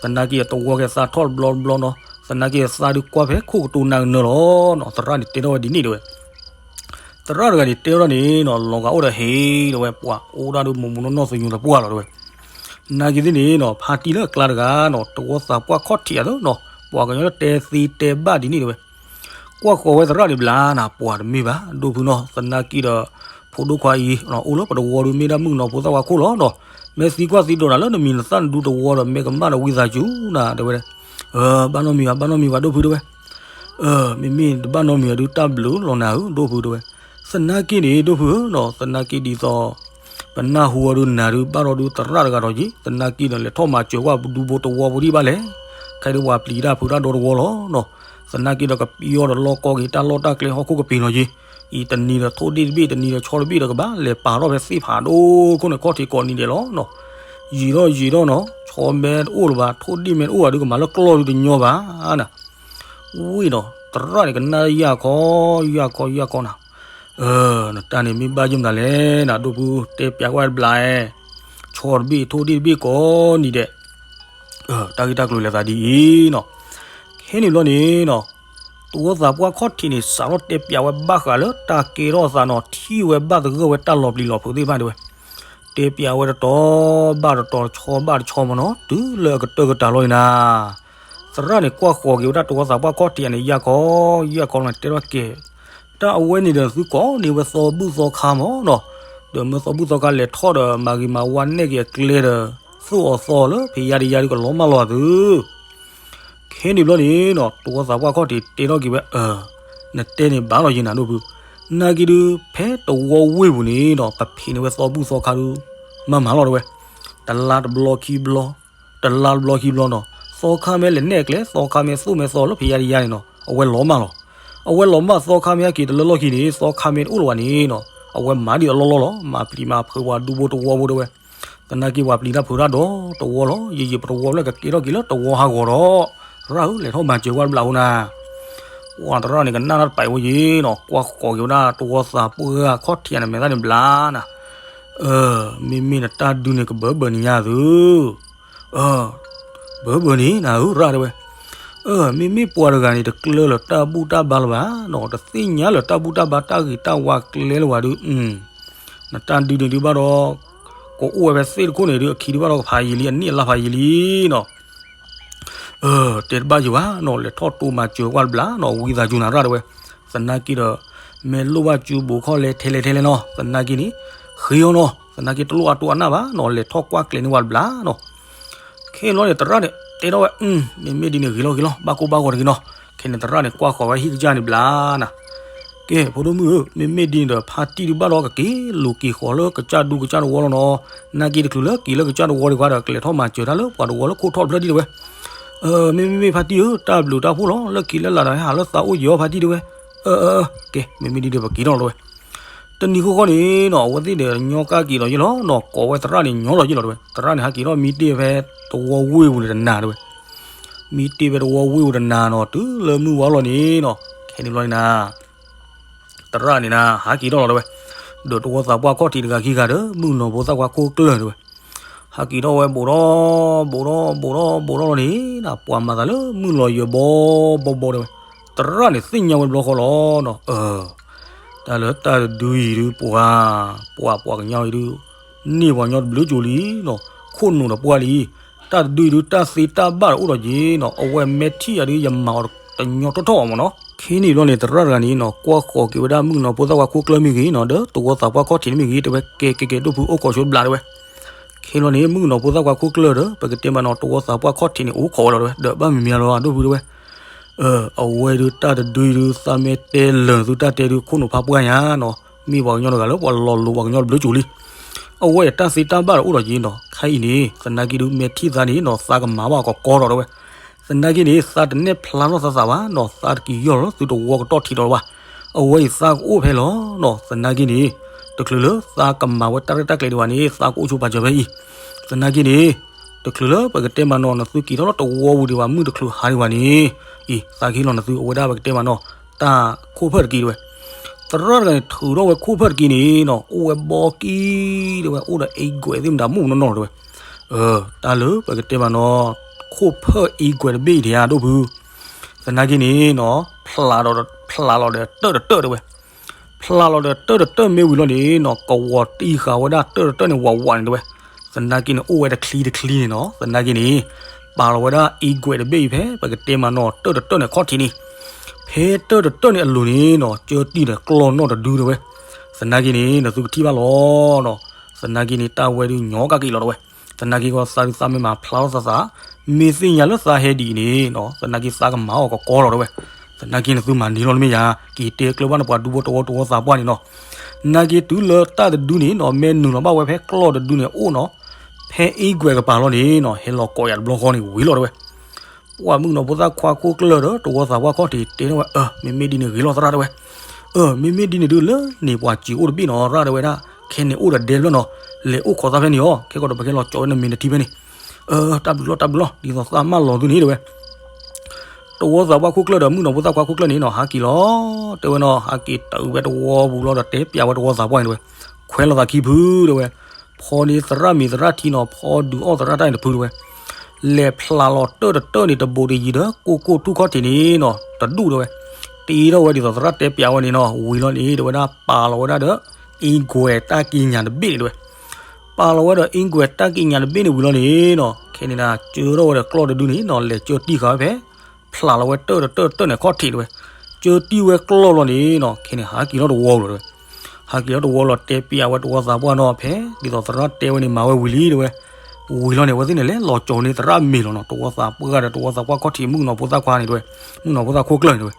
သနာ်က့တဝီကဲသးထီၣ်တဘျီတဘျီနီၤ သနာ်က့သးဒုးကွၢ်ဖဲခိၣ်ကတိၤနၤကနၢလီၤနီၤ သရၣ်န့ၣ်တဲထီၣ်ဝဲဒ်န့ၣ်တဲဝဲ. သရၣ်တဂၤန့ၣ်တဲထီၣ်န့ၣ်နီၤ လီၤဂာ်အိၣ်ဒီးဟ့ၣ်တဲဝဲ ပှၤအိၣ်ဒၣ်ဒုးမိၢ်မိၢ်နီၢ်နီၢ်သညူတပှၢ်လီၤတဲဝဲ. နာ်က့သ့ၣ်န့ၣ်နီၤ ဖါတံၢ်လၢအကျါတဂၤနီၤ တဝီသးပှၢ်ခီၣ်ထံးအသိးနီၤ ပှၤကညီလၢတဲသ့တဲဘၣ်ဒ်န့ၣ်တဲဝဲ. ကွၢ်ဃီၤဝဲသရၣ်န့ၣ်ဘျါနၤ ပှၤတမ့ၢ်ဘၣ် ဒိၣ်ဖုနီၤ သနာ်က့ဒီး ဖိဒိၣ်ခွါအံၤ အိၣ်လၢပတဝီဒုးမ့ၢ်ဒၣ်မုၣ်ကနီၤဖိသၣ်ခွါခိၣ်လီၤနီၤ မ့ၢ်သံကွၢ်သံဒိးနၤလၢနမံၤနသၣ်နဒူသဝီဒီး မ့ၢ်ကမၣ်ဒီးဝံသးစူၤနၤတဲဝဲ. ဘၣ်နီတမံၤဘၣ် ဘၣ်နီတမံၤဘၣ် ဒိၣ်ဖုတဲဝဲ. မ့မ့ၢ်တဘၣ်နီတမံၤဘၣ်ဒုး တၢ်ဘျုးလီၤနၤဧၢ ဒိၣ်ဖုတဲဝဲ. သနာ်က့န့ၣ် ဒိၣ်ဖုဧၢနီၤ သနာ်က့ဒ်သိး ပနၢ်ဟူအီၤဒုးနၤဒုး ဘၣ်ဒီးဒုးသရၣ်တဂၤဒီးယ့ၢ် သနာ်က့ဒီးလဲၤထီၣ်မၤစၢၤကွၢ်ဒူဘိတဝီဖိဒံးဘၣ်လဲၣ်. ခဲဒုးပှၤပျံၤတၢ်ဖုးတၢ်ဒီတဝီလီၤနီၤ. သနာ်က့ဒီးကပံၤအီၤဒီးလီၢ်ကီၢ်က့ၤ တၢ်လီၢ်တၢ်ကျဲဟီၣ်ခိၣ်ကပ့ၤလီၤယ့ၢ်. အံၤတနံၤဒီးထိၣ်ဒ့ၣ်တဘ့ၣ် တနံၤဒီးဆီတဘ့ၣ်ဒီး ကဘၣ်လဲၤပာ်ထီၣ်ဖဲသ့ၣ်ဖးဒိၣ်ခိၣ်န့ၣ် ခီၣ်ထံးကိးနံၤဒဲးလီၤနီၤ. ယံာ်ထီၣ်ယံာ်ထီၣ်နီၤ ဆီမ့ၢ်တအိၣ်လၢၤဘၣ် ထိၣ်ဒ့ၣ်မ့ၢ်တအိၣ်ဘၣ်ဒုး ကမၤလၢကျီၢ်ဒုးတညီဘၣ်နၤ. ဝံၤနီၤ သရၣ်န့ၣ်ကနၣ်ယၢ်ခီ ယၢ်ခီ ယၢ်ခီနၤ. နတၢ်န့ၣ်မ့ၢ်ဘၣ်ယိၣ်မတၤလဲၣ်နၤ ဒိၣ်ဖု တဲပျးကွၢ်တဘျီအဲ ဆီတဘ့ၣ်ထိၣ်ဒ့ၣ်တဘ့ၣ်ကိးနံၤဒဲး တၢ်ဂ့ၢ်တၢ်ကျိၤလဲၤသးဒ်အံၤနီၤ. ခဲန့ၣ်ဘျီန့ၣ်နီၤ တဝီသးပှၢ်ခီၣ်ထံးန့ၣ် စးထီၣ်တဲပျးဝဲဘၣ်ဃးလၢတၢ်ကဲထီၣ်သးနီၤ ထံၣ်ဝဲဘၣ်သဂၢၢ်ဝဲတၢ်လီၤပျံၤလီၤဖုးသ့ၣ်တဖၣ်တဲဝဲ. တဲပျးဝဲတတီၤဘၣ်တတီၤ တဆီဘၣ်တဆီမ့ၢ်နီၤ တုၤလၢအကတၢၢ်ကတၢၢ်လီၤန့ၣ်နၤ သရၣ်န့ၣ်ကွၢ်ဃီၤက့ၤဝဲဒၣ်တဝီသးပှၢ်ခီၣ်ထံးန့ၣ် ယၢ်ခီ ယၢ်ခီလီၤန့ၣ် တဲထီၣ်ကဲ တၢ်အဝဲန့ၣ်ဒီးသုကိးန့ၢ်ဝဲသီဘူၣ်သီခါမ့ၢ်နီၤ. ဒီးမ့ၢ်သီဘူၣ်သီခါလဲၤထီၣ်ဒီး မၤဂ့ၤမၤဝါနဲၣ်က့ၤအကျဲဒီး သူၣ်အီၤသီအီၤလၢဖံးယါဒံးယါဒုးကလီၤမၢ်လီၤသု ခဲန့ၣ်ဘျီန့ၣ်နီၤ တဝီသးပှၢ်ခီၣ်ထံးတဲထီၣ်က့ၤဝဲ အၢ နတဲန့ၣ်ဘၣ်လီၤယံၤနၤဒိၣ်ဖု နာ်က့ဒုး ဖဲတဝီဝ့ၢ်ပူၤန့ၣ်နီၤ ပဖံးန့ၢ်ဝဲသီဘူၣ်သီခါဒုး မၤမၤလီၤတဲဝဲ တလါတဘျီခံဘျီ တလါတဘျီခံဘျီနီၤ သီခါမ့ၢ်လဲၤနဲၣ်အကျဲ သီခါမ့ၢ်သူၣ်မ့ၢ်သီလၢဖံးယါဒံးယါန့ၣ်နီၤ အဝဲလီၤမၢ်လီၤ. အဝဲလီၤမၢ်သီခါမ့ၢ်ဟဲက့ၤတလၢလီၢ်ခံန့ၣ် သီခါမ့ၢ်တအိၣ်လၢၤဘၣ်န့ၣ်နီၤ အဝဲမၤဒ်သိးလီၢ်လီၢ်လီၤ မၤပျံၤမၤဖုးပှၤဒူဘိတဝီဖိတဲဝဲ. သနာ်က့ပှၤပျံၤတၢ်ဖုးတၢ်ဒီတဝီလီၤ ယံာ်ယံာ်ပတဝီလၢကကဲထီၣ်က့ၤလၢတဝီဟးဂီၤဒီး သရၣ်ဧၢ လဲၤထီၣ်မၤစၢၤကွၢ်တဘျီအဃိနၤ ပှၤသရၣ်န့ၣ်ကနၣ်တၢ်တပာ်အံၤဝဲယံၤနီၤ ကွၢ်ဃီၤက့ၤဝဲဒၣ်တဝီသးပှၢ်ခီၣ်ထံးန့ၣ် မဲာ်သၣ်န့ၣ်ဘျါနၤ မ့မ့ၢ်နတၢ်ဒုးန့ၣ် ကဘၢဘၢန့ၣ်ညါသု ဘၢဘၢန့ၣ်နၤဧၢ ရၣ်တဲဝဲ. မ့မ့ၢ်ပှၤတဂၤန့ၣ် တကျၢၢ်လၢတၢ်ဘူၣ်တၢ်ဘါလၢၤဘၣ်နီၤ တသ့ၣ်ညါလၢတၢ်ဘူၣ်တၢ်ဘါတၢ်ဂ့ၤတၢ်ဝါကျဲလၢၤဘၣ်ဒုး နတၢ်ဒုးန့ၣ်ဒုးဘၣ်ဒီး ကအိၣ်ဝဲဖဲသ့ၣ်တခိၣ်န့ၣ်ဒုး အခံဒုးဘၣ်ဒီးကဖးယံာ်လံ အနံၣ်အလါဖးယံာ်လံနီၤ တဲတဘၣ်ယံၤဘၣ်နီၤ လဲၤထီၣ်တိၢ်မၤစၢၤကွၢ်တဘျီနီၤ ဝံသးစူၤနၤရၣ်တဲဝဲ. သနာ်က့ဒီး မ့ၢ်လိၣ်ဘၣ်စုဘူးခီၣ်လဲထဲလဲၣ်ထဲလဲၣ်နီၤ သနာ်က့န့ၣ် ဃ့အီၤနီၤ သနာ်က့တလိၣ်အတိၢ်အနၢ်ဘၣ်နီၤ လဲၤထီၣ်ကွၢ်ကျဲၤန့ၢ်ဝဲတဘျီနီၤ. ခဲလီၤန့ၣ် သရၣ်န့ၣ် တဲထီၣ်ဝဲ မ့မ့ၢ်ဒ်န့ၣ်ဂ့ၤလီၤဂ့ၤလီၤ ဘၣ်ကိၢ်ဘၣ်ဂီၤတဂ့ၤနီၤ. ခဲန့ၣ် သရၣ်န့ၣ်ကွၢ်ဃီၤဝဲဟံၣ်ကစၢ်န့ၣ်ဘျီနၤ ကဲ ဖိဒိၣ်မုၣ်ဧၢ မ့မ့ၢ်ဒ်န့ၣ်ဒီး ဖါတံၢ်ဒုးဘၣ်ဒီးကက့ၤလိာ်က့ၤဃီၤလၢကစၢ်ဒူကစၢ်တဝီလီၤနီၤ. နာ်က့တချုးလၢက့ၤလၢကစၢ်တဝီဒံးဘၣ်ဒီး ကလဲၤထီၣ်မၤစၢၤတၢ်လၢပှၤတဝီလၢခိၣ်ထီၣ်တဖျၢၣ်ဒံးတဲဝဲ. မ့မ့ၢ်မ့မ့ၢ်ဖါတံၢ်ဧၢ တၢ်ဘျုးတၢ်ဖှိၣ်လီၤ လၢခံလၢလာ်ဒီးဟဲဟးလၢသးအိၣ်ယံၤအီၤဖါတံၢ်တဲဝဲ. ကဲ မ့မ့ၢ်ဒ်န့ၣ်ပက့ၤထီၣ်လီၤတဲဝဲ. တနံၤဃီဃီန့ၣ်နီၤ အဝဲသ့ၣ်ဒီးညီကၣ်က့ၤလီၤယ့ၣ်လီၤနီၤ ကိးဝဲသရၣ်န့ၣ်ညီလီၤယ့ၣ်လီၤတဲဝဲ သရၣ်န့ၣ် ဟးက့ၤထီၣ်မံတ့ၢ်ဖဲတဝီဝ့ၢ်ပူၤန့ၣ်တနၤတဲဝဲ မံတ့ၢ်ဖဲတဝီဝ့ၢ်ပူၤတနၤနီၤ တုၤလၢမုၢ်ဝါလီၤန့ၣ်နီၤ ခဲန့ၣ်ဘျီန့ၣ်နၤ သရၣ်န့ၣ်နၤ ဟးက့ၤထီၣ်လီၤတဲဝဲ ဒီးတဝီသးပှၢ်ခီၣ်ထံးတဂၤခံဂၤဒီး မုၣ်ကနီၤဖိသၣ်ခွါခိၣ်ကျၢၢ်တဲဝဲ ဟးက့ၤထီၣ်ဝဲဘူးထီၣ် ဘူးထီၣ် ဘူးထီၣ် ဘူးထီၣ်လီၤန့ၣ် ပှၤမၤသးလၢမုၢ်လီၤယံၤဘီဘီဘီတဲဝဲ သရၣ်န့ၣ်သ့ၣ်ညါဝဲတဘျီဃီလီၤနီၤ အၢ တၢ်လၢတၢ်တဒုအံၤဒုးပှၤ ပှၤပှၤကညီအံၤဒုး န့ၢ်ပှၤကညီတဘျုးကၠိလံနီၤ ခိၣ်နူာ်ဒီးပှၢ်လံ တၢ်တဒုအံၤဒုး တၢ်သ့တၢ်ဘၣ်ဒီးအိၣ်ဒီးက့ၤနီၤ အဝဲမ့ၢ်ထံၣ်ယၤဒုး ယမၤအီၤတညီထီၣ်ထီၣ်အီၤမ့ၢ်နီၤ ခဲန့ၣ်ဘျီန့ၣ် သရၣ်တဂၤန့ၣ်နီၤ ကွၢ်ဃီၤက့ၤဝဲဒၣ်မုၣ်ကနီၤဖိသၣ်ခွါခိၣ်ကျၢၢ်မ့ၢ်ဂ့ၤနီၤ ဒီးတဝီသးပှၢ်ခီၣ်ထံးန့ၣ်မ့ၢ်ဂ့ၤ တဲဝဲကဲကဲကဲ ဒိၣ်ဖုအိၣ်ခိးဆိတဘျီတဲဝဲ ခဲဘျီန့ၣ် မုၣ်ကနီၤဖိသၣ်ခွါခိၣ်ကျၢၢ်ဒီး ပကတဲမးနီၤ တဝီသးပှၢ်ခီၣ်ထံးန့ၣ် အိၣ်ခိးဝဲလီၤတဲဝဲ ဒီးဘၣ်မ့မ့ၢ်လီၤ ဒိၣ်ဖုတဲဝဲ အဝဲဒုးတၢ်တဒုအံၤဒုး သးမ့ၢ်တဲလၢာ်သုတၢ်တဲဒုး ခိၣ်နူာ်ဖးပှၢ်ညါနီၤ မ့ၢ်ပှၤကညီတဂၤလၢပှၤလီၤလိၤပှၤကညီတဘျုးကၠိလံ အဝဲအံၤတၢ်သ့တၢ်ဘၣ်ဒီးအိၣ်ဒီးက့ၤနီၤ ခဲအံၤန့ၣ် သနာ်က့ဒုး မ့ၢ်ထံၣ်သးန့ၣ်နီၤ သးကမၤဘၣ်အီၤကကီထီၣ်တဲဝဲ သနာ်က့န့ၣ် သးတနဲၣ်ဖျါထီၣ်သးသးဘၣ်နီၤ သးတက့ၤယီၢ်လီၤသုတဝီကတီၢ်ထံးဒီးဘၣ် အဝဲအံၤသးကအိၣ်ဖဲလီၤနီၤ သနာ်က့န့ၣ် တချုးလၢသးကမၤဝဲတၢ်ရဲၣ်တၢ်ကျဲၤဒံးဘၣ်န့ၣ် သးကအိၣ်ဆိပာ်စၢၤဖဲအံၤ သနာ်က့န့ၣ် တချုးလၢပကတဲမးနီၤ နသုက့ၤထီၣ်လၢတဝီပူၤဒံးဘၣ် မုၢ်တချုးဟါဒံးဘၣ်န့ၣ် အံၤ သးကဟ့ၣ်လီၤနသု အဝဲဒၣ်ပကတဲမးနီၤ တၢ်ခိၣ်ဖၢၣ်တက့ၢ်တဲဝဲ သရၣ်တဂၤန့ၣ် ထုးထီၣ်ဝဲခိၣ်ဖၢၣ်တက့ၢ်န့ၣ်နီၤ အိၣ်ဝဲဘီကံတဲဝဲ အိၣ်ဒီးအ့ကွဲးသ့ၣ်မတၤမုၣ်မနီၢ်တဲဝဲ တၢ်လၢပကတဲမးနီၤ ခိၣ်ဖၢၣ်အ့ကွဲးတဘ့ၣ်အံၤဒံးဧါ ဒိၣ်ဖု သနာ်က့န့ၣ်နီၤ ဖျးလီၤဒီးတၢၢ်တတၢၢ်တဲဝဲ ဖျးလီၤဒီးတၢၢ်တတၢၢ်မ့ၢ်ဝံၤလီၤန့ၣ်နီၤ ကဝီၤတံၢ်ဃာ်ဝဲဒၣ်တၢၢ်တတၢၢ်န့ၣ် ဝးဝးန့ၣ်တဲဝဲ သနာ်က့န့ၣ် အိၣ်ဝဲတချံတချံန့ၣ်နီၤ သနာ်က့န့ၣ် ပာ်လီၤဝဲဒၣ်အ့ကွဲးတဘ့ၣ်အံၤဖဲ ပကတဲမးနီၤ တၢၢ်တတၢၢ်န့ၣ်ခီၣ်ထံးန့ၣ် ဖဲတၢၢ်တတၢၢ်န့ၣ်အလိၤန့ၣ်နီၤ ကၢတံၢ်ဒီးကျီၢ်နီၣ်တဒုတဲဝဲ သနာ်က့န့ၣ် နသုကထံၣ်ဘၣ်လီၤနီၤ သနာ်က့န့ၣ် တၢ်ဝဲဒုးညီကၣ်က့ၤလီၤတဲဝဲ သနာ်က့ကီးသးဒုးသးမ့ၢ်မၤဖျါထီၣ်သးသး မ့ၢ်သ့ၣ်ညါလၢသးဟဲဒ်အံၤန့ၣ်နီၤ သနာ်က့သးကမၤအီၤကကီထီၣ်တဲဝဲ သနာ်က့နသုမၤန့ၢ်လီၤတမ့ၢ်ယၤ က့ၤတဲကျၢၤဘၣ်နပှၤဒူဖိတဝီတဝီသးပှၢ်န့ၣ်နီၤ နာ်က့တုၤလၢတၢ်တဒုန့ၣ်နီၤ မ့ၢ်နုာ်လီၤဘၣ်ဝဲဖဲကျီၢ်တဒုန့ၣ်အိၣ်နီၤ ဖဲအ့ကွဲးကပၤလီၤန့ၣ်နီၤ ဟဲလီၤကိးယၤတဘျီဃီန့ၣ်ဝံၤလီၤတဲဝဲ ပှၤမုၣ်ကနီၤဖိသၣ်ခွါခိၣ်ကျၢၢ်ဒီး တဝီသးပှၢ်ခီၣ်ထံးတဲထီၣ်ဝဲ အၢ မ့မ့ၢ်ဒ်န့ၣ်ဂ့ၤလီၤသရၣ်တဲဝဲ အၢ မ့မ့ၢ်ဒ်န့ၣ်ဒုး လၢန့ၣ်ပှၤစံးအိၣ်တဘ့ၣ်နီၤ ရၣ်တဲဝဲဒၣ် ခဲန့ၣ်အိၣ်ဒီးဒဲတဖျၢၣ်နီၤ လဲၤအိၣ်ခိးသးဖဲန့ၣ်အီၤ ခဲကီးဒီးပကဟဲလီၤကၠီၤဝဲနမံၤနထံဖဲန့ၣ် အၢ တၢ်ဘျုးလီၤ တၢ်ဘျုးလီၤ ဒ်သိးသးမၢလီၤသုန့ၣ်တဲဝဲ တဝီသးပှၢ်ခိၣ်ကျၢၢ်ဒီး မုၣ်ကနီၤဖိသၣ်ခွါခိၣ်ကျၢၢ်န့ၣ်နီၤ ဟးက့ၤလီၤ တဲဝဲနီၤ ဟးက့ၤတုၤဝဲတဝီပူၤလီၤဒီး တဲပျးဝဲတဝီသးပှၢ်န့ၣ်တဲဝဲ ခွဲးလိာ်သးခံဖုတဲဝဲ ဖီန့ၢ်သရၣ်မံၤသရၣ်ထံနီၤ ဖီဒုးအီၣ်သရၣ်တၢ်န့ၣ်တဖုတဲဝဲ လဲၤဖျးလီၤတၢၢ်တတၢၢ်န့ၣ် တဘိးတယံၤဒီး ကိၢ်ကိၢ်ထူၣ်ခီၣ်ထံးန့ၣ်နီၤ တဒူၣ်တဲဝဲ တ့ထီၣ်ဝဲဒ်သိးသရၣ်တဲပျးဝဲန့ၣ်နီၤ ဝံၤလီၤန့ၣ် တဲဝဲဒၣ် ပာ်လီၤဝဲဒၣ်ဒီး အ့ကွဲးတၢ်ကံးညာ်တဘ့ၣ်န့ၣ်တဲဝဲ ပာ်လီၤဝဲဒီး အ့ကွဲးတၢ်ကံးညာ်တဘ့ၣ်န့ၣ်ဝံၤလီၤန့ၣ်နီၤ ခဲန့ၣ်ဒၣ် ကၢထီၣ်ဝဲဒီးကျီၢ်တဒုန့ၣ်နီၤ လဲၤကၢတံၢ်ဃာ်ဝဲဖဲ ဖျးလီၤဝဲတၢၢ်တတၢၢ်တတၢၢ်န့ၣ်ခီၣ်ထံးတဲဝဲ ကၢတံၢ်ဝဲကျီၢ်လီၤန့ၣ်နီၤ ခဲန့ၣ် ဟးက့ၤထီၣ်တဝီလီၤတဲဝဲ ဟးက့ၤထီၣ်တဝီလီၤတဲပျးဝဲတဝီသးပှၢ်နီၤ ဖဲဒ်သိးသရၣ်တဲဝဲန့ၣ် မၤဝဲဝံၤလံတဲဝဲ ဝံၤလီၤန့ၣ် အဝဲသ့ၣ်န့ၣ် လဲၤလီၤကၠီၤန့ၢ်သရၣ်မ့ၤလီၤနီၤ တဝီသးပှၢ်ဒီးတဝီသးပှၢ်ခီၣ်ထံး မုၣ်ကနီၤဖိသၣ်ခွါန့ၣ်တဲဝဲ မုၣ်ကနီၤဖိသၣ်ခိၣ်ကျၢၢ်န့ၣ်တဲဝဲ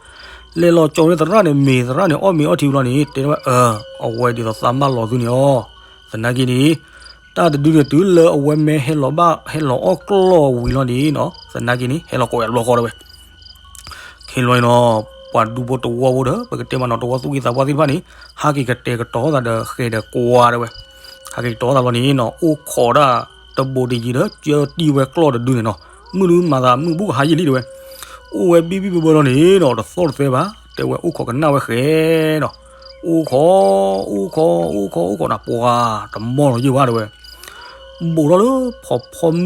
လဲၤလီၤကၠီၤန့ၢ်သရၣ်န့ၣ်မ့ၤ သရၣ်န့ၣ်အီၣ်မ့ၤအီထံဝံၤလီၤန့ၣ် တဲဝဲ အၢ အဝဲဒ်သိးသးမၢလီၤသုန့ၣ်အီၤ သနာ်က့န့ၣ် တၢ်တဒုန့ၣ်တုၤလၢအဝဲမ့ၢ်ဟဲလီၤဘၣ် ဟဲလီၤအီၣ်ကျီၢ်ဝံၤလီၤန့ၣ်နီၤ သနာ်က့န့ၣ် ဟဲလီၤကိးဝဲတဘျီဃီတဲဝဲ ခဲလီၤန့ၣ်နီၤ ပှၤဒူဖိတဝီဖိဒီး ပကတဲမးနီၤ တဝီသူၣ်က့သးပှၢ်သ့ၣ်တဖၣ်န့ၣ် ဟးက့ၤကတဲာ်ကတီၤသးဒီးဃဲၤဒီးကွါတဲဝဲ ဟးက့ၤကတီၤသးလီၤန့ၣ်နီၤ အိၣ်ခိးဒၣ်တဘိးတယံၤဒီး ကၢတံၢ်ဝဲကျီၢ်တဒုန့ၣ်နီၤ မုၢ်ဒုမၤသးမုၢ်ဘူးကဟါယံာ်လံတဲဝဲ အိၣ်ဝဲဘံၣ်ဘံၣ်ဘၢဘၢလီၤန့ၣ်နီၤ တသီၣ်တသဲဘၣ် တဲဝဲအိၣ်ခိးကနၣ်ဝဲဃဲနီၤ အိၣ်ခိး အိၣ်ခိး အိၣ်ခိး အိၣ်ခိးနၤ ပှၤတမီၢ်လီၤယံာ်ဘၣ်တဲဝဲ ဘူးထီၣ်လၢဖီဖီမုၢ်လီၤ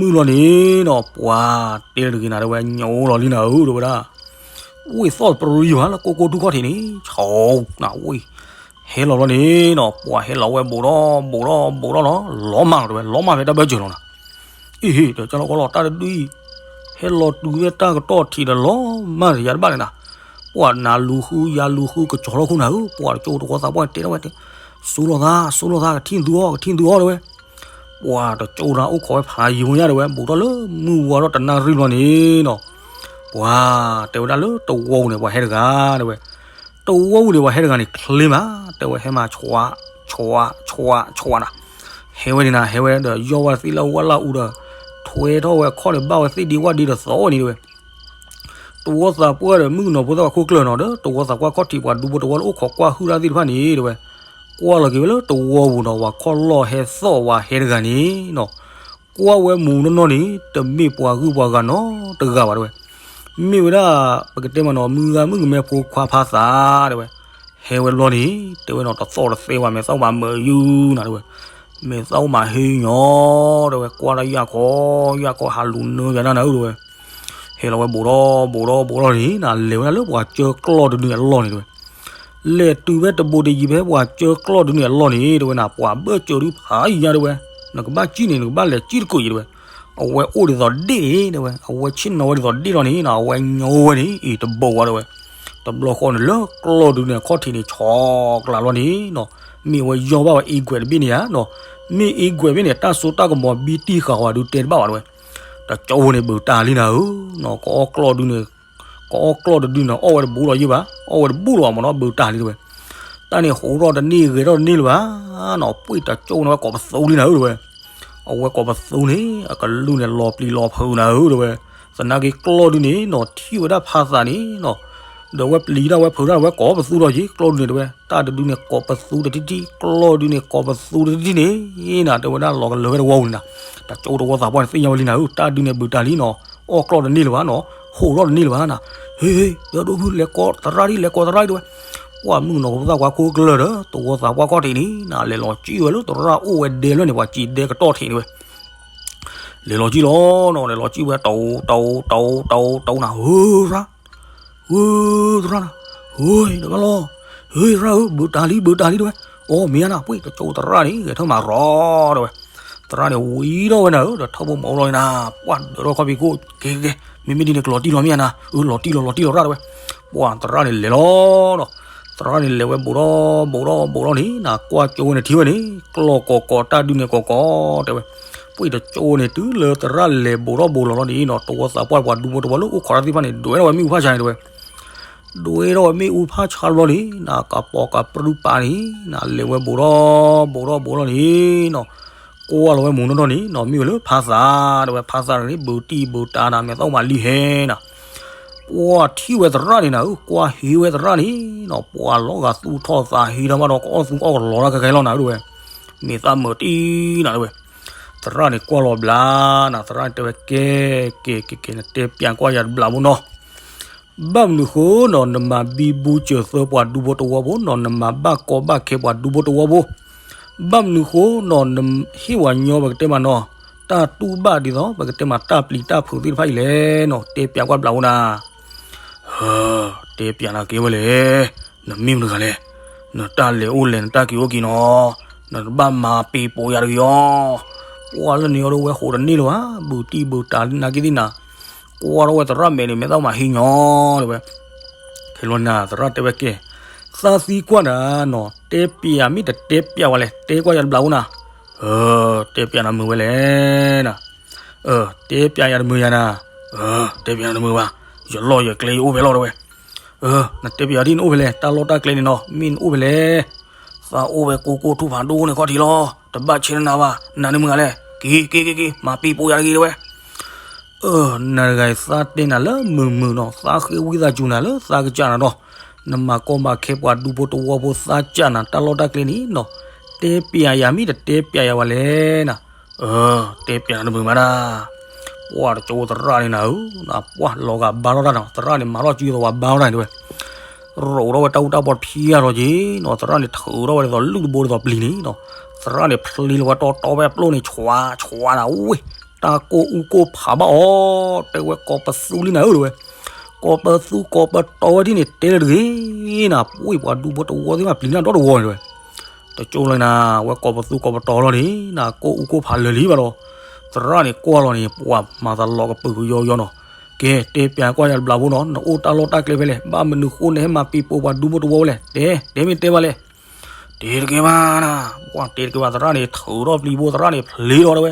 န့ၣ်နီၤ ပှၤတဲလၢတဂ့ၤနၤတဲဝဲ ညိလီၤလံနၤဧၢတဲဝဲဒၣ် ဝံၢ်သီၣ်တပရံယံာ်ဘၣ်လၢကိၢ်ကိၢ်ထူၣ်ခီၣ်ထံးန့ၣ် ဆိနၤဝံၢ် ဟဲလီၤလီၤန့ၣ်နီၤ ပှၤဟဲလီၤဝဲဘူးထီၣ်ဘူးထီၣ်ဘူးထီၣ်လီၤ လီၤမၢ်လီၤတဲဝဲ လီၤမၢ်ဖဲတၢ်ဘၢၣ်စၢၤလီၤနၤ အံၤဟ့ၣ် ဒီးကၢလီၤကီလီၤတၢ်တဒုအံၤ ဟဲလီၤတုၤဝဲတၢ်ကတီၢ်ထံးဒီးလီၤမၢ်ယၤတဘၣ်န့ၣ်နၤ ပှၤနၤလူၤဃုယၤလူၤဃုကစီၤထီၣ်ခိၣ်နၤဧၢ ပှၤတကၠိတဝီသးပှၢ်တဲထီၣ်ဝဲ စိလိာ်သး စိလိာ်သး ကထံၣ်သုအီၤ ကထံၣ်သုအီၤတဲဝဲ ပှၤတကၠိတၢ်အိၣ်ခိးဝဲဖးယံာ်ဖိညါတဲဝဲ ဘူးထီၣ်လၢမုၢ်ဝါထီၣ်တနၣ်ရံၣ်ဘျီန့ၣ်နီၤ ပှၤတဲဝဲဒၣ်လၢတဝီပူၤန့ၣ် ပှၤဟဲတဂၤတဲဝဲ တဝီပူၤန့ၣ် ပှၤဟဲတဂၤန့ၣ် ချ့မး တဲဝဲဟဲမး ဆွး ဆွး ဆွး ဆွးနၤ ဟဲဝဲန့ၣ်နၤ ဟဲဝဲဒီးယီၢ်ဝဲသ့ၣ်လၢဝၣ်လၢအူဒီး ထွဲထီၣ်ဝဲခီၣ်န့ၣ် ဘၣ်ဝဲသ့ၣ်ဒံဝၣ်ဒံဒီးသီဝဲန့ၣ်တဲဝဲ တဝီသးပှၢ်ဒီးမုၣ်ကနီၤဖိသၣ်ခွါခိၣ်ကျၢၢ်နီၤ ဒီးတဝီသးပှၢ်ခီၣ်ထံးပှၤဒူဖိတဝီလၢအိၣ်ခိးကွၢ်ဟုၣ်တၢ်သ့ၣ်တဖၣ်န့ၣ်တဲဝဲ ကွၢ်လီၤက့ၤဝဲလၢတဝီပူၤနီၤ ပှၤခီၣ်လီၢ်ဟဲသီၣ်ဝဲဟဲတဂၤန့ၣ်နီၤ, ကွၢ်ဝဲမူနီၢ်နီၢ်န့ၣ် တမ့ၢ်ပှၤဂုၢ်ပှၤဂၤနီတဂၤဘၣ်တဲဝဲ, မ့ၢ်ဝဲဒၣ် ပကတဲမးနီၤ မုၢ်ဂၤမုၣ်ကမဲဖိခွါဖးသးတဲဝဲ, ဟဲဝဲတဘျီန့ၣ် တဲဝဲနီၤ တသီၣ်တသဲဘၣ် မဲာ်သၣ်မၤမုာ်ယုၢ်နၤတဲဝဲ, မဲာ်သၣ်မၤဟ့ၣ်ညီတဲဝဲ, ကွၢ်တၢ်ယၢ်ခီယၢ်ခီ ဟးလူၤနၢယၤနၤနၤဧၢတဲဝဲ, ဟဲလီၤဝဲဘူးဒီးဘူးဒီးဘူးဒီးန့ၣ် နလဲၤဝဲဒၣ်လၢပှၤကၢကျီၢ်တဒုန့ၣ်အလီၢ်န့ၣ်တဲဝဲ, လဲၤတုၤဖဲတဘူးတယံၤဖဲပှၤကၢကျီၢ်တဒုန့ၣ်အလီၢ်န့ၣ်တဲဝဲနၤ ပှၤဘၢၣ်စၢၤဒုဖးယံၤညါတဲဝဲ, နကဘၣ်စံၣ်န့ၣ် နကဘၣ်လဲၤစံၣ်တကိးယံၤတဲဝဲ, အဝဲအိၣ်ဒ်သိးဒ့ၣ်န့ၣ်တဲဝဲ အဝဲဆ့ၣ်နီၤဝဲဒ်သိးဒ့ၣ်လီၤန့ၣ်နီၤ အဝဲညီဝဲန့ၣ် အံၤတဘိဝဲတဲဝဲ, တဘျီဃီန့ၣ်လၢကျီၢ်ဒုန့ၣ်အခီၣ်ထံးန့ၣ် ဆီကျးလီၤန့ၣ်နီၤ, မ့ၢ်အဝဲယီၢ်ဘၣ်ဝဲအ့ကွဲးတဘ့ၣ်န့ၣ်ဧါနီၤ, မ့ၢ်အ့ကွဲးဘ့ၣ်န့ၣ် တၢ်စိတၢ်ကမီၤဘံတံၢ်ဃာ်ဃီၤဒုတဲတဘၣ်ဘၣ်တဲဝဲ, တကၠိန့ၣ်ဘုးတၢ်လံနၤဧၢနီၤ ကအီၣ်ကျီၢ်ဒုန့ၣ် ကအီၣ်ကျီၢ်တဒုန့ၣ် အီၣ်ဝဲတဘူးလီၤယံၤဘၣ် အီၣ်ဝဲတဘူးလီၤဘၣ်မ့ၢ်နီၤ ဘုးတၢ်လံတဲဝဲ, တၢ်န့ၣ်ဟူးထီၣ်တန့ၢ်ဂဲၤထီၣ်တန့ၢ်လၢၤဘၣ်နီၤ ပှ့ၢ်တကၠိန့ၣ်ဝဲကိးပသူလံနၤဧၢတဲဝဲ, အဝဲကိးပသူန့ၣ် အကလူးန့ၣ်လီၤပျံၤလီၤဖုးနၤဧၢတဲဝဲ, သနာ်က့ကျီၢ်ဒုန့ၣ်နီၤ ထံၣ်ဝဲဒၣ်ဖးသးန့ၣ်နီၤ, ဒီးဝဲပျံၤတၢ်ဝဲဖုးတၢ်ဝဲကိးပသူလီၤယံၤ ကျီၢ်ဒုန့ၣ်တဲဝဲ တၢ်တဒုန့ၣ်ကိးပသူတထံၣ်ထံၣ် ကျီၢ်ဒုန့ၣ်ကိးပသူတထံၣ်ထံၣ်န့ၣ် နၤတဲဝဲဒၣ်လီၤကလၢၤဝဲတဝီပူၤန့ၣ်နၤ, တကၠိတဝီသးပှၢ်န့ၣ်သ့ၣ်ညါဝဲလံနၤဧၢ တၢ်ဒုန့ၣ်ဘုးတၢ်လံနီၤ, အီၣ်ကျီၢ်တန့ၢ်လၢၤဘၣ်နီၤ, ဟူးထီၣ်တန့ၢ်လၢၤဘၣ်နၤ, ဟ့ ဟ့ ဒီဒိဖု လဲၤကိးသရၣ်ဒံး လဲၤကိးသရၣ်ဒံးတဲဝဲ, ပှၢ်မုၣ်ကနီၤ ဖိသၣ်ခွါခိၣ်ကျၢၢ်ဒီး တဝီသးပှၢ်ခီၣ်ထံးန့ၣ် နၤလဲၤလီၤစံၣ်ဝဲလၢသရၣ်အိၣ်ဝဲဒဲလၢန့ၣ် ပှၤစံးဒဲကတီၢ်ထံးန့ၣ်ဝဲ, လဲၤလီၤစံၣ်လီၤနီၤ လဲၤလီၤစံၣ်ဝဲ တအိၣ် တအိၣ် တအိၣ် တအိၣ် တအိၣ်နၤ ဟ့ ရၣ် ဟ့ သရၣ်နၤ, ဟ့ တဘၣ်လီၤ, ဟ့ ရၣ်ဧၢ ဘုးတၢ်လံ ဘုးတၢ်လံတဲဝဲ, အိ မ့ၢ်ဧါနၤ ပှ့ၢ်တကၠိသရၣ်န့ၣ် ဂဲၤထၢၣ်မၤရီၤတဲဝဲ, သရၣ်န့ၣ်ဝံၤထီၣ်ဝဲနၤဧၢ ဒီးထၢၣ်ဖိမၤအိၣ်လီၤန့ၣ်နၤ, ပှၢ်ဒၢးထီၣ်ခီၣ်ဖံးခိၣ် က့ၤက့ၤက့ၤ မ့မ့ၢ်ဒ်န့ၣ်ကလီၤတံၢ်လီၤမ့ၢ်ဧါနၤ, အၢ လီၤတံၢ်လီၤ လီၤတံၢ်လီၤရၣ်တဲဝဲ, ပှၢ်သရၣ်န့ၣ်လဲၤလီၤနီၤ, သရၣ်န့ၣ်လဲၤဝဲဘူးထီၣ်ဘူးထီၣ်ဘူးထီၣ်န့ၣ် နၤကွၢ်ကၠိဝဲန့ၣ်ထံၣ်ဝဲန့ၣ် ကျီၢ်ကိးကိး တၢ်ဒုန့ၣ်ကိးကိးတဲဝဲ, ပှ့ၢ်တကၠိန့ၣ် တုၤလၢသရၣ်လဲၤဘူးထီၣ်ဘူးလီၤလီၤန့ၣ်နီၤ တဝီသးပှၢ်ပှၤဒူဖိတဝီလၢအိၣ်ခိးတၢ်သ့ၣ်တဖၣ်န့ၣ် ဒွဲထီၣ်ဝဲမ့ၣ်အူဖးဆါန့ၣ်တဲဝဲ, ဒွဲထီၣ်ဝဲမ့ၣ်အူဖးဆါတဘျီန့ၣ် နၤကပိာ်ကပြုၢ်ပာ်န့ၣ် နၤလဲၤဝဲဘူးထီၣ်ဘူးထီၣ်ဘူးထီၣ်န့ၣ်နီၤ, ကွၢ်လီၤဝဲမူနီၢ်နီၢ်န့ၣ်နီၤ မ့ၢ်ဝဲလၢဖးသးတဲဝဲ ဖးသးန့ၣ် ဘုးတံၢ်ဘုးတၢ်နၤ မဲာ်သၣ်မၤလံဟဲနၤ ပှၢ်ထံၣ်ဝဲသရၣ်န့ၣ်နၤဧၢ ကွၢ်ဟံးဝဲသရၣ်န့ၣ်နီၤ ပှၢ်လီၤဂာ်သူၣ်ထီၣ်သးဟံးထီၣ်မးဒီး ကအီၣ်သူအီၣ်ကလီၤတၢ်ခဲခဲလီၤနၤဧၢတဲဝဲ, မ့ၢ်သးမုာ်တံၢ်နၤတဲဝဲ, သရၣ်န့ၣ်ကွၢ်လီၤဘျါနၤ သရၣ်န့ၣ်တဲဝဲ ကဲ ကဲ ကဲ ကဲ နတဲပျးကွၢ်ယၤတဘျးဖိနီၤ ဘၣ်မနုၤဃိနီၤ နမၤဘံဘူစၢၤသၢပှၤဒူဖိတဝီဖိနီၤ နမၤဘၣ်ကီဘၣ်ခဲပှၤဒူဖိတဝီဖိ, ဘၣ်မနုၤဃိနီၤ နဟ့ၣ်ဝဲညီပကတဲမးနီၤ တၢ်တူၢ်ဘၣ်ဒ်သိး ပကတဲမးတၢ်ပျံၤတၢ်ဖုးသ့ၣ်တဖၣ်အံၤလဲၣ်နီၤ တဲပျးကွၢ်ဘျးဖိနၤ ဟၢ တဲပျးနၤက့ၤဝဲလဲၣ်, နမ့ၢ်မတၤတဂၤလဲၣ်, နတၢ်လဲၤအိၣ်လဲၤ နတၢ်က့ၤအိၣ်က့ၤနီၤ, နတဘၣ်မၤပ့ၤပိာ်ယၤတဂ့ၤအီၤ, ပှၢ်လၢန့ၣ်အီၤဒီးဝဲဃိးတန့ၢ်လၢၤဘၣ်, ဘုးတံၢ်ဘုးတၢ်လၢနၤက့ၤသ့ၣ်နၤ, ကွၢ်ထီၣ်ဝဲသရၣ်မဲာ်န့ၣ် မဲာ်သၣ်မၤဟံးညီတဲဝဲ, ခဲလီၤနၤ သရၣ်တဲဝဲကဲ, သးသံကွၢ်နၤနီၤ တဲပျးမ့ၢ်တတဲပျးဝဲလဲၣ် တဲကွၢ်ယၤတဘျးဖိနၤ, အၢ တဲပျးနၤမုာ်ဝဲလဲၣ်နၤ အၢ တဲပျးယၤတမုာ်ယၤနၤ, အၢ တဲပျးနၤတမုာ်ဘၣ်, ယလီၢ်ယကျဲယအိၣ်ဖဲလဲၣ်တဲဝဲ, အၢ နတဲပျးဒ်နအိၣ်ဖဲလဲၣ် တၢ်လီၢ်တၢ်ကျဲန့ၣ်နီၤ မ့ၢ်နအိၣ်ဖဲလဲၣ်, သးအိၣ်ဝဲကိၢ်ကိၢ်ထူၣ်ဖးဒိၣ်န့ၣ်ခီၣ်ထံးလီၤ, တဘၣ်ဆဲးနၤဘၣ်, နၤန့ၣ်မုာ်ဂၤလဲၣ်, က့ၤ က့ၤ က့ၤ က့ၤ မၤပ့ၤပိာ်ယၤတဂ့ၤတဲဝဲ အၢ နၤတဂၤအံၤသးတဲနၤလၢမုာ်မုာ်နီၤ, သးဃ့ဝံသးစူၤနၤလၢသးကစၢ်နၤနီၤ, နမၤကီမၤခဲပှၤဒူဖိတဝီဖိသးစၢ်နၤ တၢ်လီၢ်တၢ်ကျဲန့ၣ်နီၤ, တဲပျးယၤမ့ၢ်တတဲပျးယၤဝဲလဲၣ်နၤ, အၢ တဲပျးနၤတမုာ်မးနၤ, ပှၢ်တကၠိသရၣ်န့ၣ်နၤဧၢ, ပှၢ်လီၤဂာ်ဘါထီၣ်တၢ်နီၤ, သရၣ်န့ၣ်မၤထီၣ်စုသိးပှၤဘါထီၣ်တၢ်န့ၣ်တဲဝဲ, ရိးထီၣ်ဝဲတၢ်အူတၢ်ပီတဖံးအါထီၣ်က့ၤနီၤ, သရၣ်န့ၣ်ထုးထီၣ်ဝဲဒ်သိးလုၢ်တဘိဒ်သိးပျံၤန့ၣ်နီၤ, သရၣ်န့ၣ်ဖျ့လီၤဝဲတီတီဖဲအပျိၢ်န့ၣ် ဆွး ဆွးနၤဝဲ, တၢ်ကိၢ်အူကိၢ်ဖးဘၣ်အီၤ, တဲဝဲကိးပသူလံနၤဧၢတဲဝဲ, ကိးပသူကိးပတီၤဝဲဒ်န့ၣ်တဲလၢတဂ့ၤနၤ, ပှ့ၢ်ပှၤဒူဖိတဝီသ့ၣ်တဖၣ်ပျံၤန့ၢ်ဒီတဝီန့ၣ်တဲဝဲ, တကၠိလၢနၤ ဝဲကိးပသူကိးပတီၤလီၤန့ၣ် နၤကိၢ်အူကိၢ်ဖးလၢာ်လံဘၣ်ဒီး, သရၣ်န့ၣ်ကွၢ်လီၤန့ၣ် ပှၤမၤသးလီၤကပုာ်ကယီယီနီၤ, ကဲ တဲပျးကွၢ်ယၤတဘျးဖိနီၤ, နအိၣ်တၢ်လီၢ်တၢ်ကျဲဖဲလဲၣ်, ဘၣ်မနုၤဃိနဟဲမၤပ့ၤပိာ်ပှၤဒူဖိတဝီဝဲလဲၣ်, တဲ တဲမ့ၢ်တဲဘၣ်လဲၣ်, တဲတကဲဘၣ်နၤ, ပှၢ်တဲတကဲဘၣ် သရၣ်န့ၣ်ထုးထီၣ်ပျံၤဖိ သရၣ်န့ၣ်ဖျ့လီၤတဲဝဲ,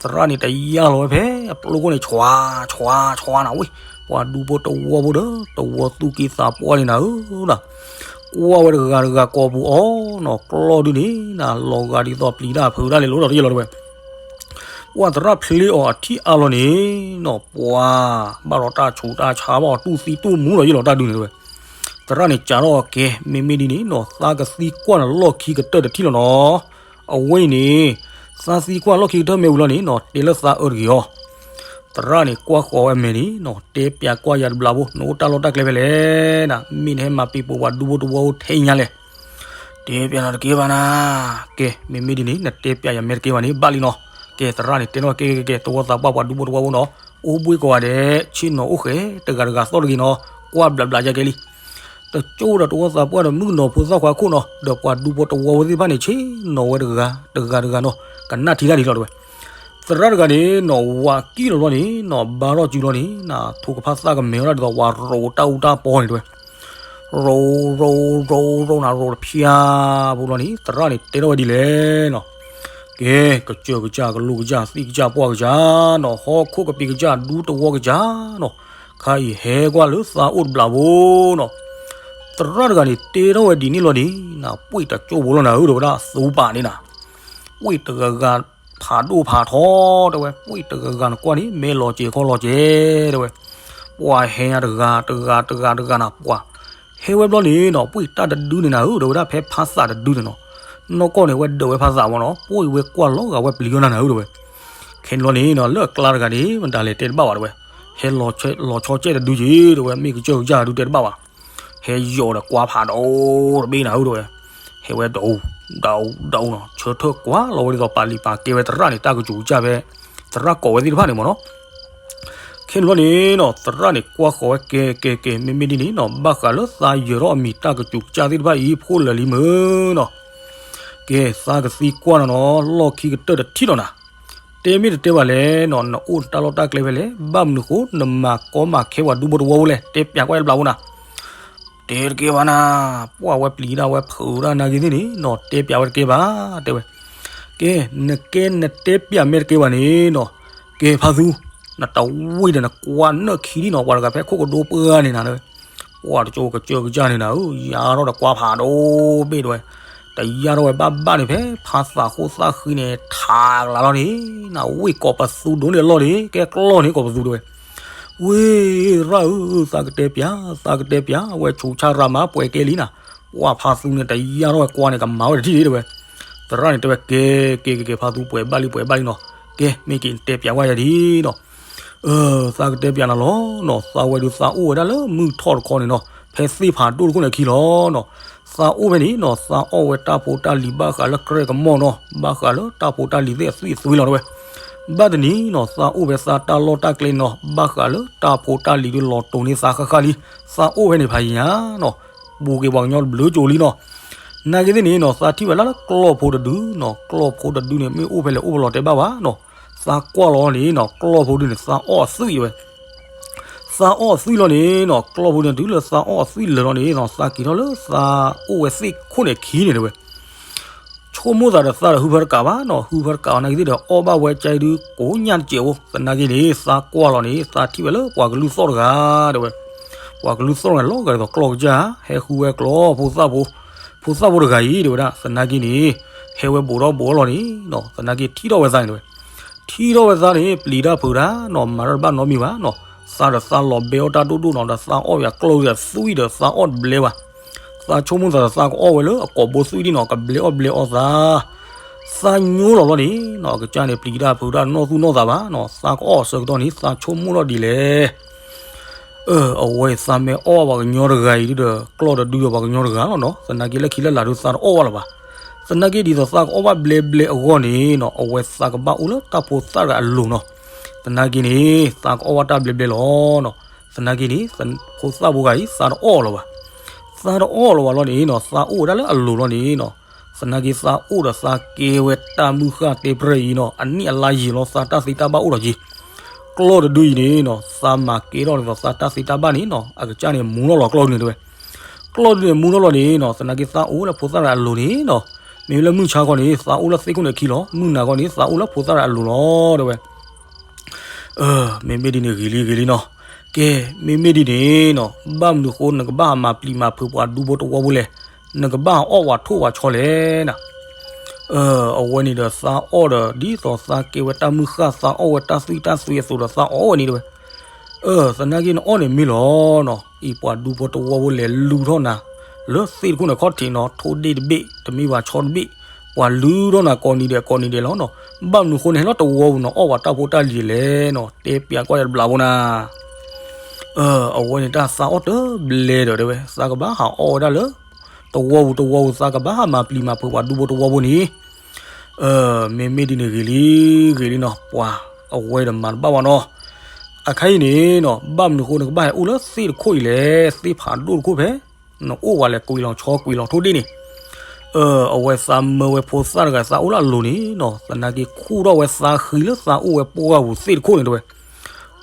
သရၣ်န့ၣ်တယၢ်လီၤဝဲဖဲအပျိၢ်ခိၣ်န့ၣ် ဆွး ဆွး ဆွးနၤဝဲ, ပှၤဒူဖိတဝီဖိဒီး တဝီသူၣ်က့သးပှၢ်န့ၣ်နၤဧၢ, ကွၢ်ဝဲတဂၤတဂၤကိးပူၤအီၤနီၤ, ကျီၢ်ဒုန့ၣ် နၤလီၤဂာ်ဒ်သိးပျံၤတၢ်ဖုးတၢ်လဲၤလိၤဒီးတယဲၢ်လီၤတဲဝဲ ပှၢ်သရၣ်ဖျ့အီၤအထံၣ်အါလီၤန့ၣ်နီၤ, ပှၢ်ဘၣ်ဒီးတၢ်ဆူးတၢ်ဆါဘၣ်အီၤ တူၢ်သံတူၢ်မူလီၤယဲၢ်လီၤတၢ်ဒုန့ၣ်တဲဝဲ, သရၣ်န့ၣ်စးထီၣ်ကဲ မ့မ့ၢ်ဒ်န့ၣ်နီၤ သးကသံကွၢ်နၤလီၢ်ခံကတၢၢ်တထံၣ်လီၤနီၤ. အဝဲအံၤန့ၣ် သးသံကွၢ်လီၢ်ခံကတၢၢ်မ့ၢ်ဝံၤလီၤန့ၣ်နီၤ တဲလၢသးအၢတဂ့ၤအီၤ. သရၣ်န့ၣ်ကွၢ်ဃီၤဝဲအမဲာ်န့ၣ်နီၤ တဲပျးကွၢ်ယၤတဘျီဖိ နအိၣ်တၢ်လီၢ်တၢ်ကျဲဖဲလဲၣ်နၤ မ့ၢ်နဟဲမၤပံၤပိာ်ပှၤဒူဖိတဝီဖိထဲညါလဲၣ်. တဲပျးနၤတကဲဘၣ်နၤ. ကဲ မ့မ့ၢ်ဒ်န့ၣ် နတဲပျးယၤမဲာ်တကဲဘၣ်န့ၣ် ဘၣ်လံနီၤ. ကဲ သရၣ်န့ၣ်တဲနီၣ် ကဲကဲကဲ တဝီသးပှၢ်ပှၤဒူဖိတဝီဖိနီၤ အိၣ်ဘှ့ၣ်ကိးဂၤဒဲး ဆ့ၣ်နီၤအိၣ်ဃဲ တဂၤတဂၤသီၣ်တဂ့ၤနီၤ ကွၢ်ဘျးဘျးယါကဲလံ. တကၠိဒီးတဝီသးပှၢ်ဒီးမုၣ်ကနီၤဖိသၣ်ခွါခိၣ်နီၤ ဒီးပှၤဒူဖိတဝီဖိသ့ၣ်တဖၣ်န့ၣ် ဆ့ၣ်နီၤဝဲတဂၤတဂၤတဂၤနီၤ ကနၣ်ထံတၢ်ဒ်လီၤတဲဝဲ. သရၣ်တဂၤန့ၣ်နီၤ ဝးကံၣ်လီၤဘျီန့ၣ်နီၤ ဘါထီၣ်စုလီၤန့ၣ် နထိကဖၣ်သၣ်ကမဲာ်ဝဲဒၣ်ဒ်သိး ဝးရိးတၢ်အူတၢ်ပီန့ၣ်တဲဝဲ ရိးရိးရိးရိးနၤရိးတဖျါဖိလီၤန့ၣ် သရၣ်န့ၣ်တဲထီၣ်ဝဲဒ်လဲၣ်နီၤ. ကဲ ကစၢၢ်ကစၢ် ကလိကစၢ် သံကစၢ် ပှၢ်ကစၢ်နီၤ ဟီၣ်ခိၣ်ကပံာ်ကစၢ် ဒူတဝီကစၢ်နီၤ ခါအံၤဟဲကွၢ်လၢသးအိၣ်တဘျးဖိနီၤ. သရၣ်တဂၤန့ၣ် တဲထီၣ်ဝဲဒ်န့ၣ်လီၤန့ၣ် နပှ့ၢ်တကၠိဖိလီၤနၤဧၢ တဲဝဲဒၣ် သူပာ်န့ၣ်နၤ ပှ့ၢ်တဂၤဂၤ ဖးဒိၣ်ဖးထီ တဲဝဲ ပှ့ၢ်တဂၤဂၤနကွၢ်န့ၣ် မဲာ်လီၤစဲၤခီလီၤစဲၤ တဲဝဲ ပှၤဟဲညါတဂၤတဂၤတဂၤတဂၤနၤ ပှၤဟဲဝဲဘျီန့ၣ်နီၤ ပှ့ၢ်တၢ်တဒုန့ၣ်နၤဧၢ တဲဝဲဒၣ် ဖဲဖါသးတဒုန့ၣ်နီၤ နီၢ်ကီၢ်န့ၣ် ဝဲဒၢးဝဲဖါသးမ့ၢ်နီၤ ပှ့ၢ်ဝဲကွၢ်လီၤဂာ်ဝဲပျံၤအီၣ်နၤနၤဧၢ တဲဝဲ. ခဲန့ၣ်လီၤန့ၣ်နီၤ လၢအကျါတဂၤန့ၣ် မတၤလဲၣ်တဲတဘၣ်ဘၣ် တဲဝဲ ဟဲလီၤဆီကဲၣ်တဒုက့ၤ တဲဝဲ မ့ၢ်ကစၢၢ်ကစၢ်တဒုတဲတဘၣ်ဘၣ် ဟဲယိာ်ဒီးကွၢ်ဖးဒိၣ်တဘ့ၣ်နၤဧၢ တဲဝဲ ဟဲဝဲဒိး ဒိး ဒိးနီၤ ဆၢထၢၣ်ကွၢ်လီၤဝဲဒ်သိး ပာ်လံာ်ပာ်ကဲဝဲသရၣ်န့ၣ် တၢ်ကစူၤကစၢ်ဖဲ သရၣ်ကိးဝဲသ့ၣ်တဖၣ်န့ၣ်မ့ၢ်နီၤ. ခဲန့ၣ်ဘျီန့ၣ်နီၤ သရၣ်န့ၣ်ကွၢ်ဃီၤဝဲ ကဲကဲကဲ မ့မ့ၢ်ဒ်န့ၣ်နီၤ ဘၣ်ဃးလၢသးယၢၤထီၣ်အမံၤတၢ်ကစူၤကစၢ်သ့ၣ်တဖၣ်အံၤ ဖှိၣ်လၢာ်လံမ့ၢ်နီၤ. ကဲ သးကသံကွၢ်နၤနီၤ လီၢ်ခံကတၢၢ်တထံၣ်လီၤနၤ. တဲမ့ၢ်တတဲဘၣ်လဲၣ်နီၤ နအိၣ်နတၢ်လီၢ်တၢ်ကျဲဖဲလဲၣ် ဘၣ်မနုၤဃိ နမၤကီမၤခဲပှၤဒူဖိတဝီဖိလဲၣ် တဲပျးကွၢ်တဘျးဖိနၤ. တဲတကဲဘၣ်နၤ, ပှၢ်ဝဲပျံၤတၢ်ဝဲဖုးတၢ်နာ်က့သ့ၣ်န့ၣ်နီၤ တဲပျးဝဲတကဲဘၣ် တဲဝဲ. ကဲ နကဲနတဲပျးမ့ၢ်တကဲဘၣ်န့ၣ်နီၤ, ကဲဖါသူ, နတဝံၤဒီးနကွၢ်နၢၣ်ခံဒံနီၤ ပှၤတဂၤဖဲခိၣ်ကဒိပှၢ်န့ၣ်နၤ ပှၢ်တကၠိကစၢၢ်ကစၢ်န့ၣ်နၤဧၢ, ယါထီၣ်ဒီးကွၢ်ဖးဒိၣ်ဘ့ၣ်တဲဝဲ, တယါထီၣ်ဝဲဘၣ်ဘၣ်န့ၣ် ဖဲဖါသးဃိသၣ်ဃံန့ၣ် ထးကလးလီၤန့ၣ်, နဝံၤကိးပသူဒိၣ်န့ၣ်အလီၢ်န့ၣ် ကဲကျီၢ်န့ၣ်ကိးပသူတဲဝဲ. ဝ့ၢ်ရၣ်ဧၢ, သးကတဲပျး, သးကတဲပျး, ဝဲဆူးဆါရၤမးပှဲၤကဲလံနၤ, ပှၢ်ဖါသူန့ၣ် တယါထီၣ်ဝဲကွၢ်န့ၣ် ကမၤဝဲတထံၣ်ဒံးတဲဝဲ. သရၣ်န့ၣ်တဲဝဲ ကဲ ကဲ ကဲ ကဲ ဖါသူပှဲၤဘၣ်လံ ပှဲၤဘၣ်လံနီၤ, ကဲ မ့ၢ်က့ၤနတဲပျးဝဲယၤဒ်နီၤ. အၢ သးကတဲပျးနၤလီၤနီၤ, သးဝဲဒုးသးအိၣ်ဝဲဒၣ်လၢမုၢ်ထီၣ်တခီန့ၣ်နီၤ, ဖဲသ့ၣ်ဖးဒိၣ်တခိၣ်န့ၣ်အခံလီၤနီၤ. သးအိၣ်ဖဲန့ၣ်နီၤ, သးအီၣ်ဝဲတၢ်ဖိတၢ်လံၤဘၣ်ဃးလၢကြဲၢ်ကမီၣ်နီၤ, ဘၣ်ဃးလၢတၢ်ဖိတၢ်လံၤသ့ၣ်အသွံၣ်အသွံၣ်လီၤတဲဝဲ. ဘၣ်တနံၤနီၤ, သးအိၣ်ဖဲသးတၢ်လီၢ်တၢ်ကျဲနီၤ, ဘၣ်ဃးလၢတၢ်ဖိတၢ်လံၤဒုးလီၤတိၤန့ၢ်သးဃၣ်ဃၣ်လံ. သးအိၣ်ဖဲန့ၣ်ဖးယံၤညါနီၤ, ဘူးက့ၤပှၤကညီတဘျုးကၠိလံနီၤ. နာ်က့သ့ၣ်န့ၣ်နီၤ, သးထံၣ်ဝဲဒၣ်လၢကျီၢ်ဖိတဒုနီၤ, ကျီၢ်ဖိတဒုန့ၣ် မ့ၢ်အိၣ်ဖဲလဲၣ်အိၣ်ဖဲလဲၣ်တဲဘၣ်ဘၣ်နီၤ. သးကွၢ်လီၤန့ၣ်နီၤ, ကျီၢ်ဖိဒုန့ၣ် သးအီၣ်အသွံၣ်တဲဝဲ. သးအီၣ်အသွံၣ်လီၤန့ၣ်နီၤ, ကျီၢ်ဖိန့ၣ်တုၤလၢသးအီၣ်အသွံၣ်လၢာ်လီၤန့ၣ်နီၤ, သးက့ၤထီၣ်လၢသးအိၣ်ဝဲသ့ၣ်ခိၣ်န့ၣ်ခံန့ၣ်တဲဝဲ. ဆိကမိၣ်သးဒီးသးဒီးဟုဖၢတကးဘၣ်နီၤ, ဟုဖၢတကးအီၤနာ်က့သ့ၣ်ဒီး အီၣ်ဘၣ်ဝဲကၢဒုးကိးညၣ်တစဲးဖိ, သနာ်က့န့ၣ် သးကွၢ်လီၤန့ၣ် သးထံၣ်ဝဲလၢပှၤကလုၢ်သီၣ်တဂၤတဲဝဲ. ပှၤကလုၢ်သီၣ်တဂၤလီၤဂာ်ဒ်သိးကျီၢ်ကစၢ်, ဟဲဃုဝဲကျီၢ်ဖိသၣ်ဖိ, ဖိသၣ်ဖိတဂၤအံၤတဲဝဲဒၣ်, သနာ်က့န့ၣ် ဟဲဝဲဘူးထီၣ်ဘူးအီၣ်လီၤန့ၣ်နီၤ, သနာ်က့ထံၣ်ထီၣ်ဝဲသးန့ၣ်တဲဝဲ. ထံၣ်ထီၣ်ဝဲသးန့ၣ် ပျံၤတၢ်ဖုးတၢ်နီၤ, မၤတၢ်တဘၣ်နီတမံၤဘၣ်နီၤ. သးဒီးသးလီၤဘဲအီၣ်တၢ်ဒိၣ်ဒိၣ်နီၤ, ဒီးသးအီၣ်ယၤကျီၢ်ဝံၤဒီးသွံၣ်ဒီးသးအီၣ်တဘျဲဘၣ်. သးဆိကမိၣ်သးဒီးသးကအီၣ်ဝဲလၢအကိာ်ဘိသွံၣ်ဒံးနီၤ, ကဘျဲအီၣ်ဘျဲအီသး သးညိလီၤလီၤန့ၣ်နီၤ, အကစၢ်န့ၣ် ပျံၤတၢ်ဖုးတၢ်နီၢ်သူၣ်နီၢ်သးဘၣ်နီၤ. သးကအီၣ်အဆၢကတီၢ်န့ၣ် သးဆိကမိၣ်ထီၣ်ဒ်လဲၣ်. အၢ အဝဲသးမ့ၢ်အီၣ်ဘၣ်ပှၤကညီတဂၤအံၤဒီး ကျီၢ်တဒုဒီးပှၤကညီတဂၤလီၤနီၤ. သနာ်က့လၢခံလၢလာ်ဒုးသးတအီၣ်ဘၣ်လၢၤဘၣ်. သနာ်က့ဒ်သိးသးကအီၣ်ဘၣ်ဘျဲဘျဲအဂီၢ်န့ၣ်နီၤ, အဝဲသးကဘၣ်အိၣ်လၢတၢ်ဖိသၣ်တဂၤအလိၤနီၤ. သနာ်က့န့ၣ် သးကအီၣ်ဘၣ်တၢ်ဘျဲဘျဲလီၤနီၤ. သနာ်က့န့ၣ် ဖိသၣ်ဖိဂၤအံၤ သးတအီၣ်လၢၤဘၣ်. သးတအီၣ်လၢၤဘၣ်လီၤန့ၣ်နီၤ, သးအိၣ်ဝဲဒၣ်လၢအလိၤလီၤန့ၣ်နီၤ. သနာ်က့သးအိၣ်ဒီးသးကဲဝဲတၢ်မုၢ်ဃၢ်တဲပြဲၢ်အံၤနီၤ, အနံၣ်အလါယံာ်လီၤ သးတၢ်သ့တၢ်ဘၣ်အိၣ်ဒီးက့ၤ. ကျီၢ်တဒုအံၤန့ၣ်နီၤ, သးမၤကဲထီၣ်ဒ်သိးသးတၢ်သ့တၢ်ဘၣ်န့ၣ်နီၤ, အကစၢ်န့ၣ်မူထီၣ်လီၤကျီၢ်ဒုန့ၣ်တဲဝဲ. ကျီၢ်ဒုန့ၣ်မူထီၣ်လီၤန့ၣ်နီၤ, သနာ်က့သးအိၣ်လၢဖိသၣ်တဂၤအလိၤန့ၣ်နီၤ. မ့မ့ၢ်လၢမုၢ်ဆါခီန့ၣ် သးအိၣ်လၢသ့ၣ်ခိၣ်န့ၣ်အခံလီၤ. မုၢ်နၤခီန့ၣ် သးအိၣ်လၢဖိသၣ်တဂၤအလိၤလီၤတဲဝဲ. အၢ မ့မ့ၢ်ဒ်န့ၣ်ဂ့ၤလံဂ့ၤလံနီၤ. ကဲ မ့မ့ၢ်ဒ်န့ၣ်နီၤ, ဘၣ်မနုၤဃိနကဘၣ်ဟးမၤပျံၤမၤဖုးပှၤဒူဖိတဝီဖိလဲၣ်, နကဘၣ်ဟးအီၣ်ပှၤထိၣ်ပှၤဆီလဲၣ်နၤ. အၢ အဝဲန့ၣ်ဒီးသးအီၣ်ဒီး ဒ်သိးသးကဲဝဲတၢ်မုၢ်ဃၢ် သးအီၣ်ဝဲတၢ်သွံၣ်တၢ်သွံၣ်အသိးဒီးသးအီၣ်ဝဲန့ၣ်တဲဝဲ. သနာ်က့နအီၣ်န့ၣ်မ့ၢ်လီၤနီၤ, အံၤပှၤဒူဖိတဝီဖိလဲၤလူၤထီၣ်နၤ လၢသ့ၣ်တခိၣ်န့ၣ်ခီၣ်ထံးနီၤ, ထိၣ်ဒ့ၣ်တဘ့ၣ် တမ့ၢ်ဘၣ်ဆီတဘ့ၣ်, ပှၤလူၤထီၣ်နၤကိးနံၤဒဲးကိးနံၤဒဲးလီၤနီၤ. ဘၣ်မနုၤအဃိန့ၣ် ဟဲလီၤတဝီပူၤနီၤ အီၣ်ပှၤတၢ်ဖိတၢ်လံၤလဲၣ်နီၤ, တဲပျးကွၢ်တဘျီဖိနၤ. အဝဲန့ၣ်တၢ်သးအီၣ်တဘျဲဒီးတဲဝဲ, သးကဘၣ်ဟးအီၣ်ဝဲဒၣ်လၢ တဝီပူၤတဝီပူၤ သးကဘၣ်ဟးမၤပျံၤမၤဖုးပှၤဒူဖိတဝီဖိန့ၣ် မ့မ့ၢ်ဒ်န့ၣ်ဂ့ၤလံ ဂ့ၤလံနီၤ, ပှၤအဝဲဒီးမၤတဘၣ်ဘၣ်နီၤ. အခါအံၤန့ၣ်နီၤ ဘၣ်မနုၤအဃိနကဘၣ်ဟဲအိၣ်လၢသ့ၣ်တခိၣ်အံၤလဲၣ်, သ့ၣ်ဖးဒိၣ်တခိၣ်ဖဲ နအိၣ်ဝဲလဲၤကွံာ်လီၤဆီကွံာ်လီၤထိၣ်ဒ့ၣ်န့ၣ် အဝဲသးမၢဝဲဖိသၣ်တဂၤသးအိၣ်လၢအလိၤန့ၣ်နီၤ, သနာ်က့ခူၣ်ထီၣ်ဝဲသးဃံလၢသးအိၣ်ဝဲပှၢ်ပူၤသ့ၣ်တခိၣ်န့ၣ်တဲဝဲ,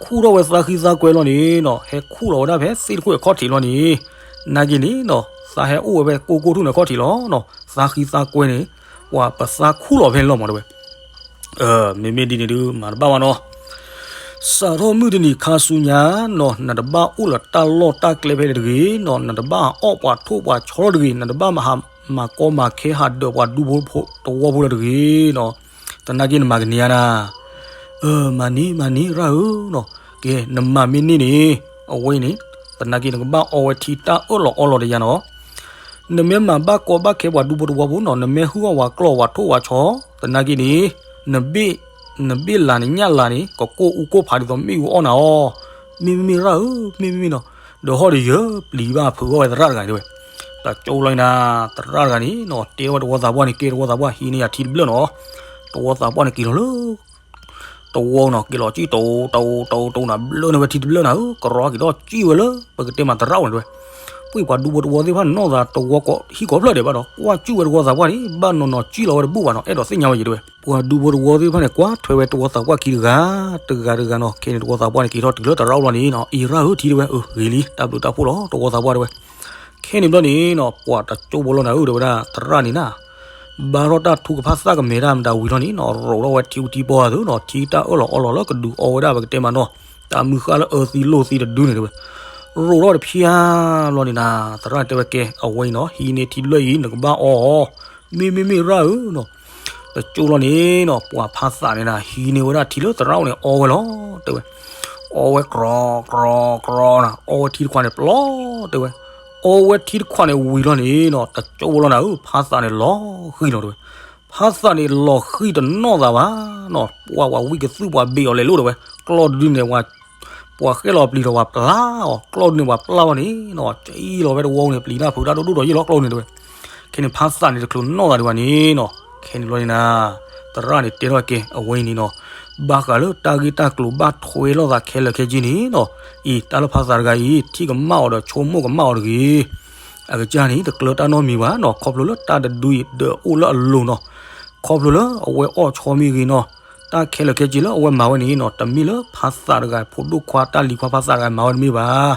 ခူၣ်ထီၣ်ဝဲသးဃံသးကွဲလီၤန့ၣ်နီၤ, ဟဲခူၣ်လီၤဝဲဒၣ်ဖဲသ့ၣ်တခိၣ်အခီၣ်ထံးလီၤန့ၣ်, နာ်က့န့ၣ်နီၤ သးဟဲအိၣ်ဝဲဖဲကိၢ်ကိၢ်ထူၣ်န့ၣ်အခီၣ်ထံးလီၤနီၤ, သးဃံသးကွဲန့ၣ် ပှၤပသးခူၣ်လီၤဖဲန့ၣ်လီၤမးတဲဝဲ. မ့မ့ၢ်ဒ်န့ၣ်ဒုး မၤတဘၣ်ဘၣ်နီၤ. စးထီၣ်မုၢ်တနံၤခါဆူညါနီၤ, နတဘၣ်အိၣ်လၢတၢ်လီၢ်တၢ်ကျဲဖဲလဲၣ်တဂ့ၤနီၤ, နတဘၣ်အီၣ်ပှၤထိၣ်ပှၤဆီလီၤတဂ့ၤ, နတဘၣ်မၤဟးမၤကီမၤခဲဟးဒၢးပှၤဒူဖိတဝီဖိလၢတဂ့ၤနီၤ. သနာ်က့နမၤကန့ၢ်ဧါနၤ. မၤန့ၢ်မၤန့ၢ်ရၣ်ဧၢနီၤ. ကဲ နမၤမ့ၢ်န့ၢ်န့ၣ် အဝဲန့ၣ် သနာ်က့နကဘၣ်အီဝဲထံတၢ်အၢၣ်လီၤအီလီၤတယၤနီၤ. နမ့ၢ်မၤဘၣ်ကီဘၣ်ခဲပှၤဒူဖိတဝီဖိနီၤ, နမ့ၢ်ဟုၣ်အီၣ်ဝဲကျီၢ်ဝဲထိၣ်ဝဲဆီ, သနာ်က့န့ၣ် နဘ့ၣ် နဘ့ၣ်လးန့ၣ်ညၣ်လးန့ၣ် ကကိၢ်အူကိၢ်ဖးဒ်သိးမ့ၣ်အူအီၣ်နၤအီၤ. မ့မ့ၢ်မ့ၢ်ရၣ်ဧၢ, မ့မ့ၢ်မ့ၢ်နီၤ. ဒီးဟီၣ်ဒီးယၢၤပျံၤဘၣ်ဖုးဂီၢ်ဝဲသရၣ်တဂၤတဲဝဲ. တကၠိလီၤနၤ, သရၣ်တဂၤန့ၣ်နီၤ တဲထီၣ်ဝဲတဝီသးပှၢ်န့ၣ် ကဲတဝီသးပှၢ်ဟံးန့ၢ်ယၤထံတဘျၢၣ်နီၤ. တဝီသးပှၢ်န့ၣ်က့ၤလီၤလၢ တဝီနီၤ က့ၤလီၤစံၣ်တိၤတိၤတိၤတိၤနၤ ဘျၢန့ၢ်ဝဲထံတဘျၢၣ်နၤဧၢ, ကရီက့ၤထီၣ်စံၣ်ဝဲလၢ ပကတဲမးသရၣ်အိၣ်န့ၣ်တဲဝဲ. ပှၤဒူဖိတဝီသ့ၣ်တဖၣ်န့ၣ်နီၢ်သးတဝီကိးဟံၣ်ကိးဖျၢၣ်ဒဲးဘၣ်ဒီး ကွၢ်စံၣ်ဝဲတဝီသးပှၢ်န့ၣ် ဘၣ်နီၤနီၤစံၣ်လီၤဝဲတဘူၣ်ဘၣ်နီၤ အဲၣ်ဒိးသ့ၣ်ညါဝဲယံၤတဲဝဲ. ပှၤဒူဖိတဝီသ့ၣ်တဖၣ်န့ၣ် ကွၢ်ထွဲဝဲတဝီသးပှၢ်ခံတဂၤ တဂၤတဂၤနီၤ. ခဲန့ၣ် တဝီသးပှၢ်န့ၣ်က့ၤထီၣ်တုၤလၢသရၣ်အိၣ်လီၤန့ၣ်နီၤ အံၤရၣ်ဧၢထံတဲဝဲ, အၢ ဂ့ၤလံ တၢ်ဘျုးတၢ်ဖှိၣ်လီၤ တဝီသးပှၢ်တဲဝဲ. ခဲန့ၣ်ဘျီန့ၣ်နီၤ ပှၤတကၠိဖိလီၤနၤဧၢ တဲဝဲဒၣ် သရၣ်န့ၣ်နၤ ဘါထီၣ်တၢ်ထုကဖၣ်သၣ်ကမဲာ်တၢ်မတၤဝံၤလီၤန့ၣ်နီၤ ရိးထီၣ်ဝဲထံအူထံပီၢ်အသိးနီၤ ထံတၢ်အၢၣ်လီၤအီလီၤလၢကဒုးအီဝဲဒၣ်ပကတဲမးနီၤ တၢ်မုၢ်ဃၢ်လၢအၢသံလိာ်သံတဒုန့ၣ်တဲဝဲ. ရိးထီၣ်ဝဲတဖျါဘျီန့ၣ်နၤ သရၣ်န့ၣ်တဲဝဲကဲ အဝဲအံၤနီၤ ဟံးန့ၢ်ထံတဘျၢၣ်အံၤ နကဘၣ်အီအီၤ. မ့မ့ၢ်မ့ၢ်ရၣ်ဧၢနီၤ. တကၠိလီၤန့ၣ်နီၤ ပှၤဖါသးန့ၣ်နၤ ဟံးန့ၢ်ဝဲဒၣ်ထံလၢသရၣ်အိၣ်န့ၣ်အီဝဲလီၤ တဲဝဲ. အီဝဲကြီကြီကြီနၤ အီဝဲထံတခွးန့ၣ်ပျီ တဲဝဲ. အီဝဲထံတခွးန့ၣ်ဝံၤလီၤန့ၣ်နီၤ တကၠိလီၤနၤဧၢ ဖါသးန့ၣ်လီၤဃံၤလီၤတဲဝဲ. ဖါသးန့ၣ်လီၤဃံၤတနီၢ်သးဘၣ်နီၤ ပှၤဝံကသုၣ်ပှၤဘ့ၣ်အီၤလဲၤလိာ်တဲဝဲ. ကျီၢ်တဒုန့ၣ် ပှၤဃဲၣ်လီၤပျံၤဒီးပှၤပျၢ်အီၤ ကျီၢ်ဒုန့ၣ်ပှၤပျၢ်လီၤန့ၣ်နီၤ ကံလီၤဝဲတဝီန့ၣ် ပျံၤတၢ်ဖုးတၢ်ဒိၣ်ဒိၣ်ထီၣ်ယံာ်လီၤကျီၢ်ဒုန့ၣ်တဲဝဲ. ခဲန့ၣ်ဖါသးန့ၣ်တချုးနီၢ်သးဒံးဘၣ်န့ၣ်နီၤ ခဲန့ၣ်ဘျီန့ၣ်နၤ သရၣ်န့ၣ်တဲထီၣ်ကဲ အဝဲအံၤန့ၣ်နီၤ ဘၣ်ဃးလၢတၢ်ဂ့ၢ်တၢ်ကျိၤဘၣ်ထွဲလိာ်သးခဲလၢာ်ခဲဆ့န့ၣ်နီၤ အံၤတၢ်လၢဖါသးတဂၤအံၤ ထံၣ်ကမၣ်အီၤဒီးဆိကမိၣ်ကမၣ်အီၤတဂ့ၤ အကစၢ်န့ၣ် တကျၢၤတၢ်နီတမံၤဘၣ်နီၤ ခီဖျိလၢတၢ်တဒုအံၤဒၢးအိၣ်လၢအလိၤနီၤ ခီဖျိလၢအဝဲအီၣ်ဆီမ့ၢ်ဂ့ၤနီၤ တၢ်ခဲလၢာ်ခဲဆ့လၢအဝဲမၤဝဲန့ၣ်နီၤ တမ့ၢ်လၢဖါသးတဂၤ ဖိဒိၣ်ခွါတၢ်လံၤခွါဖါသးတဂၤမၤဝဲတမ့ၢ်ဘၣ်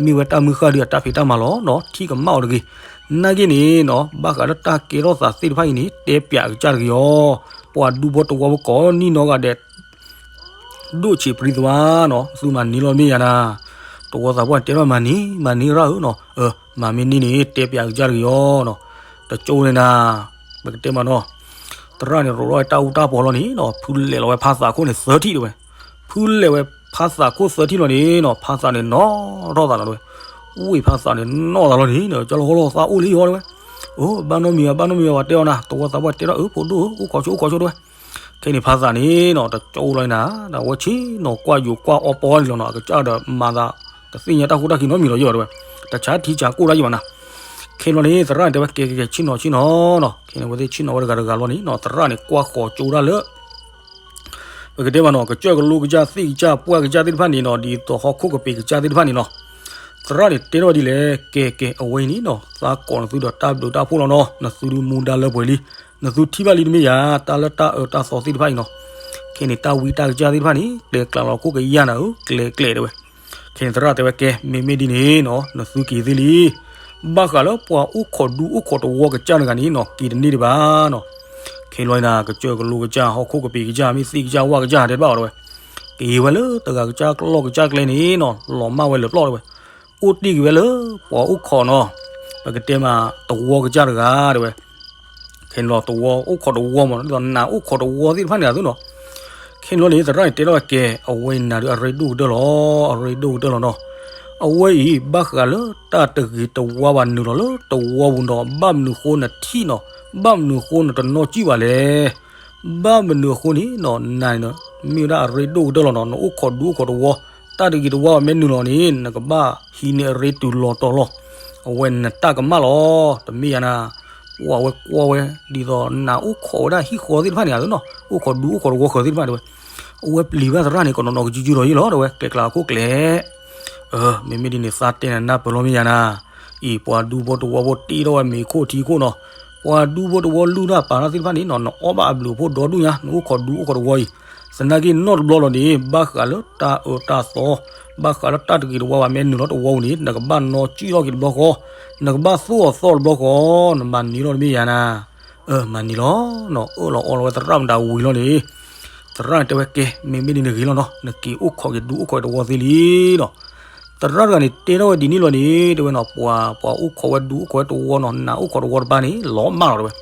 မ့ၢ်ဝဲတၢ်မုၢ်ဃၢ်ဒုးအတၢ်ဖံးတၢ်မၤလီၤနီၤ ထံၣ်ကမၣ်အီၤတဂ့ၤ နာ်က့န့ၣ်နီၤ ဘၣ်ဃးလၢတၢ်ကဲထီၣ်သးသ့ၣ်တဖၣ်အံၤန့ၣ် တဲပျးအကစၢ်တဂ့ၤအီၤ ပှၤဒူဖိတဝီဖိကိးနံၣ်နီဂၤဒဲး ဒိၣ်ဆံးပြံသဝါနီၤ သုမၤန့ၢ်လီၤမ့ၢ်ယၤနၤ တဝီသးပှၢ်တဲထီၣ်မၤန့ၢ် မၤန့ၢ်ရၣ်ဧၢနီၤ မၤမ့ၢ်န့ၢ်န့ၣ် တဲပျးအကစၢ်တဂ့ၤအီၤနီၤ တကၠိန့ၣ်နၤ ပကတဲမးနီၤ သရၣ်န့ၣ်ရိးထီၣ်ဝဲတၢ်အူတၢ်ပီၤလီၤန့ၣ်နီၤ ဖုလဲၤလီၤဝဲဖါသးခိၣ်န့ၣ်သၢထံၣ်တဲဝဲ ဖုလဲၤဝဲဖါသးခိၣ်သၢထံၣ်လီၤန့ၣ်နီၤ ဖါသးန့ၣ်နီၣ်ထီၣ်သးလီၤတဲဝဲ ဝ့ၢ်ဖါသးန့ၣ်နီၣ်သးလီၤန့ၣ် ကၠီလီၤဃီလီၤသးအိၣ်လံအီၤတဲဝဲ အိၣ် ဘၣ်နီတမံၤဘၣ် ဘၣ်နီတမံၤဘၣ် ပှၤတဲအီၤနၤ တဝီသးပှၢ်တဲထီၣ်အၢ ဖိဒိၣ်ဧၢ အိၣ်ခိးဆိ အိၣ်ခိးဆိတဲဝဲ ခဲန့ၣ်ဖါသးန့ၣ်နီၤ တကၠိလီၤနၤ အဝဲဆ့ၣ်နီၤကွၢ်ယိၤကွၢ်အီပီန့ၣ်လီၤနီၤ အကစၢ်ဒီးမၤသး တသ့ၣ်ညါတၢ်ဃိတၢ်ခံးနီတမံၤလီၤယီၤတဲဝဲ တဆါထံဆါကိၢ်တၢ်ယံၤဘၣ်နၤ ခဲန့ၣ်ဘျီန့ၣ် သရၣ်န့ၣ်တဲဝဲ ကဲကဲကဲ ဆ့ၣ်နီၤဆ့ၣ်နီၤနီၤ ခဲန့ၣ်ဝဲသ့ၣ်ဆ့ၣ်နီၤဝဲတဂၤတဂၤလီၤန့ၣ်နီၤ သရၣ်န့ၣ်ကွၢ်ဃီၤကၠိဒၣ်လၢ ပကတဲမးနီၤ ကစၢၢ်ကလိကစၢ် သ့ၣ်ကစၢ် ပှၢ်ကစၢ်သ့ၣ်တဖၣ်န့ၣ်နီၤ ဒ်သိးဟီၣ်ခိၣ်ကပ့ၤကစၢ်သ့ၣ်တဖၣ်န့ၣ်နီၤ သရၣ်န့ၣ်တဲထီၣ်ဒ်လဲၣ် ကဲကဲ အဝဲအံၤန့ၣ်နီၤ သးကိးနသုဒီးတၢ်ဘျုးတၢ်ဖှိၣ်လီၤနီၤ နသုဒုးမူဒါလၢပှဲၤလံ နသုထံၣ်ဘၣ်လံတမ့ၢ်ယၤ တၢ်လၢတၢ်အၢတၢ်သီသ့ၣ်တဖၣ်အံၤနီၤ ခဲန့ၣ်တၢ်ဝံတၢ်ကစၢ်သ့ၣ်တဖၣ်န့ၣ် ကျဲၤကျးလီၤခိၣ်ကယၢ်နၤဧၢ ကျဲၤကျဲၤတဲဝဲ ခဲန့ၣ်သရၣ်တဲဝဲကဲ မ့မ့ၢ်ဒ်န့ၣ်နီၤ နသုက့ၤသ့လံ ဘၣ်ဃးလၢပှၤအိၣ်ခိးဒူအိၣ်ခိးတဝီကစၢ်တဂၤန့ၣ်နီၤ က့ၤတန့ၢ်ဒံးဘၣ်နီၤ ခဲလီၤနၤ ကစၢၢ်ကလိကစၢ် ဟီၣ်ခိၣ်ကပ့ၤကစၢ် မ့ၢ်သ့ၣ်ကစၢ်ဝၣ်ကစၢ်တဲတဘၣ်အီၤတဲဝဲ က့ၤဝဲလၢတဂၤကစၢ်ကျီၢ်ကစၢ်ကျဲန့ၣ်နီၤ လီၤမၢ်ဝဲလၢပျီၢ်တဲဝဲ အိၣ်တ့ၢ်က့ၤဝဲလၢ ပှၤအိၣ်ခိးနီၤ ပကတဲမး တဝီကစၢ်တဂၤတဲဝဲ ခဲန့ၣ်လီၤ တဝီအိၣ်ခိးတဝီမး ဒ်သိးနၤအိၣ်ခိးတဝီသ့ၣ်တဖၣ်န့ၣ်အသိးနီၤ ခဲန့ၣ်လီၤန့ၣ် သရၣ်န့ၣ်တဲထီၣ်ဝဲကဲ, အဝဲအံၤနၤဒုးအရ့ဒိၣ်ကတၢၢ်လီၤ, အရ့ဒိၣ်ကတၢၢ်လီၤနီၤ. အဝဲအံၤ ဘၣ်ဃးလၢတၢ်တဂ့ၤတဝါဘၣ်နုာ်လီၤလၢတဝီပူၤဒီး ဘၣ်မနုၤအဃိနထံၣ်နီၤ, ဘၣ်မနုၤအဃိနတနီၣ်စံၣ်ဘၣ်လဲၣ်. ဘၣ်မနုၤအဃိန့ၣ်နီၤ နၤန့ၣ် မ့ၢ်ဝဲဒၣ်အရ့ဒိၣ်ကတၢၢ်လီၤနီၤ, နအိၣ်ခိးဒူအိၣ်ခိးတဝီ, တၢ်တဂ့ၤတဝါဘၣ်မ့ၢ်နုာ်လီၤန့ၣ် နကဘၣ်ဟံးန့ၢ်အရ့တုၤလီၤတီၤလီၤ. အဝဲနတၢ်ကမၣ်လီၤ, တမ့ၢ်ယၤနၤ ပှၤဝဲကွၢ်ဝဲ ဒ်သိးနၤအိၣ်ခိးဝဲဒၣ်ဟံၣ်ဃီသ့ၣ်တဖၣ်န့ၣ် အသိးနီၤ, အိၣ်ခိးဒူအိၣ်ခိးတဝီဃၢၤသ့ၣ်တဖၣ်တဲဝဲ, အဝဲပျံၤဘၣ်သရၣ်န့ၣ် ကနီၤနီၤကစုကစုလီၤယံလီၤ တဲဝဲ, ကျဲကျါအခိၣ်ကျဲ. မ့မ့ၢ်ဒ်န့ၣ် သးတဲနၤနၢ်ပၢၢ်လီၤမ့ၢ်ယၤနၤ, အံၤ ပှၤဒူဖိတဝီဖိတ့ထီၣ်ဝဲမ့ၤခိၣ်ထံခိၣ်နီၤ, ပှၤဒူဖိတဝီလုၢ်တၢ်ပာ်တၢ်သ့ၣ်တဖၣ်န့ၣ်နီၤ နအီၣ်ဘၣ်အဘျုးအဖှိၣ်ဒီဒူၣ်ညါ နအိၣ်ခိးဒူအိၣ်ခိးတဝီအံၤ, သနာ်က့နီၢ်တဘျီလီၤန့ၣ် ဘၣ်ဃးလၢတၢ်အၢတၢ်သီ ဘၣ်ဃးလၢတၢ်တဂ့ၤတဝါဘၣ်မ့ၢ်နုာ်လီၤတဝီပူၤန့ၣ် နကဘၣ်နီၣ်စံၣ်ထီၣ်က့ၤတဘျီဃီ, နကဘၣ်သိၣ်အီၤသီတဘျီဃီ, နမၤန့ၢ်လီၤတမ့ၢ်ယၤနၤ. အၢ မၤန့ၢ်လီၤနီၤ, အၢၣ်လီၤအီလီၤဝဲသရၣ်မတၤဝံၤလီၤန့ၣ်, သရၣ်န့ၣ်တဲဝဲကဲ မ့မ့ၢ်ဒ်န့ၣ်ဂ့ၤလီၤနီၤ, နက့ၤအိၣ်ခိးက့ၤဒူအိၣ်ခိးတဝီသ့လံနီၤ. သရၣ်တဂၤန့ၣ်တဲထီၣ်ဝဲဒ်န့ၣ်လီၤန့ၣ် တဲဝဲနီၤ, ပှၤ ပှၤအိၣ်ခိးဝဲဒူအိၣ်ခိးဝဲတဝီနီၤ, နအိၣ်ခိးတဝီတဘၣ်န့ၣ် လီၤမၢ်လီၤတဲဝဲ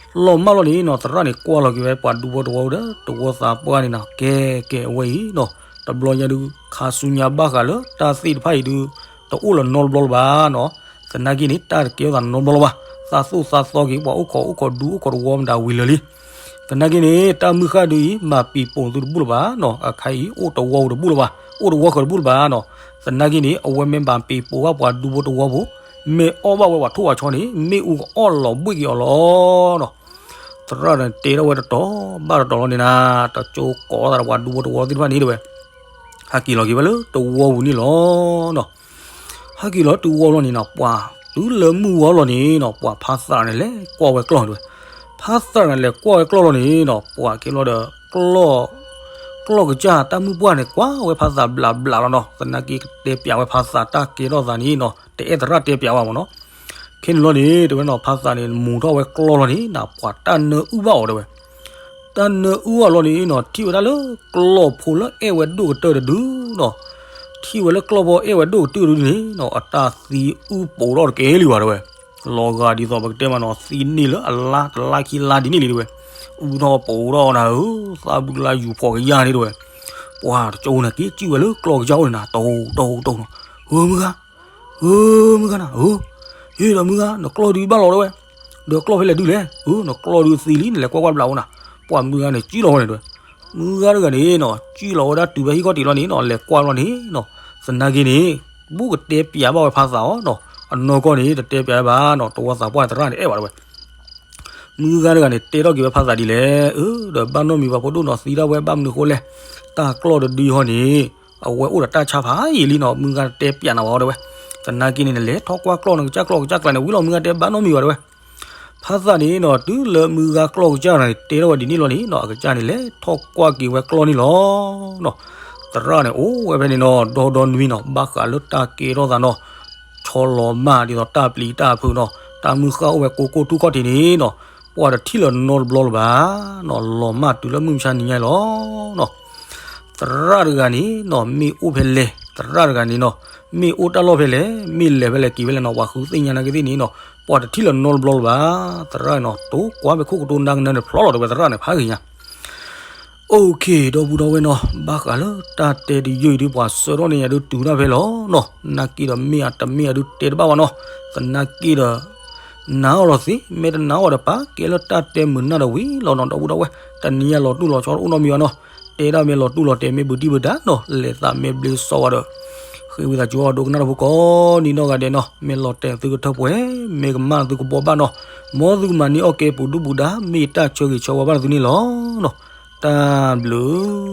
လီၤမၢ်လီၤန့ၣ်နီၤ သရၣ်န့ၣ်ကွၢ်လီၤက့ၤဝဲပှၤဒူဖိတဝီဒီး တဝီသးပှၢ်န့ၣ်နီၤ, ကဲ ကဲ အဝဲအံၤနီၤ တဘျီညါဒုး ခါဆူညါဘၣ်ဃးလၢတၢ်သ့ၣ်တဖၣ်အံၤဒုး တအိၣ်လၢၤနီတဘျီလၢၤဘၣ်နီၤ. သနာ်က့န့ၣ် တၢ်တကဲထီၣ်သးနီတဘျီလၢၤဘၣ်, သးသိၣ်သးသီက့ၤ ပှၤအိၣ်ခိးအိၣ်ခိးဒူအိၣ်ခိးတဝီမတၤဝံၤလၢာ်လံ. သနာ်က့န့ၣ် တၢ်မုၢ်ဃၢ်ဒုးအံၤ မၤပံာ်ပိာ်သုတဘူၣ်လၢၤဘၣ်နီၤ, အခါအံၤ အိၣ်တဝီပူၤတဘူၣ်လၢၤဘၣ်, အိၣ်တဝီဃၢၤတဘူၣ်လၢၤဘၣ်နီၤ. သနာ်က့န့ၣ် အဝဲမ့ၢ်မၤပံာ်ပိာ်ဘၣ်ပှၤဒူဖိတဝီဖိ မ့ၢ်အီၣ်ဘၣ်ဝဲပှၤထိၣ်ပှၤဆီန့ၣ် မ့ၣ်အူကအီၣ်လီၤဘှ့ၣ်က့ၤအီၤလီၤနီၤ. သရၣ်န့ၣ်တဲထီၣ်ဝဲတတီၤဘၣ်တတီၤလီၤန့ၣ်နၤ, တကၠိကိးသးဒီးပှၤဒူဖိတဝီသ့ၣ်တဖၣ်န့ၣ်တဲဝဲ, ဟဲက့ၤလီၤက့ၤဝဲလၢတဝီပူၤန့ၣ်လီၤနီၤ. ဟဲက့ၤလီၤတဝီလီၤန့ၣ်နီၤ ပှၤတုၤလၢမုၢ်ဝီလီၤန့ၣ်နီၤ ပှၤဖါသးန့ၣ်လဲၤကွၢ်ဝဲကျီၢ်တဲဝဲ, ဖါသးန့ၣ်လဲၤကွၢ်ဝဲကျီၢ်လီၤန့ၣ်နီၤ ပှၤကဲလီၤဒီး ကျီၢ် ကျီၢ်ကစၢ်တၢ်မုၢ်ပှၢ်န့ၣ် ကွၢ်ဝဲဖါသးဘျးဘျးလီၤနီၤ. သနာ်က့ကတဲပျးဝဲဖါသးတၢ်ကဲထီၣ်သးန့ၣ်နီၤ တအဲၣ်သရၣ်တဲပျးဘၣ်မ့ၢ်နီၤ. ခဲန့ၣ်လီၤန့ၣ် တဲဝဲနီၤ ဖါသးန့ၣ် မူၤထီၣ်ဝဲကျီၢ်လီၤန့ၣ်နီၤ ပှၤတၢ်နၢအုၣ်ဘၣ်အီၤတဲဝဲ. တၢ်နၢအုၣ်အီၤလီၤန့ၣ်နီၤ ထံၣ်ဝဲဒၣ်လၢကျီၢ်ဖိလၢအဲၣ်ဝဲဒိၣ်ကတၢၢ်တဒုနီၤ. ထံၣ်ဝဲလၢကျီၢ်ဖိအဲၣ်ဝဲဒိၣ်ကတၢၢ်တဒုန့ၣ်နီၤ အတၢ်သံအုၣ်ပိာ်ထီၣ်တကဲလံဘၣ်တဲဝဲ. လီၤဂာ်ဒ်သိးပကတဲမးနီၤ သံန့ၢ်လၢအလါတလါခံလါဒ်န့ၣ်လံတဲဝဲ. အုၣ်ထီၣ်ပိာ်ထီၣ်နၤဧၢ, သးဘူၣ်လါယူၤဖီၣ်ကယၢ်န့ၣ်တဲဝဲ. ပှၤတကၠိန့ၣ်က့ၤစံၣ်ဝဲလၢကျီၢ်ကစၢ်အိၣ်န့ၣ်နၤ တိၢ်တိၢ်တိၢ်နီၤ, ဧၢ မုၢ်ဂၤ ဧၢ မုၢ်ဂၤနၤ ဧၢ, ဟ့ၣ်ဒီးမုၢ်ဂၤ နကျီၢ်ဒုးဘၣ်လီၤတဲဝဲ, ဒီးကျီၢ်ဖဲလဲၣ်ဒုးလဲၣ်, ဧၢ နကျီၢ်ဒုးသံလံ နလဲၤကွၢ်ကွၢ်တဘျီအိၣ်နၤ. ပှၤမုၢ်ဂၤန့ၣ်စံၣ်လီၤဝဲန့ၣ်တဲဝဲ. မုၢ်ဂၤတဂၤန့ၣ်နီၤ စံၣ်လီၤဝဲဒၣ်တုၤဖဲဟံၣ်ခီၣ်ထံးလီၤန့ၣ်နီၤ လဲၤကွၢ်လီၤန့ၣ်နီၤ, သနာ်က့န့ၣ် ဘူးကတဲပျးဘၣ်ဝဲဖါသးအီၤနီၤ, အနီၢ်ကီၢ်န့ၣ် တတဲပျးဝဲဘၣ်နီၤ တဝီသးပှၢ်သရၣ်န့ၣ်အဲၣ်ဘၣ်တဲဝဲ. မုၢ်ဂၤတဂၤန့ၣ် တဲထီၣ်က့ၤဝဲဖါသးဒ်လဲၣ်, အၢ ဒီးဘၣ်နီတမံၤဘၣ်ဖိဒိၣ်နီၤ သံဒၣ်ဝဲဘၣ်မနုၤအဃိလဲၣ်, တၢ်ကျီၢ်တဒုဟီန့ၣ် အဝဲအိၣ်ဒီးတၢ်ဆါဖးယံာ်လံနီၤ မုၢ်ဂၤတဲပျးနၤဝဲတဲဝဲ. သနာ်က့န့ၣ် နလဲၤထီၣ်ကွၢ်ကျီၢ်နကစၢ်ကျီၢ်ကစၢ်ကျါန့ၣ် ဝံၤလီၤ မုၢ်ဂၤတဲဘၣ်နီတမံၤဘၣ်တဲဝဲ. ဖါသးန့ၣ်နီၤ တုၤလၢမုၢ်ဂၤကျီၢ်ကစၢ်န့ၣ် တဲထီၣ်ဝဲဒ်န့ၣ်လီၤန့ၣ်နီၤ အကစၢ်န့ၣ်လဲၤထီၣ်ကွၢ်က့ၤဝဲကျီၢ်န့ၣ်လီၤနီၤ. သရၣ်န့ၣ်အိၣ်ဝဲဖဲန့ၣ်နီၤ ဒီဒီနွံနီၤ ဘၣ်ဃးလၢတၢ်ကဲထီၣ်သးနီၤ ဆီလီၤမၢ်ဒ်သိးတၢ်ပျံၤတၢ်ဖုးနီၤ တၢ်မုၢ်ဃၢ်အိၣ်ဝဲကိးကိးထူၣ်ခီၣ်ထံးန့ၣ်နီၤ ပှၤတထံၣ်လၢၤနီတဘျီလၢၤဘၣ်နီၤ လီၤမၢ်တုၤလၢမုၢ်မဆါနံၤညါလီၤနီၤ. သရၣ်တဂၤန့ၣ်နီၤ မ့ၢ်အိၣ်ဖဲလဲၣ် သရၣ်တဂၤန့ၣ်နီၤ မ့ၢ်အိၣ်တၢ်လီၢ်ဖဲလဲၣ် မ့ၢ်လဲၤဖဲလဲၣ်က့ၤဖဲလဲၣ်နီၤ ပှၤဃုသ့ၣ်ညါနာ်က့သ့ၣ်န့ၣ်နီၤ ပှၤတထံၣ်လၢၤနီတဘျီလၢၤဘၣ်. သရၣ်နီၤ တိၤကွၢ်ဖဲခိၣ်ကတိၤနၤကနၢၤန့ၣ်ဖျီလီၤတဲဝဲသရၣ်န့ၣ်ဖးဂ့ၤညါ OK ဒီပုၢ်ဒီဝဲၢ်နီၤ ဘၣ်ဃးလၢတၢ်တဲတယုၢ်အံၤဒုး ပှၤဆှၢထီၣ်န့ၢ်ယၤဒုးတုၤဒၣ်ဖဲလီၤနီၤ. နာ်က့ဒီးမ့ၢ်အတမ့ၢ်အဒုးတဲတဘၣ်ဘၣ်နီၤ. သနာ်က့ဒီး နာ်အီၤလီၤသ့ မ့ၢ်တနာ်အီၤဒီးပာ်ကဲလၢတၢ်တဲမုာ်နၢ်တဝံၤလီၤနီၤ ဒီပုၢ်ဒီဝဲၢ် တနံၤအံၤလီၤတူၢ်လီၤဆီအိၣ်နီတမံၤဘၣ်နီၤ. တဲဒၣ်မ့ၢ်လီၤတူၢ်လီၤတဲာ်မ့ၢ်ဘူးဒံးဘူးဒါနီၤ လဲၤသးမ့ၢ်ဘျ့စီဝါဒီး ဃ့ဝံသးစူၤအီၤဒိကနၣ်တၢ်ဖိကိးနံၤနီၢ်ဂၤဒဲးနီၤ မ့ၢ်လီၤတဲာ်သုကထၢပှဲၤ မ့ၢ်ကမၣ်သုကဘှီဘၣ်နီၤ မ်သုကမၤန့ၢ်အီၣ်ကဲပူၤဒုၣ်ပူၤဒါ မ့ၢ်တၢ်ဆၢဂ့ၤဆၢဝါဘၣ်သုန့ၣ်လီၤနီၤ. တၢ်ဘျုး